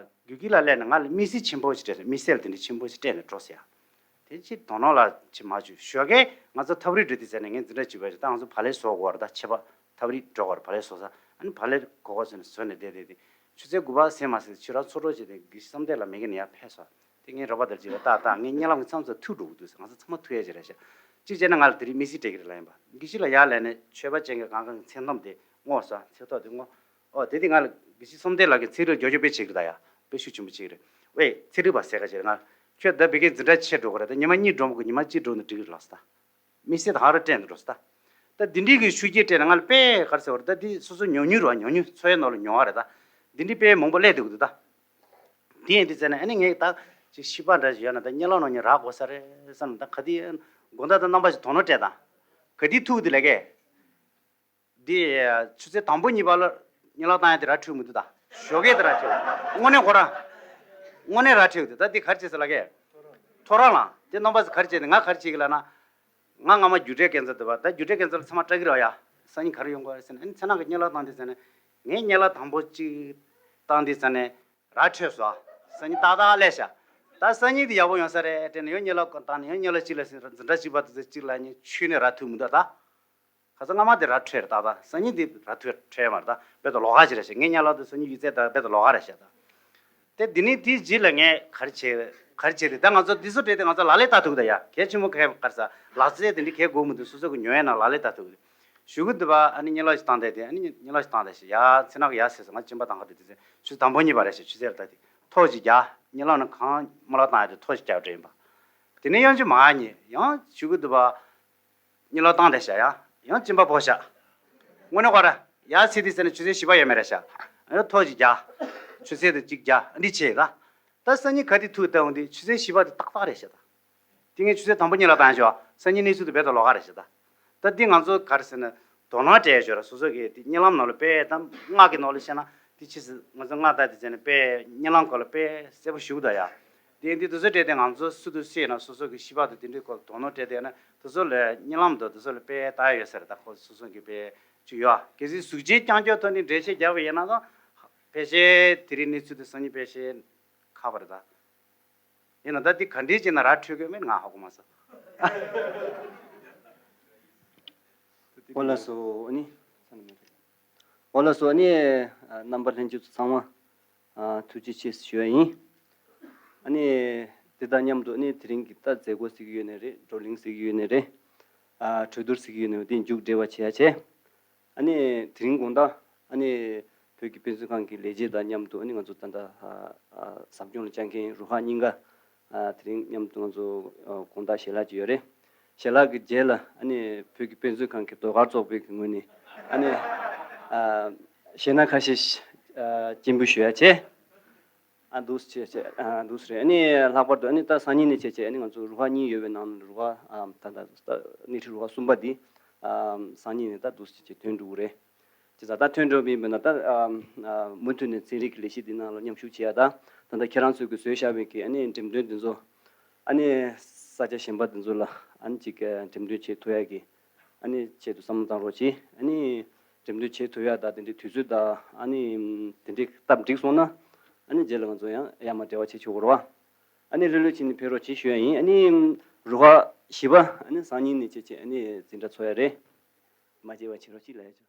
རྒྱུག་ཁྱི་ལ་སླེབས་ནས་ང་ལ་དམིགས་བསལ་ཆེན་པོ་ཞིག་སྤྲད། དམིགས་བསལ་དེ་འདྲ་ཆེན་པོ་ཞིག་སྤྲད་ནས་འགྲོ་ཟེར་ཡ། དེ་ཅིག་དོ་སྣང་ལ་ཅིག་མ་བྱུང་། ཞོགས་ཀས་ང་ཚོ་ཐབ་རིག་འགྲོ་དུས་ཟེར་ནས་ངས་འཛིན་གྲྭ་བཅུ་པ་ཞིག་ད་ང་ཚོ་བག་ལེབ་བཟོ་དགོས་རེད་ད། ཆད་པ་ཐབ་རིག་འགྲོ་དགོས་རེད། བག་ལེབ་བཟོ་ས། ཨ་ནི་བག་ལེབ་གོ་གོ་ཟེར་ནས་བཟོས་ནས་བསྡད་བསྡད་དེ། ཆུ་ཚོད་དགུ་པ་ཟིན་མ་ཟིན་ཕྱི་ར་ཚོགས་གྲོལ་བྱས་ཏེ་དགེ་བཤེས་བསམ་གཏན་ལགས་མ་གི་ནས་ཡར་ཕེབས་སོང་། དེ་ངའི་རོགས་པ་དེར་ཅིག་ལ་ལྟ་ལྟ། ངའི་གཉིད་ལམ་གྱི་མཚམས་སུ་ཐུག་འགྲོ་གི་འདུག་ཟེར། ང་ཚོ་ཚང་མ་ཐུག་ཡས་ཅིག་རེད་ཤག་གཅིག་བྱས་ན་ང་ལ་དེ་རིང་དམིགས་བསལ་སྤྲད་ཀྱི་རེད་ལབ་ཡིན་པ། དགེ་བཤེས་ལགས་ཡར་སླེབས་ནས་ཆོས་པ་ཅན་གྱི་གང་ག་གི་མཚན་ཐོ་དེ་བསྔོགས་སོང་། ཚིག་ཐོ་དེ་བསྔོགས། ཨོ་དེ་དུས་ང་ལ་དགེ་བཤེས་བསམ་གཏན་ལགས་ཀྱིས་ཚན་རིག་ལ་རྒྱབ་སྐྱོར་དཔེ་བྱེད་ཀྱི་རེད་ད་ཡ། དཔེ་ཤུགས་ཆེན་པོ་བྱེད་ཀྱི་རེད། ཝེ་ཚན་རིག་པ་ཟེར་ག་ཅིག་རེད། ང་ཁྱོད་ད་ཕ་གིར་འཛིན་གྲྭ་ཕྱིར་འགྲོ་དགོས་རེད། ད་ཉི་མ་གཉིས་འགྲོ་མི་དགོས། ཉི་མ་གཅིག་འགྲོ་ན་འགྲིག་གི་རེད་ལབ་སོང་ད། དམིགས་བསལ་ད་ག་རེ་སྤྲད་ནས་འགྲོ་སོང་ད། ད་འདི་འདྲའི་གི་ཤུགས་རྐྱེན་སྤྲད་ན་ང་ལ་དཔེ་ག་རེ་ཟེར་བ་རེད། ད་འདི་སོ་སོ་མྱོང་མྱོང་རེད་བ། མྱོང་མྱོང་འཚོ་བའི་ནང་ལ་མྱོང་བ་རེད་ད། འདི་འདྲའི་དཔེ་མང་པོ་སླེབས་བསྡད་ཀྱི་འདུག་ད། དེ་ཡིན་དུས་ཙང་ནས་ཨ་ནི་ངས་ད་ཅིག་ཤི་པ་འདྲ་ཞིག་ཡོད་ན་ད་གཉིད་ལམ་ནང་ནས་རག་དགོས་ས་རེད་བསམ་ནས། ད་ག་དུས་དགོང་དག་ད་རྣམ་པ་ཞིག་དོ་སྣང་སྤྲད་དང་། ག་དུས་ཐུག་དེ་ལས་ཀས། འདི་ཆུ་ཚོད་དང་པོ་གཉིས་པ་ལ་གཉིད་ལམ་བཏང་ཡ་དེ་ར་འཕྲོད་མི་འདུག་ད་ཞོགས་ཀས་དེ་ར་འཕྲོད། དངོས་གནས་ཁོ་རང་། དངོས་གནས་ར་འཕྲོད་དེ་ད་འདི་ག་རེ་བྱས་ཟེར་ལ་ཀས། ཐོ་རངས་ལ་དེ་རྣམ་པ་ཚོ་ག་རེ་བྱས་ནས་ང་ག་རེ་བྱེད་ཀྱི་ལབ་ན། ང་སྔ་མ་རྒྱུ་འབྲས་ཀན་སར་འདུག་པ། ད་རྒྱུ་འབྲས་ཀན་སར་ལ་ཚང་མ་སྐྲག་གི་རེད་བ་ཡ། སང་ཉིན་ག་རེ་ཡོང་གི་རེད་ཟེར་ནས། ཨ་ནི་མཚན་ནག་གི་གཉིད་ལམ་བཏང་དུས་ཙང་ནས། ངས་གཉིད་ལམ་དང་པོ་གཅིག་བཏང་དུས་ཙང་ནས་ར་འཕྲོད་སོང་། སང་ཉིན་ཏག་ཏག་སླེབས་ཤག་ད་སང་ཉིན་དེ་ཡག་པོ་ཡོང་ས་རེད་དྲན་ནས་ཡང་གཉིད་ལམ་བཏང་ནས་ཡང་གཉིད་ལམ་གཅིག་ལ་ཟིན་འཛིན་གྲྭ་གཅིག་པ་དེ་ཚོ་གཅིག་ལ་གཉིད་ཆོད་ནས་ར་ཐུག་མི་འདུག་ད། ཁ་སང་སྔ་མ་དེ་ར་འཕྲོད་རེད། ཏག་ཏག་སང་ཉིན་དེ་ར་འཕྲོད་འཕྲོད་མ་རེད། ད་རྦད་དེ་ལོགས་ཀ་ཞིག་རེད་ཤག་ངས་གཉིད་ལམ་དེ་སང་ཉིན་ཡོད་ཚད་ད་རྦད་དེ་ལོགས་ཀ་རེད་ཤག་ད། དེ་འདི་ནས་དེའི་རྗེས་ལ་ངས་ག་རེ་བྱས་ག་རེ་བྱས་ཏེ། ད་ང་ཚོ་འདི་ཚོ་སྤྲད་དེ་ང་ཚོ་ལག་ལེན་བསྟར་ཐུབ་ཀྱི་ད་ཡ། གལ་ཆེན་པོ་གལ་ག་རེ་ཟ། ལག་རྩལ་དེ་འདྲ་གལ་དགོས་མི་འདུག་སོ་སོ་གི་ཉོ་ཡས་ནང་ལག་ལེན་བསྟར་ཐུབ་ཀྱི་རེད། གཞུག་གུ་འདི་པ་ཨ་ནི་གཉིད་ལམ་ཞིག་བཏང་བསྡད་དེ། ཨ་ནི་གཉིད་ལམ་ཞིག་བཏང་བསྡད་ཤག་ཡ་མཚན་ནག་གི་ཡ་ཟེར་སོང་། ང་སྤྱིན་པ་བཏང་ག་དེ་དུས་ཚོད་ཆུ་ཚོད་དང་པོ་གཉིས་པ་རེད་ཤག་ཆུ་ཚོད་རེ་ད་དེ་ཐོག་ཅིག་རྒྱག་གཉིད་ལམ་ནང་གང་རྨི་ལམ་བཏང་ཡ་དེ་ཐོག་ཅིག་རྒྱག་འདྲ་ཡིན་པ། དེ་ནས་ཡང་ཅིག་མར་ཉལ། ཡང་གཞུག་གུ་འདི་པ། གཉིད་ལམ་བཏང་བསྡད་ཤག་ཡ། ཡང་སྤྱིན་པ་ཕོག་ཤག་དངོས་གནས་ཁོ་ར། ཡ་ཟེར་དུས་ཙང་ནས་ཆུ་ཚོད་བཞི་པ་ཡོད་མེད་རེད་ཤག་ཨ་ཐོག་ཅིག་རྒྱག་ཆུ་ཚོད་དེ་གཅིག་རྒྱག་འདི་བྱས་ད། ད་སང་ཉིན་ག་དུས་ཐུག་ལྟ་འོང་དུས་ཆུ་ཚོད་བཞི་པ་དེ་ཏག་ཏག་རེད་ཤག་ད། དེ་ངས་ཆུ་ཚོད་དང་པོ་གཉིད་ལམ་བཏང་ཤག་སང་ཉིན་གནས་ཚུལ་དེ་རྦད་དེ་ལོགས་ཀ་རེད་ཤག་ད། ད་འདི་ང་ཚོ་ག་རེ་ཟེར་ན། དོ་སྣང་སྤྲད་ཡ་ཞོར་སོ་སོ་གི་དེ་གཉིད་ལམ་ནང་ལ་དཔེ་ད་སྔགས་ཀྱི་ནང་ལ་བཤད་ན་དེ་ཕྱིས་སུ་ང་ཚོ་སྔགས་བཏང་དུས་ཙང་ནས་དཔེ་གཉིད་ལམ་སྐོར་ལ་དཔེ་གསལ་པོ་ཞུ་གི་འདུག་ཡ། དེ་འདི་དེ་ཚོ་སྤྲད་དེ་ང་ཚོ་སུ་དང་སུ་ཡིན་ན་སོ་སོ་གི་ཤི་པ་དང་དེ་འདྲའི་སྐོར་དོ་སྣང་སྤྲད་དེ་ན་དེ་ཚོ་ལ་གཉིད་ལམ་དང་དེ་ཚོ་ལ་དཔེ་ལྟ་ཡ་ཡོད་ས་རེད། ད་ཁོ་སོ་སོ་གི་དཔེ་ཅིག་ཡོད། གལ་སྲིད་གཟུགས་ཅན་རྐྱང་ཕྱོགས་ཐོག་ནས་འགྲེལ་བཤད་རྒྱག་པ་ཡིན་ན་ད་ཕལ་ཆེར་དེ་རིང་གནས་ཚུལ་དེ་སང་ཉིན་ཕལ་ཆེར་ཁག་པ་རེད་ད། ཡིན་ན་ད་འདི་ག་འདྲས་བྱས་ན་ར་འཕྲོད་དགོས་མེད་ང་ཧ་གོ་མ་སོང་། འོ་ལགས་སོ། ཨ་ནི། འོ་ལགས་སོ། ཨ་ནི། རྣམ་པ་ལྷན་རྒྱས་ཚོ་ཚང་མ་ཐུགས་རྗེ་ཆེ་ཞུ་ཡ་ཡིན། ཨ་ནི། དེ་དང་མཉམ་དུ་ཨ་ནི་དེ་རིང་གི་ད་མཛད་སྒོ་ཟེར་གྱི་ཡོད་ནའི་རེད། བགྲོ་གླེང་ཟེར་གྱི་ཡོད་ནའི་རེད། གྲོས་བསྡུར་ཟེར་གྱི་ཡོད་ནའི་རེད། དེ་མཇུག་སྒྲིལ་བ་བྱེད་ཡ་བྱས། ཨ་ནི་དེ་རིང་དགོང་དག་ཨ་ནི་བོད་ཀྱི་དཔེ་མཛོད་ཁང་གི་ལས་བྱེད་དང་མཉམ་དུ་ཨ་ནི་ང་ཚོ་ད་ལྟ་ཨ་ཨ་ཟབ་སྦྱོང་ལ་བཅར་མཁན་རུ་ཁག་གཉིས་ཀ་ཨ་དེ་རིང་མཉམ་དུ་ང་ཚོ་ཨ་དགོང་དག་ཞལ་ལག་ཅིག་ཡོད་རེད། ཞལ་ལག་གི་རྗེས་ལ་ཨ་ནི་བོད་ཀྱི་དཔེ་མཛོད་ཁང་གི་ཟློས་གར་ཚོགས་པའི་གི་ངོས་ནས་ཨ་ནི་ཨ་གཞས་སྣ་ཁ་ཤས་ཤ་ཨ་སྤྱན་འབུལ་ཞུ་ཡ་བྱས། ཨ་འདུག་སེ་བྱས་བྱས། ཨ་འདུག་སེ་རེད། ཨ་ནི་ལྷག་པར་དུ་ཨ་ནི་ད་སང་ཉིན་ནས་བྱས་བྱས་ཨ་ནི་ང་ཚོ་རུ་ཁག་གཉིས་ཡོད་པའི་ནང་ནས་རུ་ཁག་ཨ་ད་ད་ད་སྣེ་ཁྲིད་རུ་ཁག་གསུམ་པ་འདི་ཨ་སང་ཉིན་ནས་ད་འདུག་སེ་བྱས་ཐོན་འགྲོ་གི་རེད། བྱས་ཙང་ད་ཐོན་འགྲོ་བ་ཡིན་པ་ན་ད་ཨ་ཨ་མུ་མཐུད་ནས་ཚན་རིག་གི་ལས་གཞི་འདི་ནང་ལ་མཉམ་ཞུགས་བྱེད་ཡ་དང་། ད་ལྟ་ཁྱེད་རང་ཚོས་ཀྱི་བཟོས་བཞག་པའི་གི་ཨ་ནི་འགྲེམས་སྟོན་འདི་ཚོ་ཨ་ནི་ས་ཆ་གཞན་པ་འདི་ཚོ་ལ་ཨ་ནི་ཅིག་འགྲེམས་སྟོན་བྱེད་ཐུབ་ཡ་གི་ཨ་ནི་ཆེད་དུ་བསམ་བློ་བཏང་རོགས་གྱིས། ཨ་ནི་འགྲེམས་སྟོན་བྱེད་ཐུབ་ཡ་དང་དེ་འདྲའི་དུས་ཚོད་དང་ཨ་ནི་དེ་འདྲའི་སྟབས་འགྲིག་སོང་ན་ཨ་ནི་རྗེས་ལ་ང་ཚོ་ཡང་ཡར་མར་འབྲེལ་བ་བྱེད་ཆོག་གི་རེད་བ། ཨ་ནི་ལྷོད་ལྷོད་བྱས་ནས་ཕེབས་རོགས་གྱིས་ཞུ་ཡ་ཡིན། ཨ་ནི་རུ་ཁག་བཞི་པ་ཨ་ནི་སང་ཉིན་ནས་བྱས་བྱས་ཨ་ནི་འཛིན་གྲྭ་ཚོགས་ཡ་རེད། མ་བརྗེད་པ་བྱེད་རོགས་གྱིས་ལབ་ཡ་ཆོག